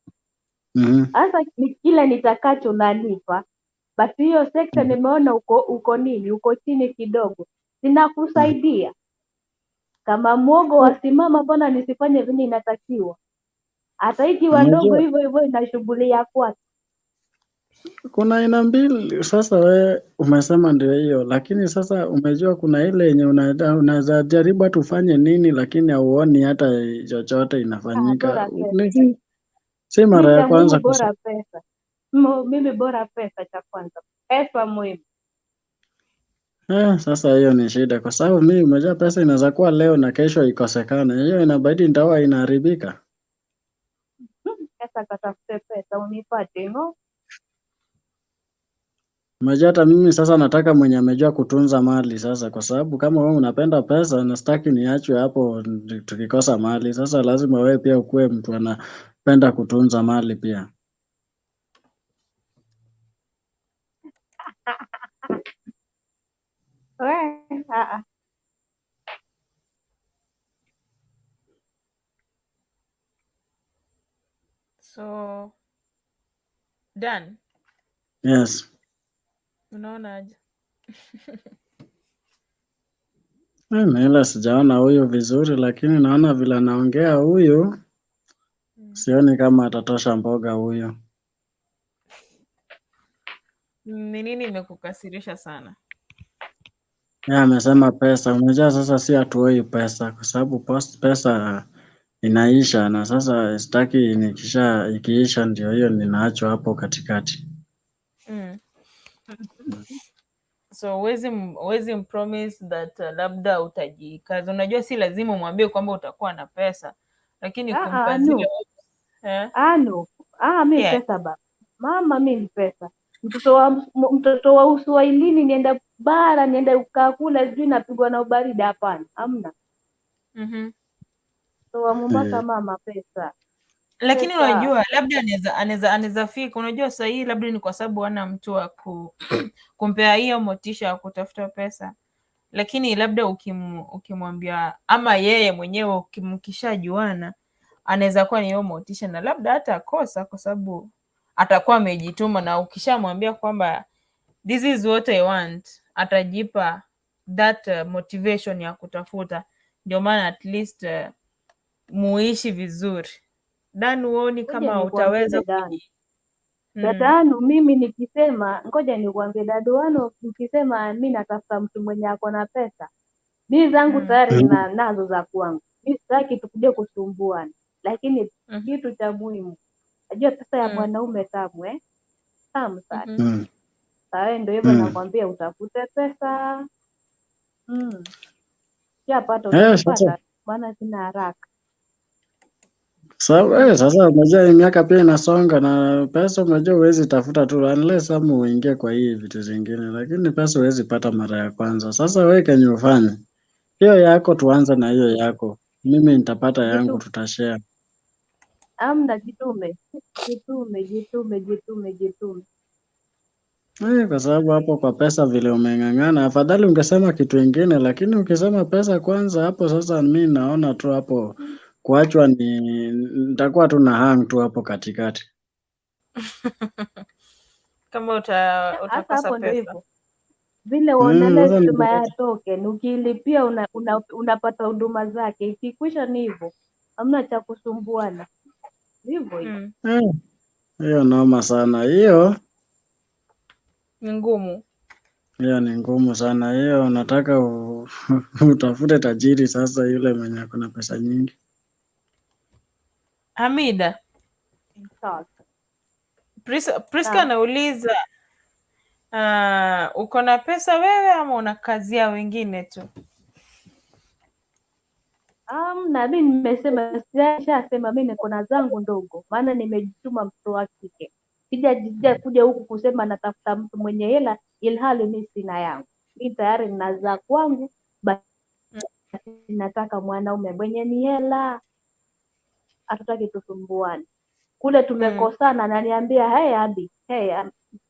Mhm. Sasa ni kile nitakacho unanipa, but hiyo sekta nimeona uko nini, uko chini kidogo, zinakusaidia kama mwogo wasimama, mbona nisifanye vile inatakiwa? Hata ikiwa ndogo Unajua hivyo hivyo ina shughuli ya kwake. kuna aina mbili. Sasa we umesema ndio hiyo, lakini sasa umejua kuna ile yenye unaweza jaribu hata ufanye nini, lakini hauoni hata chochote Ah, inafanyika. bora pesa. Si Mi mara ya cha muhimu kwanza bora pesa. Mimi bora pesa cha kwanza, pesa muhimu. Sasa hiyo ni shida, kwa sababu mimi umejua pesa inaweza kuwa leo na kesho ikosekane, hiyo inabidi ndoa inaharibika. Sasa katafute pesa unipate ngo. Umejua hata mimi sasa nataka mwenye amejua kutunza mali sasa, kwa sababu kama wewe unapenda pesa na sitaki niachwe hapo tukikosa mali. Sasa lazima wewe pia ukuwe mtu anapenda kutunza mali pia. We, ah, ah. So Dan, Yes. unaona aje? Mimi ila sijaona huyu vizuri, lakini naona vile anaongea huyu, sioni kama atatosha mboga huyu. Ni nini imekukasirisha sana? Yeye amesema pesa. Unajua sasa si hatuoi pesa kwa sababu pesa inaisha, na sasa sitaki nikisha ikiisha ndio hiyo ninaachwa hapo katikati. So huwezi mpromise that labda utajikaza. Unajua si lazima umwambie kwamba utakuwa na pesa, lakini Ah, ah, kumpa zile no. eh? Ah, no. Ah, mi Yeah. pesa baba. Mama mi ni pesa. Mtoto wa uswahilini nienda bara nienda ukakula sijui napigwa na ubaridi, hapana, hamna. Mtoto wa Mombasa mama pesa. Lakini Pesa. unajua labda anaweza fika. Unajua saa hii labda ni kwa sababu hana mtu wa kumpea hiyo motisha ya kutafuta pesa, lakini labda ukimwambia ama yeye mwenyewe mkishajuana, anaweza kuwa ni hiyo motisha, na labda hata akosa kwa sababu atakuwa amejituma, na ukishamwambia kwamba this is what I want, atajipa that motivation ya kutafuta. Ndio maana at least muishi vizuri. Dan, huoni Ngoja kama nikwambie utaweza dadanu. Dadanu, mimi nikisema, ngoja nikwambie daduano, nikisema mi natafuta mtu mwenye ako na pesa, mi zangu tayari na nazo za kwangu, mi sitaki tukuje kusumbuana, lakini kitu cha muhimu, najua pesa ya mwanaume tamu, eh? Tamu sana. Sawa, ndio hivyo nakwambia, utafute pesa. Ukishapata Eh, sasa utakipata, maana sina haraka. Sasa unajua hii miaka pia inasonga na pesa, unajua huwezi tafuta tu unless ama uingie kwa hii vitu zingine, lakini pesa huwezi pata mara ya kwanza. Sasa wewe kenye ufanye hiyo yako, tuanze na hiyo yako, mimi nitapata yangu, tutashare. Amna, jitume, jitume, jitume, jitume, jitume. Eh, kwa sababu hapo kwa pesa vile umeng'ang'ana, afadhali ungesema kitu ingine, lakini ukisema pesa kwanza hapo sasa mi naona tu hapo kuachwa ni nitakuwa tu na hang tu hapo katikati. Kama Hasa utakosa hapo ndio pesa. hivyo vile waonelea Sasa stima ya nitakosa. token, ukilipia unapata huduma zake, ikikwisha ni hivyo, hamna cha kusumbuana, hivyo hivyo. Eh, hiyo noma sana hiyo. Ni ngumu. Hiyo ni ngumu sana hiyo, nataka utafute tajiri sasa, yule mwenye ako na pesa nyingi. Hamida, Sawa. Priska Sawa. anauliza uko na pesa wewe ama unakazia wengine tu? Amna, mi nimesema, sishasema mi niko na zangu ndogo, maana nimejituma mtoto wa kike. Sija kuja huku kusema natafuta mtu mwenye hela, ilhali mi sina yangu. Mi tayari nina za kwangu, basi nataka mwanaume mwenye ni hela, hatutaki tusumbuane. Kule tumekosana, ananiambia hey, Abi, hey,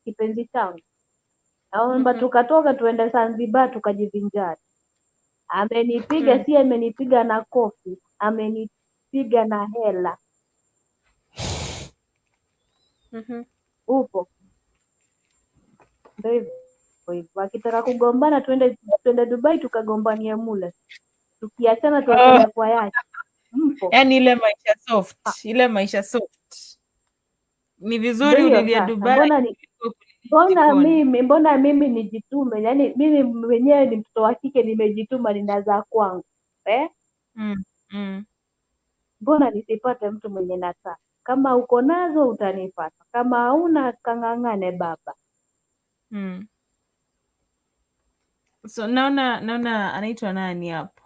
kipenzi changu, naomba tukatoka tuende Zanzibar tukajivinjari. Amenipiga, si amenipiga na kofi, amenipiga na hela. Upo ndio hivyo hivyo. Akitaka kugombana twende Dubai tukagombanie mule, tukiachana tuachane kwa yake. Mpo Yaani ile maisha soft, ile maisha soft. Ni vizuri ndio ulilia sasa. Dubai kuliko kulilia Mbona jikoni. mbona mimi nijitume? Yaani mimi mwenyewe ni mtoto wa kike, nimejituma, nina za kwangu, eh? Mbona nisipate mtu mwenye nataka? Kama uko nazo utanipata, kama hauna kang'ang'ane baba. So naona anaitwa nani hapa?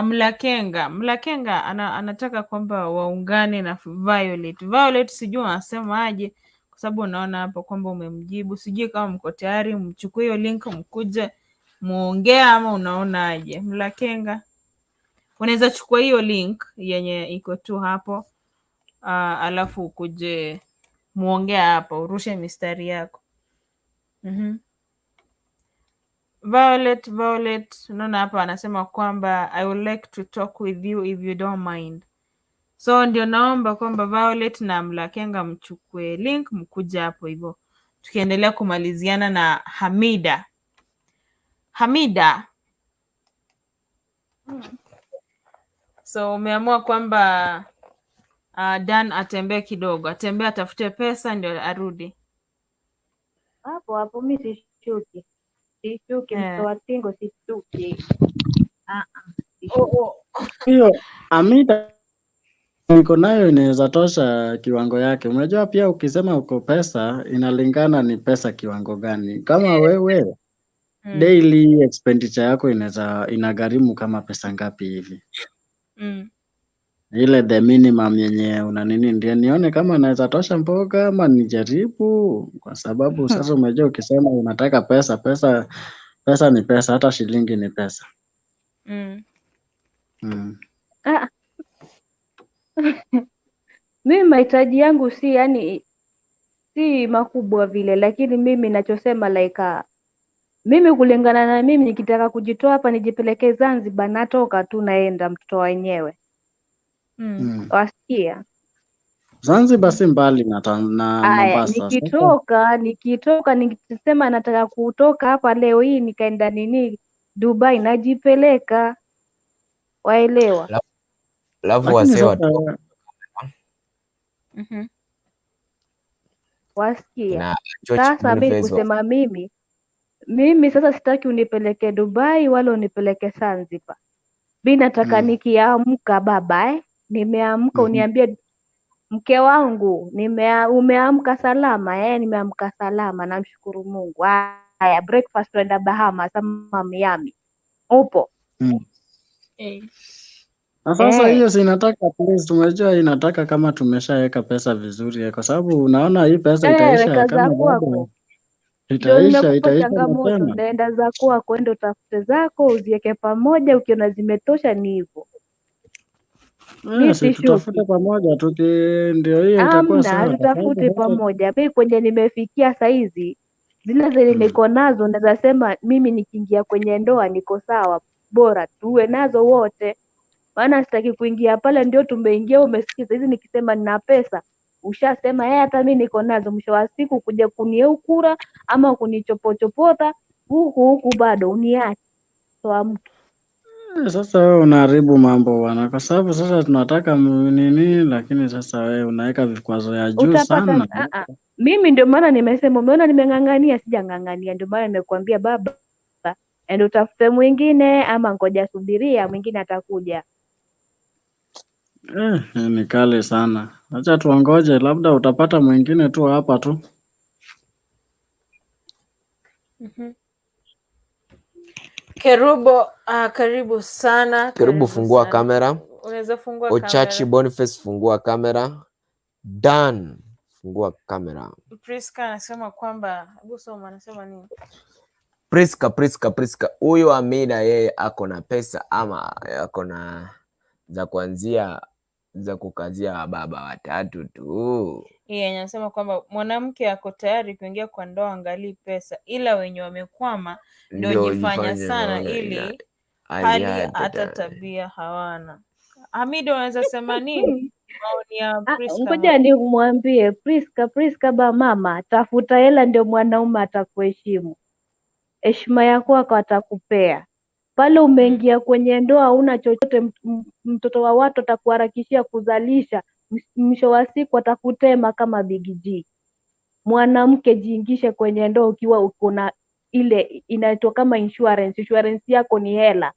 Mlakenga. Mlakenga anataka kwamba waungane na Violet. Violet sijui wanasema aje, kwa sababu unaona hapo kwamba umemjibu. Sijui kama mko tayari mchukue hiyo link mkuje muongea ama unaona aje? Mlakenga, unaweza chukua hiyo link yenye iko tu hapo, alafu ukuje muongea hapo, urushe mistari yako. Violet, unaona hapa anasema kwamba I would like to talk with you if you don't mind. So ndio naomba kwamba Violet na Mlakenga mchukue link mkuja hapo hivyo, tukiendelea kumaliziana na Hamida. Hamida, so umeamua kwamba Dan atembee kidogo, atembee atafute pesa ndio arudi. Hapo hapo mi sishuki, sishuki, mtoto wa tingo sishuki. Ah, ah, sishuki. Oh, oh. Hiyo Amida niko nayo inaweza tosha kiwango yake. Unajua pia ukisema uko pesa inalingana ni pesa kiwango gani. Kama wewe daily expenditure yako inaweza inagharimu kama pesa ngapi hivi? Ile the minimum yenye una nini ndio nione kama naweza tosha mboga ama nijaribu, kwa sababu sasa umejua ukisema unataka pesa, pesa pesa ni pesa, hata shilingi ni pesa. Ah. Mimi mahitaji yangu si yani si makubwa vile, lakini mimi nachosema like mimi kulingana na mimi nikitaka kujitoa hapa nijipeleke Zanzibar natoka tu naenda mtoto wenyewe. Wasikia? Zanzibar si mbali na Aya, Mombasa. Sasa nikitoka nikisema nataka kutoka hapa leo hii nikaenda nini Dubai najipeleka. Waelewa? Alafu Lakini wasee watu sasa Wasikia? na George Sasa mi Boniface kusema mimi sasa sitaki unipeleke Dubai wala unipeleke Zanzibar. Mi nataka nikiamka baba, nimeamka uniambie mke wangu umeamka salama, nimeamka salama, namshukuru Mungu. Haya, breakfast tuenda Bahamas ama Miami. Upo? Eh. Na sasa Eh, hiyo si inataka at least, umejua inataka kama tumeshaweka pesa vizuri, kwa sababu unaona hii pesa itaisha weka za kama bado kwako. Ndio itaisha nimekupa itaisha changamoto, mapema. ndaenda za kwako, enda utafute zako uziweke pamoja, ukiona zimetosha ni hivyo. Mi Si tutafute sishuki. pamoja tuki, ndio hiyo itakuwa Amna, sawa, kwa sababu hatutafuti sasa pamoja. Mi kwenye nimefikia saizi, zile zenye niko nazo naweza sema mimi nikiingia kwenye ndoa niko sawa, bora tuwe nazo wote, maana sitaki kuingia pale ndio tumeingia. Umesikia saizi nikisema nina pesa, ushasema yeye hata mi niko nazo. Mwisho wa siku kuja kuniukura ama kunichopochopota huku huku, bado uniache toa mtu. Sasa wewe unaharibu mambo bwana, kwa sababu sasa tunataka nini, lakini sasa wewe unaweka vikwazo ya juu Utapata sana. Mimi ndio maana nimesema, umeona nimeng'ang'ania, sijang'ang'ania. Ndio maana nimekuambia baba, enda utafute mwingine, ama ngoja subiria mwingine atakuja. Ni kali sana. Acha tuongoje, labda utapata mwingine tu hapa tu. Kerubo, karibu sana, Kerubo, karibu fungua sana. kamera. Unaweza fungua Ochachi kamera. Boniface, fungua kamera. Dan, fungua kamera. Priska anasema kwamba, hebu soma, anasema nini? Priska, Priska, Priska, huyo Amida yeye ako na pesa ama ako na za kuanzia za kukazia baba watatu tu? Yeye anasema kwamba mwanamke ako tayari kuingia kwa ndoa angalii pesa, ila wenye wamekwama ndio Ndio jifanya jifanye sana naona ina ili hali hali hata hata tabia hawana. Hamida, unaweza sema nini? Maoni ya Priska Ngoja nimwambie Priska, Priska ba mama, tafuta hela ndio mwanaume atakuheshimu. Heshima ya kwako atakupea. Pale umeingia kwenye ndoa huna chochote, mtoto wa watu atakuharakishia kuzalisha, mwisho wa siku atakutema kama Big G. Mwanamke jiingishe kwenye ndoa ukiwa uko na ile inaitwa kama insurance. Insurance yako ni hela.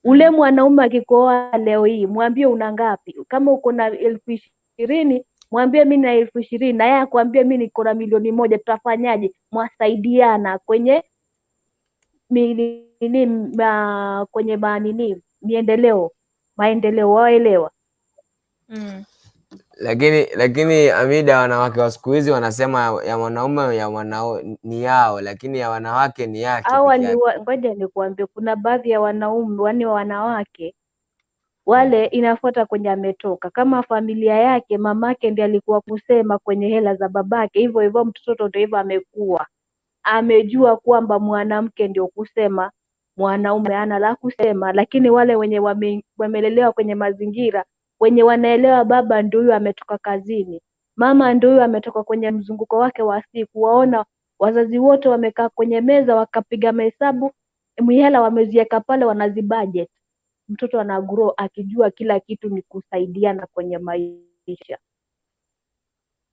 Ule mwanaume akikuoa leo hii, mwambie una ngapi. Kama uko na 20,000 mwambie mi na 20,000, na yeye akwambie mi niko na 1,000,000, tutafanyaje? Mwasaidiana kwenye nini, kwenye manini miendeleo, maendeleo, waelewa. Lakini Amida, wanawake wa siku hizi wanasema ya mwanaume ya mwanao ni yao, lakini ya wanawake ni yake Hawa peke ni yake. ngoja nikuambie, kuna baadhi ya wanaume yani wanawake wale inafuata kwenye ametoka, kama familia yake mamake ndiye alikuwa kusema kwenye hela za babake, hivyo hivyo mtoto ndio hivyo amekuwa amejua kwamba mwanamke ndio kusema, mwanaume hana la kusema. Lakini wale wenye wamelelewa kwenye mazingira wenye wanaelewa baba ndio huyu ametoka kazini, mama ndio huyu ametoka kwenye mzunguko wake wa siku, waona wazazi wote wamekaa kwenye meza wakapiga mahesabu, mihela wameziweka pale, wanazibudget. Mtoto ana grow akijua kila kitu ni kusaidiana kwenye maisha.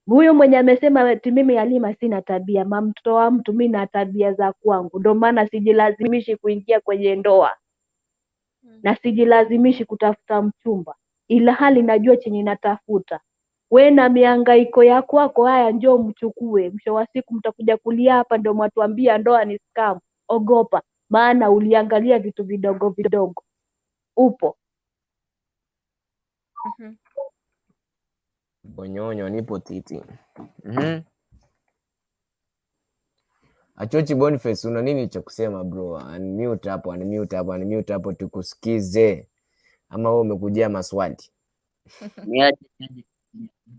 Huyu mwenye amesema eti mimi Halima sina tabia, ma mtoto wa mtu mi na tabia za kwangu, ndio maana sijilazimishi kuingia kwenye ndoa na sijilazimishi kutafuta mchumba, ila hali najua chenye natafuta. We na mihangaiko ya kwako, haya njoo mchukue. Mwisho wa siku mtakuja kulia hapa, ndio mwatuambia ndoa ni scam. Ogopa, maana uliangalia vitu vidogo vidogo. Upo Bonyonyo nipo titi. Achochi Boniface, una nini cha kusema bro? Unmute hapo, unmute hapo, unmute hapo tukusikize. Ama wewe umekujia maswali? Niaje?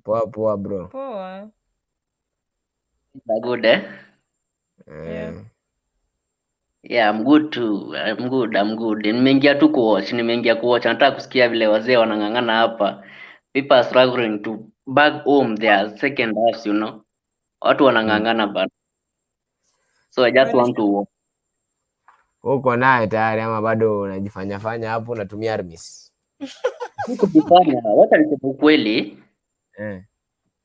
Poa poa bro. Poa. Good, eh? Yeah. Yeah, I'm good too. I'm good, I'm good. Nimeingia tu kuwatch, nimeingia kuwatch. Nataka kusikia vile wazee wanang'ang'ana hapa. People are struggling to back home their second halves, you know. Watu wanang'ang'ana bana. So I just want to watch. Uko naye tayari ama bado unajifanya fanya hapo unatumia Armis? Kujifanya, wacha niseme ukweli.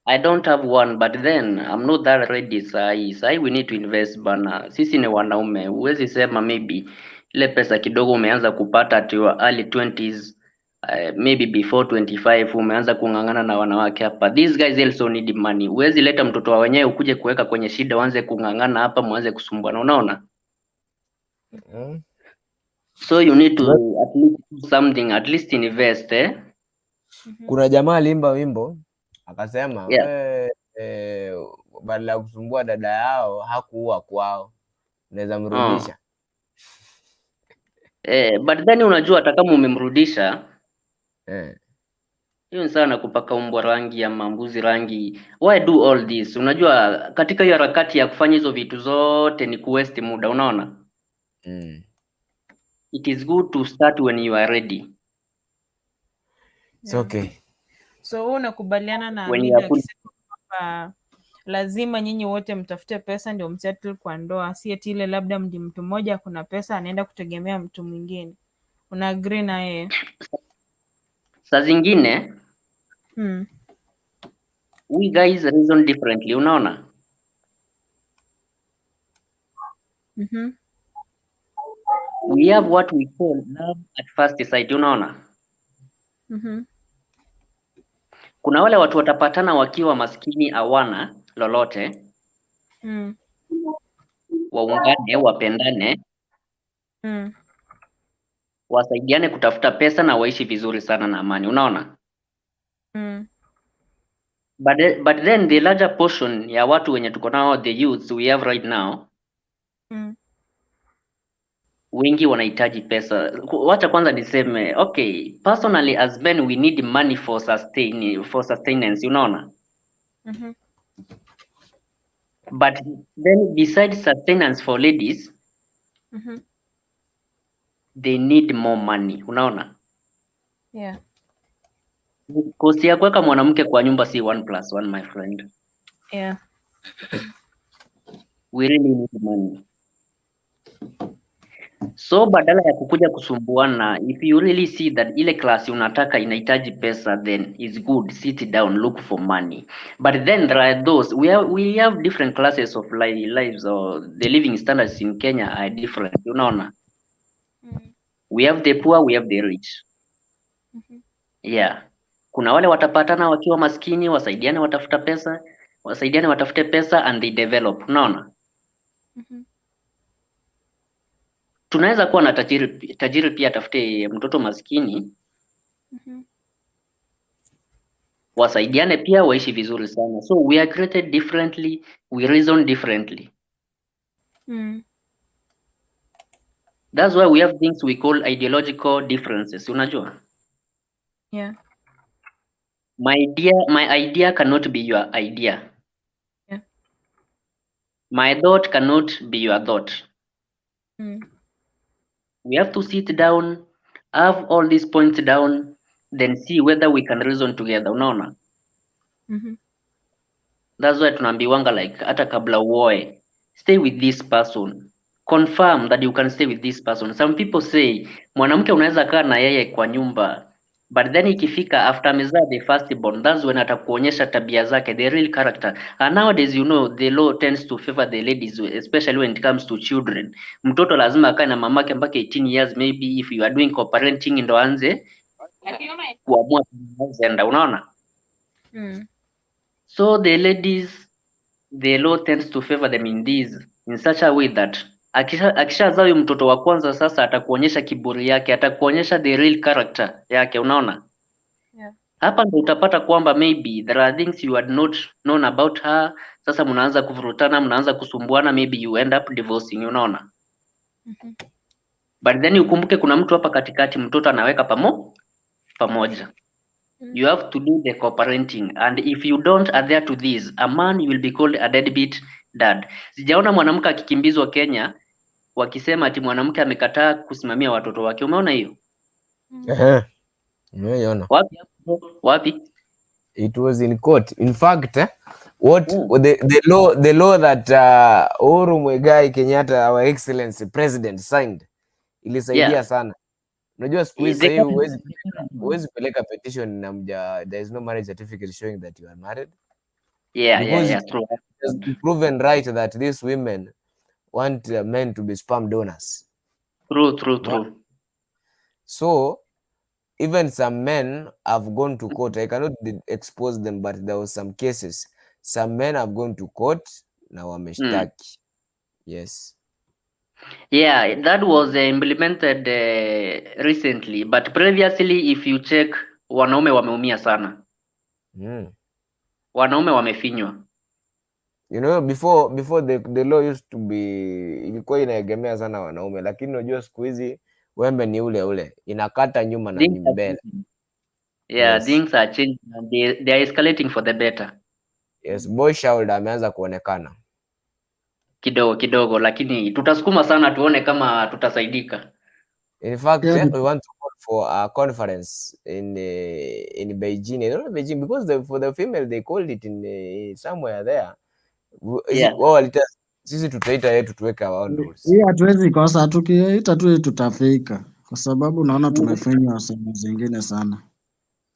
I don't have one, but then I'm not that ready sahi. Sahi we need to invest bana. Sisi ni wanaume. Huwezi sema maybe ile pesa kidogo umeanza kupata at your early 20s, maybe before 25 umeanza kung'ang'ana na wanawake hapa. These guys also need money. Huwezi leta mtoto wa wenyewe ukuje kuweka kwenye shida, uanze kung'ang'ana hapa, muanze kusumbuana, unaona? So you need to at least do something, at least invest, eh? Kuna jamaa aliimba wimbo akasema, badala ya kusumbua dada yao hakuua kwao, unaweza mrudisha. Eh, but then unajua hata kama umemrudisha, hiyo ni sawa na kupaka umbwa rangi ama mbuzi rangi. Why do all this? Unajua katika hiyo harakati ya kufanya hizo vitu zote ni kuwaste muda, unaona? It is good to start when you are ready. It's okay. So wewe unakubaliana na When you Amido are full akisema kwamba lazima nyinyi wote mtafute pesa ndio msettle kwa ndoa, si eti ile labda mdi mtu mmoja kuna pesa anaenda kutegemea mtu mwingine. Una agree na yeye? Saa zingine we guys reason differently, unaona? We have what we call love at first sight, unaona? Kuna wale watu watapatana wakiwa maskini, hawana lolote, waungane, wapendane, wasaidiane kutafuta pesa na waishi vizuri sana na amani, unaona? But then the larger portion ya watu wenye tuko nao, the youths we have right now, wengi wanahitaji pesa. Wacha kwanza niseme, okay, personally as men we need money for sustenance, unaona? But then besides sustenance for ladies, they need more money, unaona? Cost ya kuweka mwanamke kwa nyumba si 1 plus 1, my friend. We really need money. So badala ya kukuja kusumbuana, if you really see that ile class unataka inahitaji pesa, then it's good, sit down, look for money. But then there are those, we have different classes of lives, or the living standards in Kenya are different, unaona? We have the poor, we have the rich. Yeah. Kuna wale watapatana wakiwa maskini, wasaidiane watafuta pesa, wasaidiane watafute pesa and they develop, unaona? Tunaweza kuwa na tajiri, tajiri pia atafute mtoto maskini, wasaidiane pia waishi vizuri sana. So we are created differently, we reason differently. That's why we have things we call ideological differences, unajua? My idea cannot be your idea. My thought cannot be your thought. We have to sit down, have all these points down, then see whether we can reason together, unaona? That's why tunaambiwanga like hata kabla uoe, stay with this person. Confirm that you can stay with this person. Some people say mwanamke unaweza kaa na yeye kwa nyumba, but then ikifika after amezaa the first born, that's when atakuonyesha tabia zake, the real character. And nowadays, the law tends to favor the ladies, especially when it comes to children. Mtoto lazima akae na mamake mpaka 18 years, maybe if you are doing co-parenting ndo anze kuamua enda, unaona? So the ladies, the law tends to favor them in this in such a way that akishazaa huyu mtoto wa kwanza, sasa atakuonyesha kiburi yake, atakuonyesha the real character yake, unaona? Hapa ndo utapata kwamba maybe there are things you had not known about her. Sasa mnaanza kuvurutana, mnaanza kusumbuana, maybe you end up divorcing, unaona? But then ukumbuke kuna mtu hapa katikati, mtoto anaweka pamoja. You have to do the co-parenting, and if you don't adhere to this, a man will be called a deadbeat dad. Sijaona mwanamke akikimbizwa Kenya wakisema ati mwanamke amekataa kusimamia watoto wake. Umeona hiyo? Ehe. Nimeiona. Wapi hapo? Wapi? It was in court. In fact, What Mm. the law that Uhuru Muigai Kenyatta, our excellency president, signed ilisaidia sana. Unajua siku hizi sahii huwezi peleka petition na mja, there is no marriage certificate showing that you are married because it True. Has been proven right that these women want men to be sperm donors. True, true, Unaona? True. So even some men have gone to court. I cannot expose them, but there was some cases. Some men have gone to court na wameshtaki. Yes. Yeah, that was implemented recently, but previously if you check, wanaume wameumia sana. Wanaume wamefinywa. Before the law used to be, ilikuwa inaegemea sana wanaume, lakini unajua siku hizi wembe ni ule ule, inakata nyuma na Things are mbele. Changing. Yeah, things are changing and they are escalating for the better. Yes, boy child ameanza kuonekana. Kidogo kidogo, lakini tutasukuma sana tuone kama tutasaidika. In fact, we want to call for a conference in Beijing. I don't know Beijing because for the female they called it in somewhere there. Wao walita, sisi tutaita yetu, tuweke our own rules. Hii hatuwezi kosa, tukiita tu tutafika, kwa sababu naona tumefinywa sehemu zingine sana.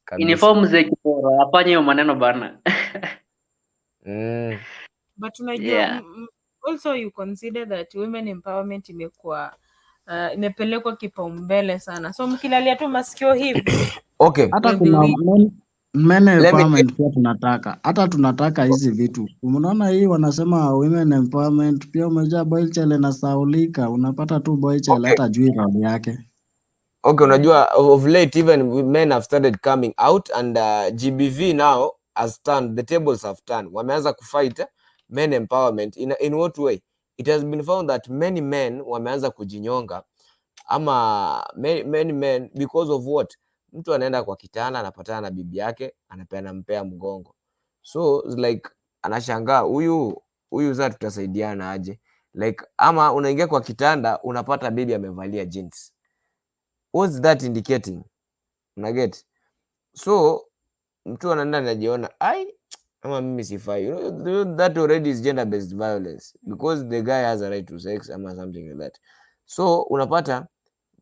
Kabisa. Inform mzee Kiporo afanye hiyo maneno bana. But unajua, also you consider that women empowerment imekuwa imepelekwa kipaumbele sana, so mkilalia tu masikio hivi, Hata you'll be kuna weak. men Let me empowerment pia tunataka, hata tunataka hizi vitu. Unaona hii wanasema women empowerment pia, umejaa boy child inasahaulika, unapata tu boy child hata ajui role yake. Okay, unajua of late even men have started coming out and GBV now has turned, the tables have turned. Wameanza kufight men empowerment. In what way? It has been found that many men wameanza kujinyonga ama many, many men because of what? Mtu anaenda kwa kitanda, anapatana na bibi yake, anapeana mpea mgongo. So it's like anashangaa, huyu huyu sasa tutasaidiana aje? Like ama unaingia kwa kitanda, unapata bibi amevalia jeans. What's that indicating? Unaget? So mtu anaenda anajiona, ai, ama mimi sifai. That already is gender based violence because the guy has a right to sex ama something like that. So unapata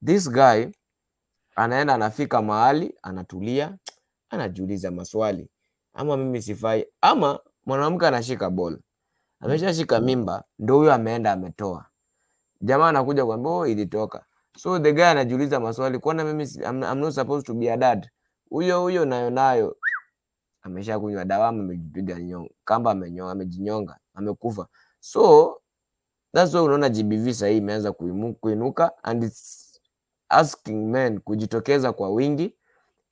this guy anaenda, anafika mahali, anatulia, anajiuliza maswali, ama mimi sifai, ama mwanamke anashika ball, ameshashika mimba, ndo huyo ameenda ametoa, jamaa anakuja kuambia, "Oh, ilitoka." So the guy anajiuliza maswali, kwana mimi I'm not supposed to be a dad. Huyo huyo nayo nayo ameshakunywa dawa ama amejipiga kamba, amenyonga, amejinyonga, amekufa. So that's why unaona GBV sahii imeanza kuinuka and it's asking men kujitokeza kwa wingi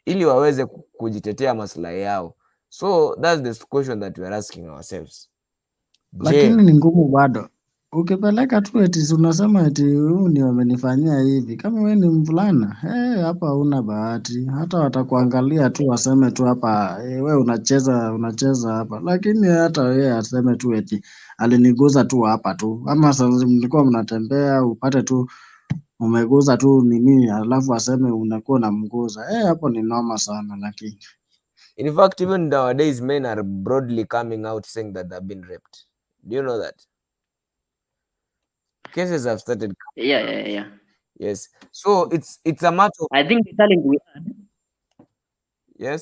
ili waweze kujitetea maslahi yao. So that's the question that we are asking ourselves. Je, Lakini ni ngumu bado. Ukipeleka tu eti si unasema eti huyu ndio amenifanyia hivi. Kama wewe ni mvulana, hey, hapa huna bahati. Hata watakuangalia tu waseme tu hapa, hey, we unacheza unacheza hapa. Lakini hata wewe aseme tu eti aliniguza tu hapa tu. Ama sasa mlikuwa mnatembea upate tu umeguza tu nini, alafu aseme unakuwa unamguza. Eh, hapo ni noma sana lakini. In fact, even nowadays men are broadly coming out saying that they've been raped. Do you know that? Cases have started coming out. Yes. So it's a matter of I think the challenge we had,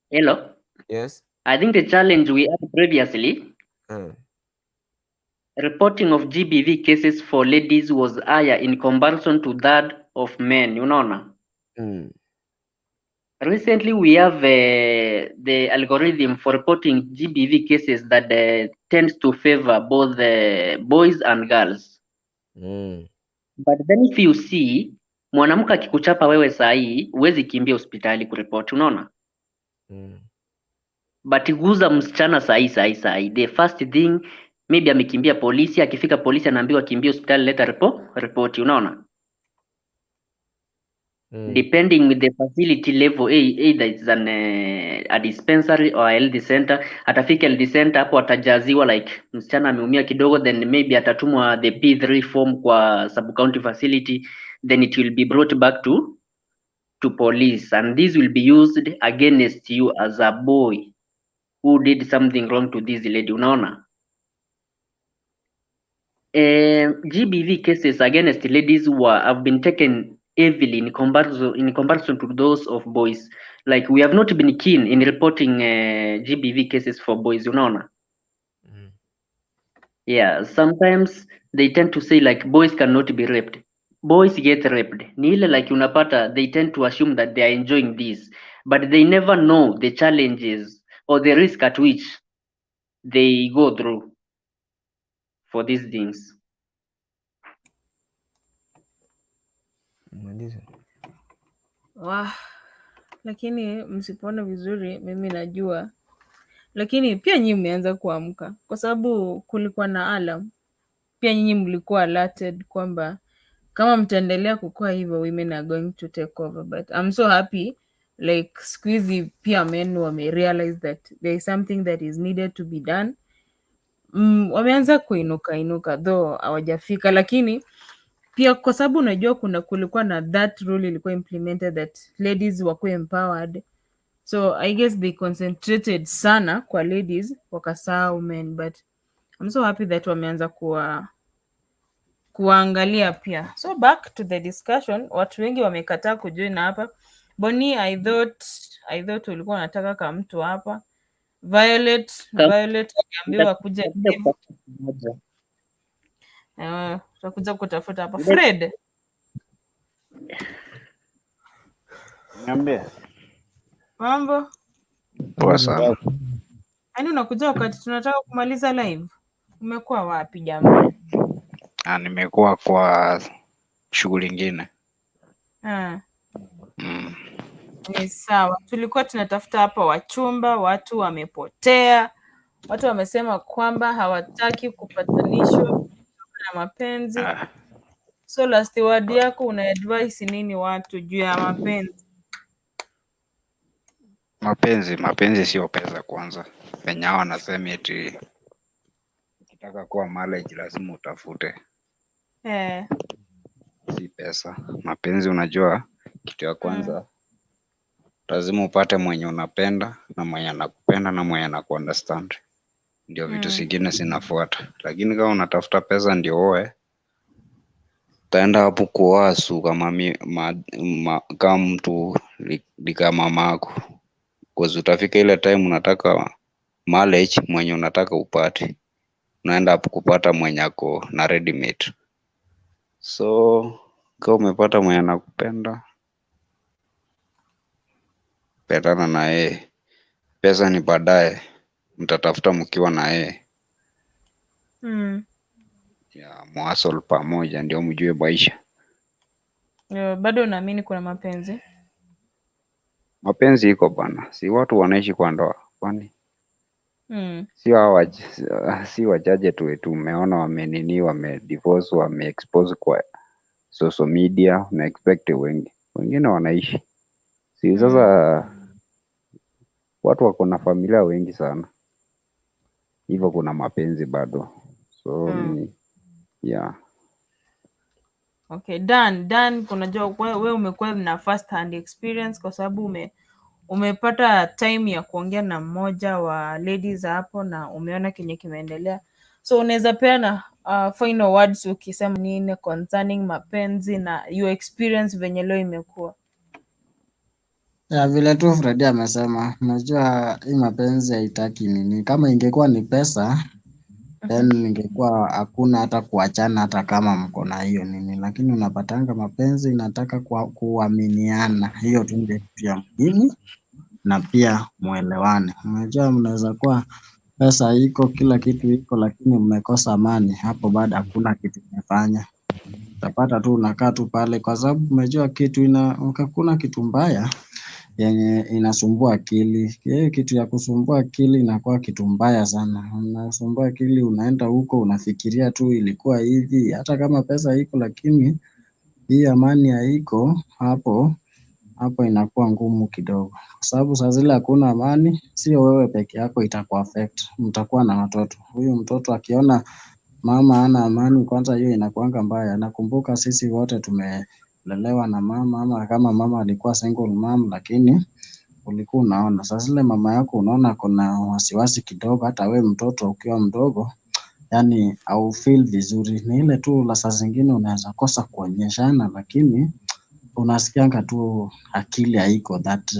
Hello. Yes. I think the challenge we had previously, reporting of GBV cases for ladies was higher in comparison to that of men, unaona? Recently, we have the algorithm for reporting GBV cases that tends to favor both boys and girls. But then if you see, mwanamke akikuchapa wewe saa hii, huwezi kimbia hospitali kuripoti, unaona? But guza msichana saa hii saa hii saa hii, the first thing maybe amekimbia polisi, akifika polisi anaambiwa kimbia hospitali, leta ripoti, unaona? Depending with the facility level, either it's a dispensary or a health center. Atafika health center hapo atajaziwa like msichana ameumia kidogo, then maybe atatumwa the P3 form kwa sub county facility, then it will be brought back to police and this will be used against you as a boy. who did something wrong to this lady, unaona? GBV cases against ladies were have been taken heavily in comparison to those of boys. Like, we have not been keen in reporting GBV cases for boys, unaona? Yeah, sometimes they tend to say like boys cannot be raped. Boys get raped. Ni ile like unapata they tend to assume that they are enjoying this, but they never know the challenges or the risk at which they go through for these things. Maliza. Wah, lakini msipoona vizuri, mimi najua, lakini pia nyinyi mmeanza kuamka kwa sababu kulikuwa na alarm. Pia nyinyi mlikuwa alerted kwamba kama mtaendelea kukua hivyo, women are going to take over. But I'm so happy, like, siku hizi pia men wame realize that there is something that is needed to be done. Wameanza kuinuka inuka, though hawajafika, lakini pia kwa sababu unajua kuna kulikuwa na that rule ilikuwa implemented that ladies wakuwe empowered, so I guess they concentrated sana kwa ladies, wakasahau men. But I'm so happy that wameanza kuwaangalia pia. So back to the discussion, watu wengi wamekataa kujoin hapa. Boni, I thought ulikuwa unataka ka mtu hapa. Violet, Violet aliambiwa kuja Nitakuja live. kutafuta moja. Utakuja kutafuta hapa. Fred, Niambie. Mambo? Poa sana. Yaani unakuja wakati tunataka kumaliza live. Umekuwa wapi jamani? Ah, nimekuwa kwa shughuli ingine. Ah. Ni sawa. Tulikuwa tunatafuta hapa wachumba, watu wamepotea. Watu wamesema kwamba hawataki kupatanishwa na mapenzi. Ah, So last word yako, una advice nini watu juu ya mapenzi? Mapenzi sio pesa kwanza. Venye hao wanasema eti ukitaka kuwa marriage lazima utafute, si pesa. Mapenzi, unajua kitu ya kwanza lazima upate mwenye unapenda na mwenye anakupenda na mwenye anakuunderstand, ndio vitu zingine zinafuata. Lakini kama unatafuta pesa ndio uoe, utaenda hapo kuoa su kama mi, ma, ma, kama mtu ni kama mamako. 'Cause utafika ile time unataka marriage mwenye unataka upate, unaenda hapo kupata mwenye ako na ready made. So kama umepata mwenye anakupenda, pendana na yeye. Pesa ni baadaye, mtatafuta mkiwa na yeye ya muhustle pamoja, ndio mjue maisha. Yeah, bado unaamini kuna mapenzi? Mapenzi iko bana, si watu wanaishi kwa ndoa, kwani sio hawa, si wachache tu tumeona wamenini, wamedivorce, wameexpose kwa social media, na expect wengi wengine wanaishi, si sasa watu wako na familia wengi sana, hivyo kuna mapenzi bado, so ni yeah. Okay, Dan, Dan, unajua we umekuwa na first hand experience kwa sababu umepata time ya kuongea na mmoja wa ladies hapo na umeona kenye kimeendelea. So unaweza peana final words ukisema nini concerning mapenzi na your experience venye leo imekuwa? Ya vile tu Freddy amesema, unajua hii mapenzi haitaki nini. Kama ingekuwa ni pesa, then ingekuwa hakuna hata kuachana hata kama mko na hiyo nini, lakini unapatanga mapenzi inataka kuaminiana. Hiyo tu ndio kitu ya muhimu, na pia muelewane. Unajua mnaweza kuwa pesa iko, kila kitu iko, lakini mmekosa amani, hapo bado hakuna kitu mmefanya. Utapata tu unakaa tu pale, kwa sababu umejua kitu ina, hakuna kitu mbaya yenye inasumbua akili. Hiyo kitu ya kusumbua akili inakuwa kitu mbaya sana. Unasumbua akili, unaenda huko unafikiria tu ilikuwa hivi, hata kama pesa iko, lakini hii amani haiko hapo, hapo inakuwa ngumu kidogo, kwa sababu saa zile hakuna amani, sio wewe peke yako itakuaffect, mtakuwa na watoto. Huyu mtoto akiona mama hana amani, kwanza hiyo inakuanga mbaya. Nakumbuka sisi wote tumelelewa na mama, ama kama mama alikuwa single mom, lakini Ulikuwa unaona saa zile mama yako unaona kuna wasiwasi kidogo, hata we mtoto ukiwa mdogo, yani au feel vizuri. Ni ile tu la saa zingine unaweza kosa kuonyeshana, lakini unasikianga tu akili haiko that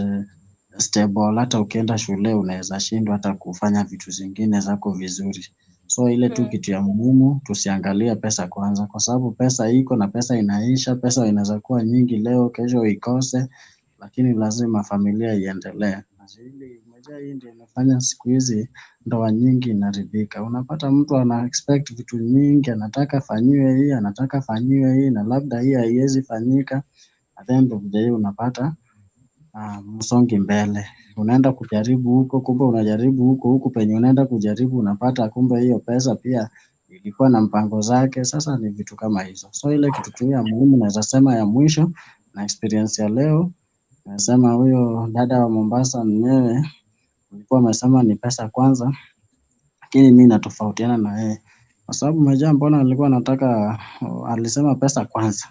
stable. Hata ukienda shule unaweza shindwa hata kufanya vitu zingine zako vizuri. So ile tu kitu ya muhimu tusiangalie pesa kwanza, kwa sababu pesa iko na pesa inaisha. Pesa inaweza kuwa nyingi leo, kesho ikose, lakini lazima familia iendelee. Na hili umejua, hii ndio inafanya siku hizi ndoa nyingi inaharibika. Unapata mtu ana expect vitu nyingi, anataka afanyiwe hii, anataka afanyiwe hii, na labda hii haiwezi fanyika. At the end of the day unapata msongi mbele, unaenda kujaribu huko, kumbe unajaribu huko huku penye unaenda kujaribu unapata kumbe hiyo pesa pia ilikuwa na mpango zake. Sasa ni vitu kama hizo. So ile kitu tu ya muhimu naweza sema ya mwisho na experience ya leo, nasema huyo dada wa Mombasa mwenyewe alikuwa amesema ni pesa kwanza, lakini mi natofautiana na yeye kwa sababu umejua, mbona alikuwa anataka, alisema pesa kwanza,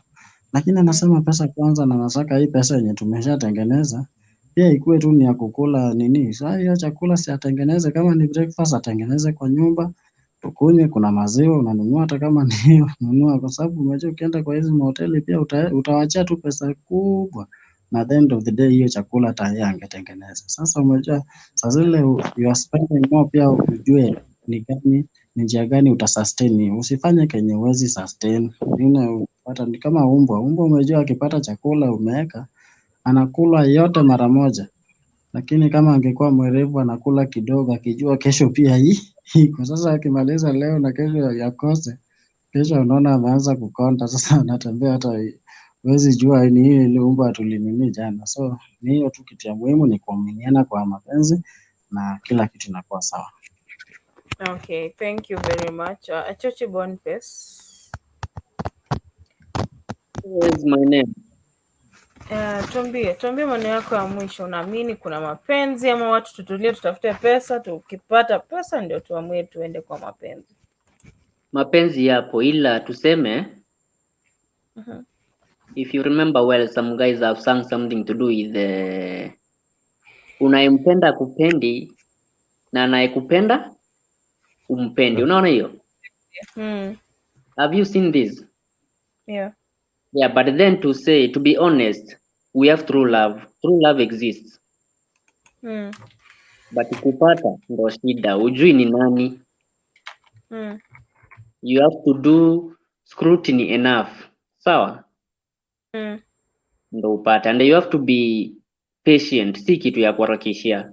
lakini anasema pesa kwanza na anataka hii pesa yenye tumeshatengeneza pia ikuwe tu ni ya kukula nini. Sasa hiyo chakula si atengeneze, kama ni breakfast atengeneze kwa nyumba tukunywe, kuna maziwa unanunua, hata kama ni hiyo nunua, kwa sababu unajua ukienda kwa hizi mahoteli pia utawachia tu pesa kubwa, na at the end of the day hiyo chakula hata yeye angetengeneza. Sasa umejua saa zile you are spending more, pia ujue ni gani, ni njia gani utasustain. Usifanye kenye huwezi sustain. Ingine upata ni kama umbwa. Umbwa umejua akipata chakula umeweka anakula yote mara moja, lakini kama angekuwa mwerevu anakula kidogo akijua kesho pia hii iko. Sasa akimaliza leo na kesho yakose, kesho unaona ameanza kukonda, sasa anatembea hata huwezi jua ni hii ile umbwa tulinini jana. So ni hiyo tu kitu ya muhimu ni kuaminiana kwa mapenzi na kila kitu inakuwa sawa. Okay, thank you very much. Achochi Boniface. What is my name? Tuambie maneno yako ya mwisho. Unaamini kuna mapenzi ama watu tutulie tutafute pesa, tukipata pesa ndio tuamue tuende kwa mapenzi? Mapenzi yapo ila tuseme if you remember well, some guys have sung something to do with the unayempenda kupendi na anayekupenda umpendi. Unaona hiyo? Mm. Have you seen this? Yeah. Yeah, but then to say, to be honest, we have true love. True love exists. But kupata ndo shida, hujui ni nani. You have to do scrutiny enough. Sawa? Ndo upate. And you have to be patient, si kitu ya kuharakishia.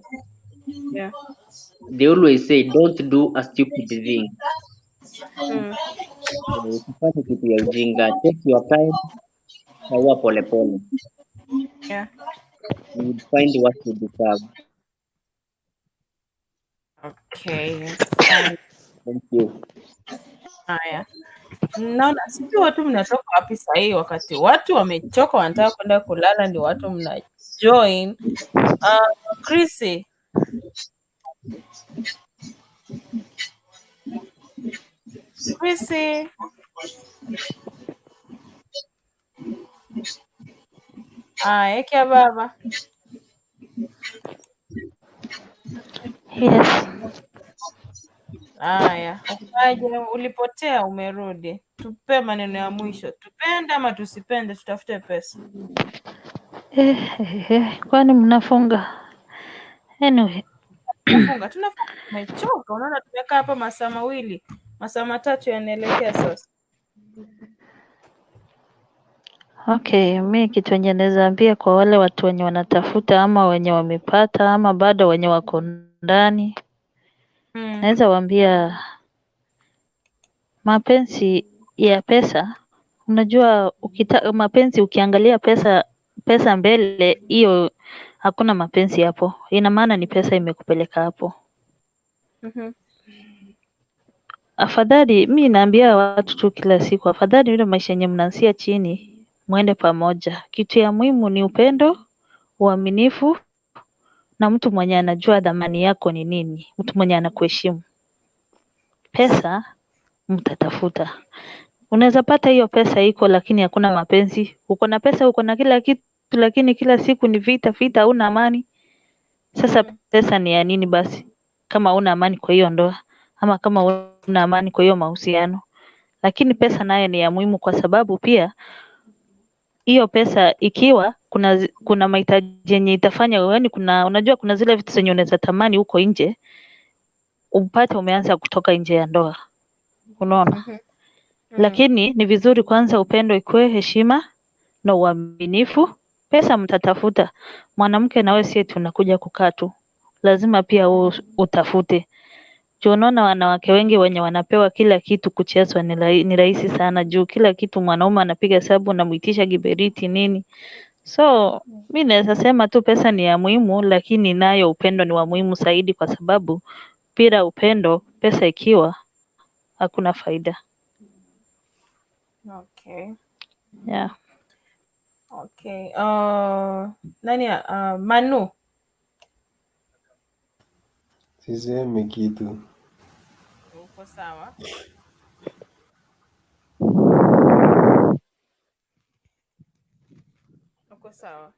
They always say don't do a stupid thing. Usifanye kitu ya ujinga. Take your time, chagua polepole. You will find what you deserve. Okay. Thank you. Haya. Naona sijui watu mnatoka wapi sahii, wakati watu wamechoka wanataka kwenda kulala, ndio watu mna join. Chrissy, Chrissy. Aya, Ekia baba. Yes. Haya, ukaje, ulipotea umerudi. Tupe maneno ya mwisho, tupende ama tusipende, tutafute pesa. Kwani mnafunga? Anyway, Tunafunga, tunafunga, tumechoka. Unaona tumekaa hapa masaa mawili, masaa matatu yanaelekea sasa. Okay, mi kitu yenye naweza ambia kwa wale watu wenye wanatafuta ama wenye wamepata ama bado wenye wako ndani, naweza waambia mapenzi ya pesa, unajua mapenzi ukiangalia pesa mbele, hiyo hakuna mapenzi hapo. Ina maana ni pesa imekupeleka hapo. Afadhali mi naambia watu tu kila siku, afadhali yule maisha yenye mnaanzia chini muende pamoja. Kitu ya muhimu ni upendo, uaminifu na mtu mwenye anajua dhamani yako ni nini, mtu mwenye anakuheshimu. Pesa mtatafuta. Unaweza pata hiyo pesa iko, lakini hakuna mapenzi. Uko na pesa, uko na kila kitu, lakini kila siku ni vita vita, huna amani. Sasa pesa ni ya nini basi kama huna amani kwa hiyo ndoa ama kama huna amani kwa hiyo mahusiano? Lakini pesa nayo ni ya muhimu, kwa sababu pia hiyo pesa ikiwa kuna mahitaji yenye itafanya, yaani kuna, unajua kuna zile vitu zenye unaweza tamani huko nje upate umeanza kutoka nje ya ndoa, unaona. Lakini ni vizuri kwanza upendo ikuwe, heshima na uaminifu. Pesa mtatafuta, mwanamke nawe si eti unakuja kukaa tu, lazima pia utafute. Juu unaona wanawake wengi wenye wanapewa kila kitu, kuchezwa ni rahisi sana, juu kila kitu mwanaume anapiga hesabu, unamuitisha kiberiti nini. So mi naweza sema tu pesa ni ya muhimu, lakini nayo upendo ni wa muhimu zaidi, kwa sababu bila upendo, pesa ikiwa hakuna faida. Okay. Yeah. Okay. Nani Manu? Sisemi kitu. Uko sawa? Uko sawa?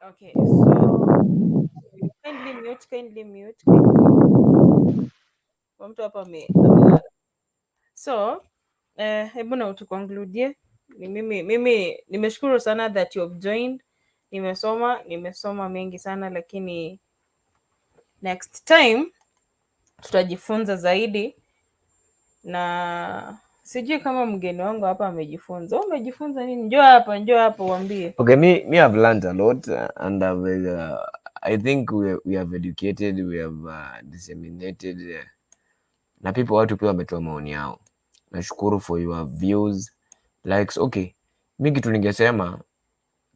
Okay, so kindly mute, kindly mute, kindly mute. Kwa mtu hapa amelala. So, hebu na utuconcludie. Ni mimi nimeshukuru sana that you have joined. Nimesoma mengi sana, lakini next time tutajifunza zaidi, na sijui kama mgeni wangu hapa amejifunza. Wewe umejifunza nini? Njoo hapa, njoo hapa uambie. Okay, me I've learned a lot, and I think we have educated, we have disseminated, na people, watu pia wametoa maoni yao. Nashukuru for your views, likes. Okay, mi kitu ningesema,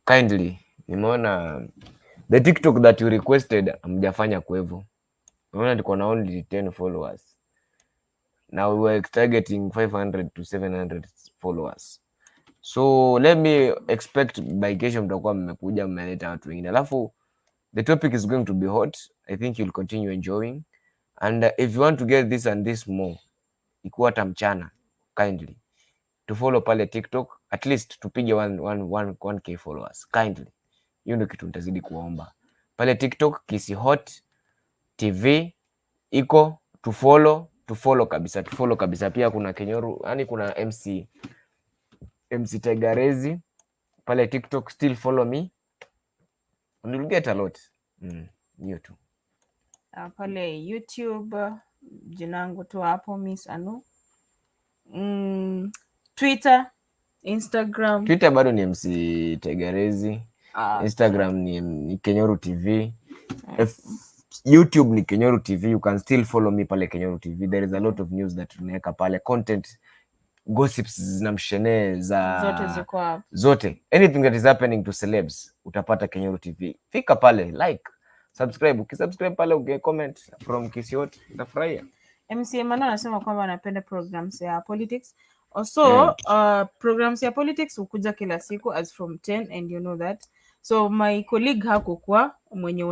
kindly, nimeona the TikTok that you requested hamjafanya kwa hivyo. Naona niko na only 10 followers. Now we were targeting 500 to 700 followers. So let me expect by kesho mtakuwa mmekuja mmeleta watu wengine. Alafu the topic is going to be hot. I think you'll continue enjoying. And if you want to get this and this more, ikuwa hata mchana, kindly to follow pale TikTok, at least tupige 1 1 1 1K followers, kindly. Hiyo ndio kitu nitazidi kuomba pale TikTok. Kisii Hot TV iko, to follow kabisa, to follow kabisa. Pia kuna Kenyoru, yani kuna MC Tigerezi pale TikTok, still follow me and you'll get a lot. Hiyo tu. Pale YouTube jina yangu tu hapo, Miss Anu. Twitter, Instagram. Twitter bado ni MC Tigerezi. Instagram ni Kenyoru TV. YouTube ni Kenyoru TV. You can still follow me pale Kenyoru TV. There is a lot of news that tunaweka pale, content, gossips zinamshene za Zote ziko hapo. Zote, anything that is happening to celebs utapata Kenyoru TV. Fika pale, like, subscribe. Ukisubscribe pale, uki comment from Kisii Hot, utafurahia. MC Emmanuel anasema kwamba anapenda programs ya politics. Also, programs ya politics hukuja kila siku as from 10, and you know that. So my colleague hakukuwa mwenye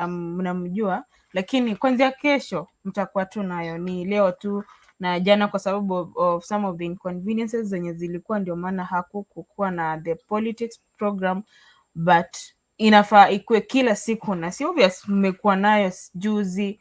mnamjua, lakini kwanzia kesho mtakuwa tu nayo. Ni leo tu na jana kwa sababu of some of the inconveniences zenye zilikuwa, ndio maana hakukuwa na the politics program, but inafaa ikuwe kila siku, na si obvious mmekuwa nayo juzi,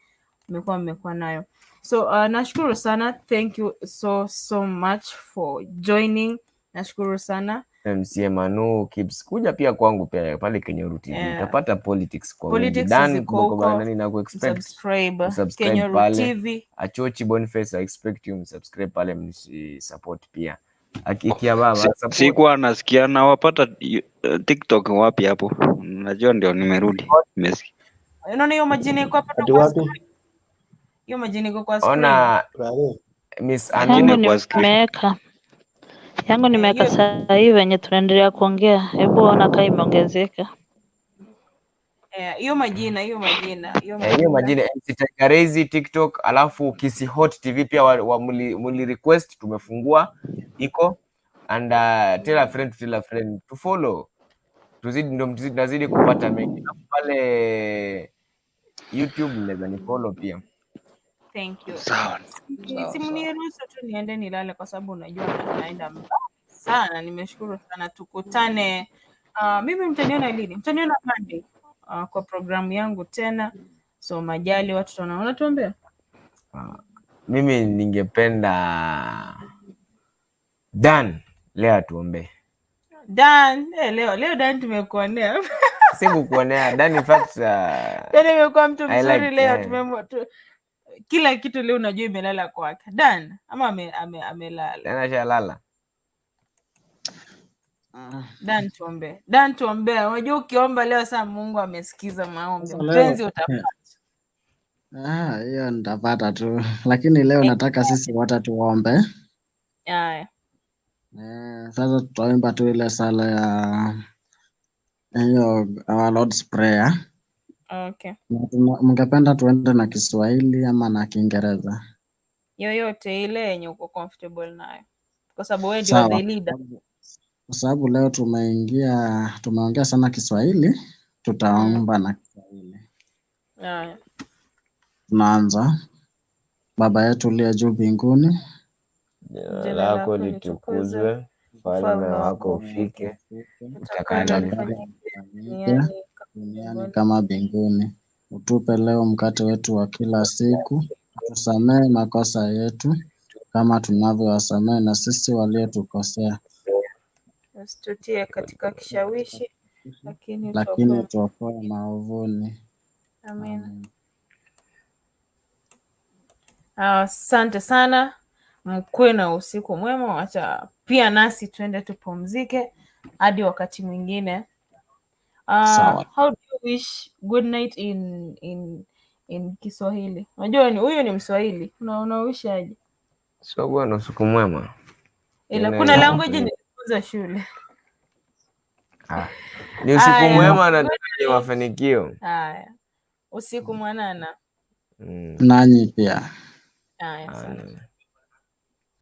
mmekuwa nayo. So nashukuru sana, thank you so so much for joining. Nashukuru sana. MC Manu keeps kuja pia kwangu pia pale Kenyoru TV. Utapata politics kwa wingi. Politics Dan ziko Boko huko. Nani na kuexpect Subscribe msubscribe Kenyoru pale. TV. Achochi Boniface, I expect you msubscribe pale, mnisupport pia. Akikia baba support. Sikuwa nasikia nawapata TikTok wapi hapo? Najua ndio nimerudi. Nimesikia. Unaona hiyo majina iko hapa tu Ati kwa wapi? screen. Hiyo majina iko kwa screen. Ona Brother. Miss Yangu Anu kwa screen. nimeweka yangu nimeweka Hiyo saa hii venye tunaendelea kuongea, hebu ona kaa imeongezeka. Hiyo majina, hiyo majina, hiyo Hiyo majina. majina MC Tigerezi TikTok, alafu Kisii Hot TV pia wa muli request, tumefungua iko, and tell a friend to tell a friend to follow, tuzidi ndo nazidi kupata mengi. Alafu pale YouTube mnaweza ni follow pia. Thank you. Sawa. Sawa, Si sawa. mniruhusu tu niende nilale kwa sababu unajua naenda mbali sana. Nimeshukuru sana, tukutane Mimi mtaniona lini? Mtaniona Monday kwa programu yangu tena. So majali watu tunaona, tuombea. Mimi ningependa Dan leo atuombee. Dan, leo Dan tumekuonea. Sikukuonea Dan, in fact Dan imekuwa mtu I mzuri like, leo yeah. Kila kitu leo unajua imelala kwake. Dan ama amelala. Dan ashalala. Dan tuombe. Dan tuombe. Unajua ukiomba leo saa Mungu amesikiza maombi. Sasa leo Mpenzi utapata. Ah, hiyo nitapata tu, lakini leo nataka sisi wote tuombe. Haya. Sasa tutaimba tu ile sala ya hiyo Our Lord's Prayer. Okay. Na mngependa tuende na Kiswahili ama na Kiingereza? Yoyote ile yenye uko comfortable nayo. Kwa sababu wewe ndio Sawa. the leader. Kwa sababu leo tumeongea sana Kiswahili, tutaomba na Kiswahili. Haya. Tunaanza. Baba yetu uliye juu mbinguni, Jina lako litukuzwe, ufalme wako ufike, utakalo utakalo lifanyike lifanyike duniani kama mbinguni. Utupe leo mkate wetu wa kila siku, tusamehe makosa yetu kama tunavyowasamehe na sisi waliotukosea, Usitutie katika kishawishi, lakini lakini tuokoe. tuokoe maovuni. Amina. Asante sana, mkuwe na usiku mwema. Wacha pia nasi tuende tupumzike hadi wakati mwingine. Sawa. How do you wish good night in Kiswahili? Unajua ni huyu ni Mswahili, unawish aje? Sio bwana, usiku mwema. Ila Tena kuna ni- language nilifunza shule. Ah, ni usiku Aya. mwema na tena mafanikio. Haya, usiku mwanana. Nanyi pia. Haya, asante.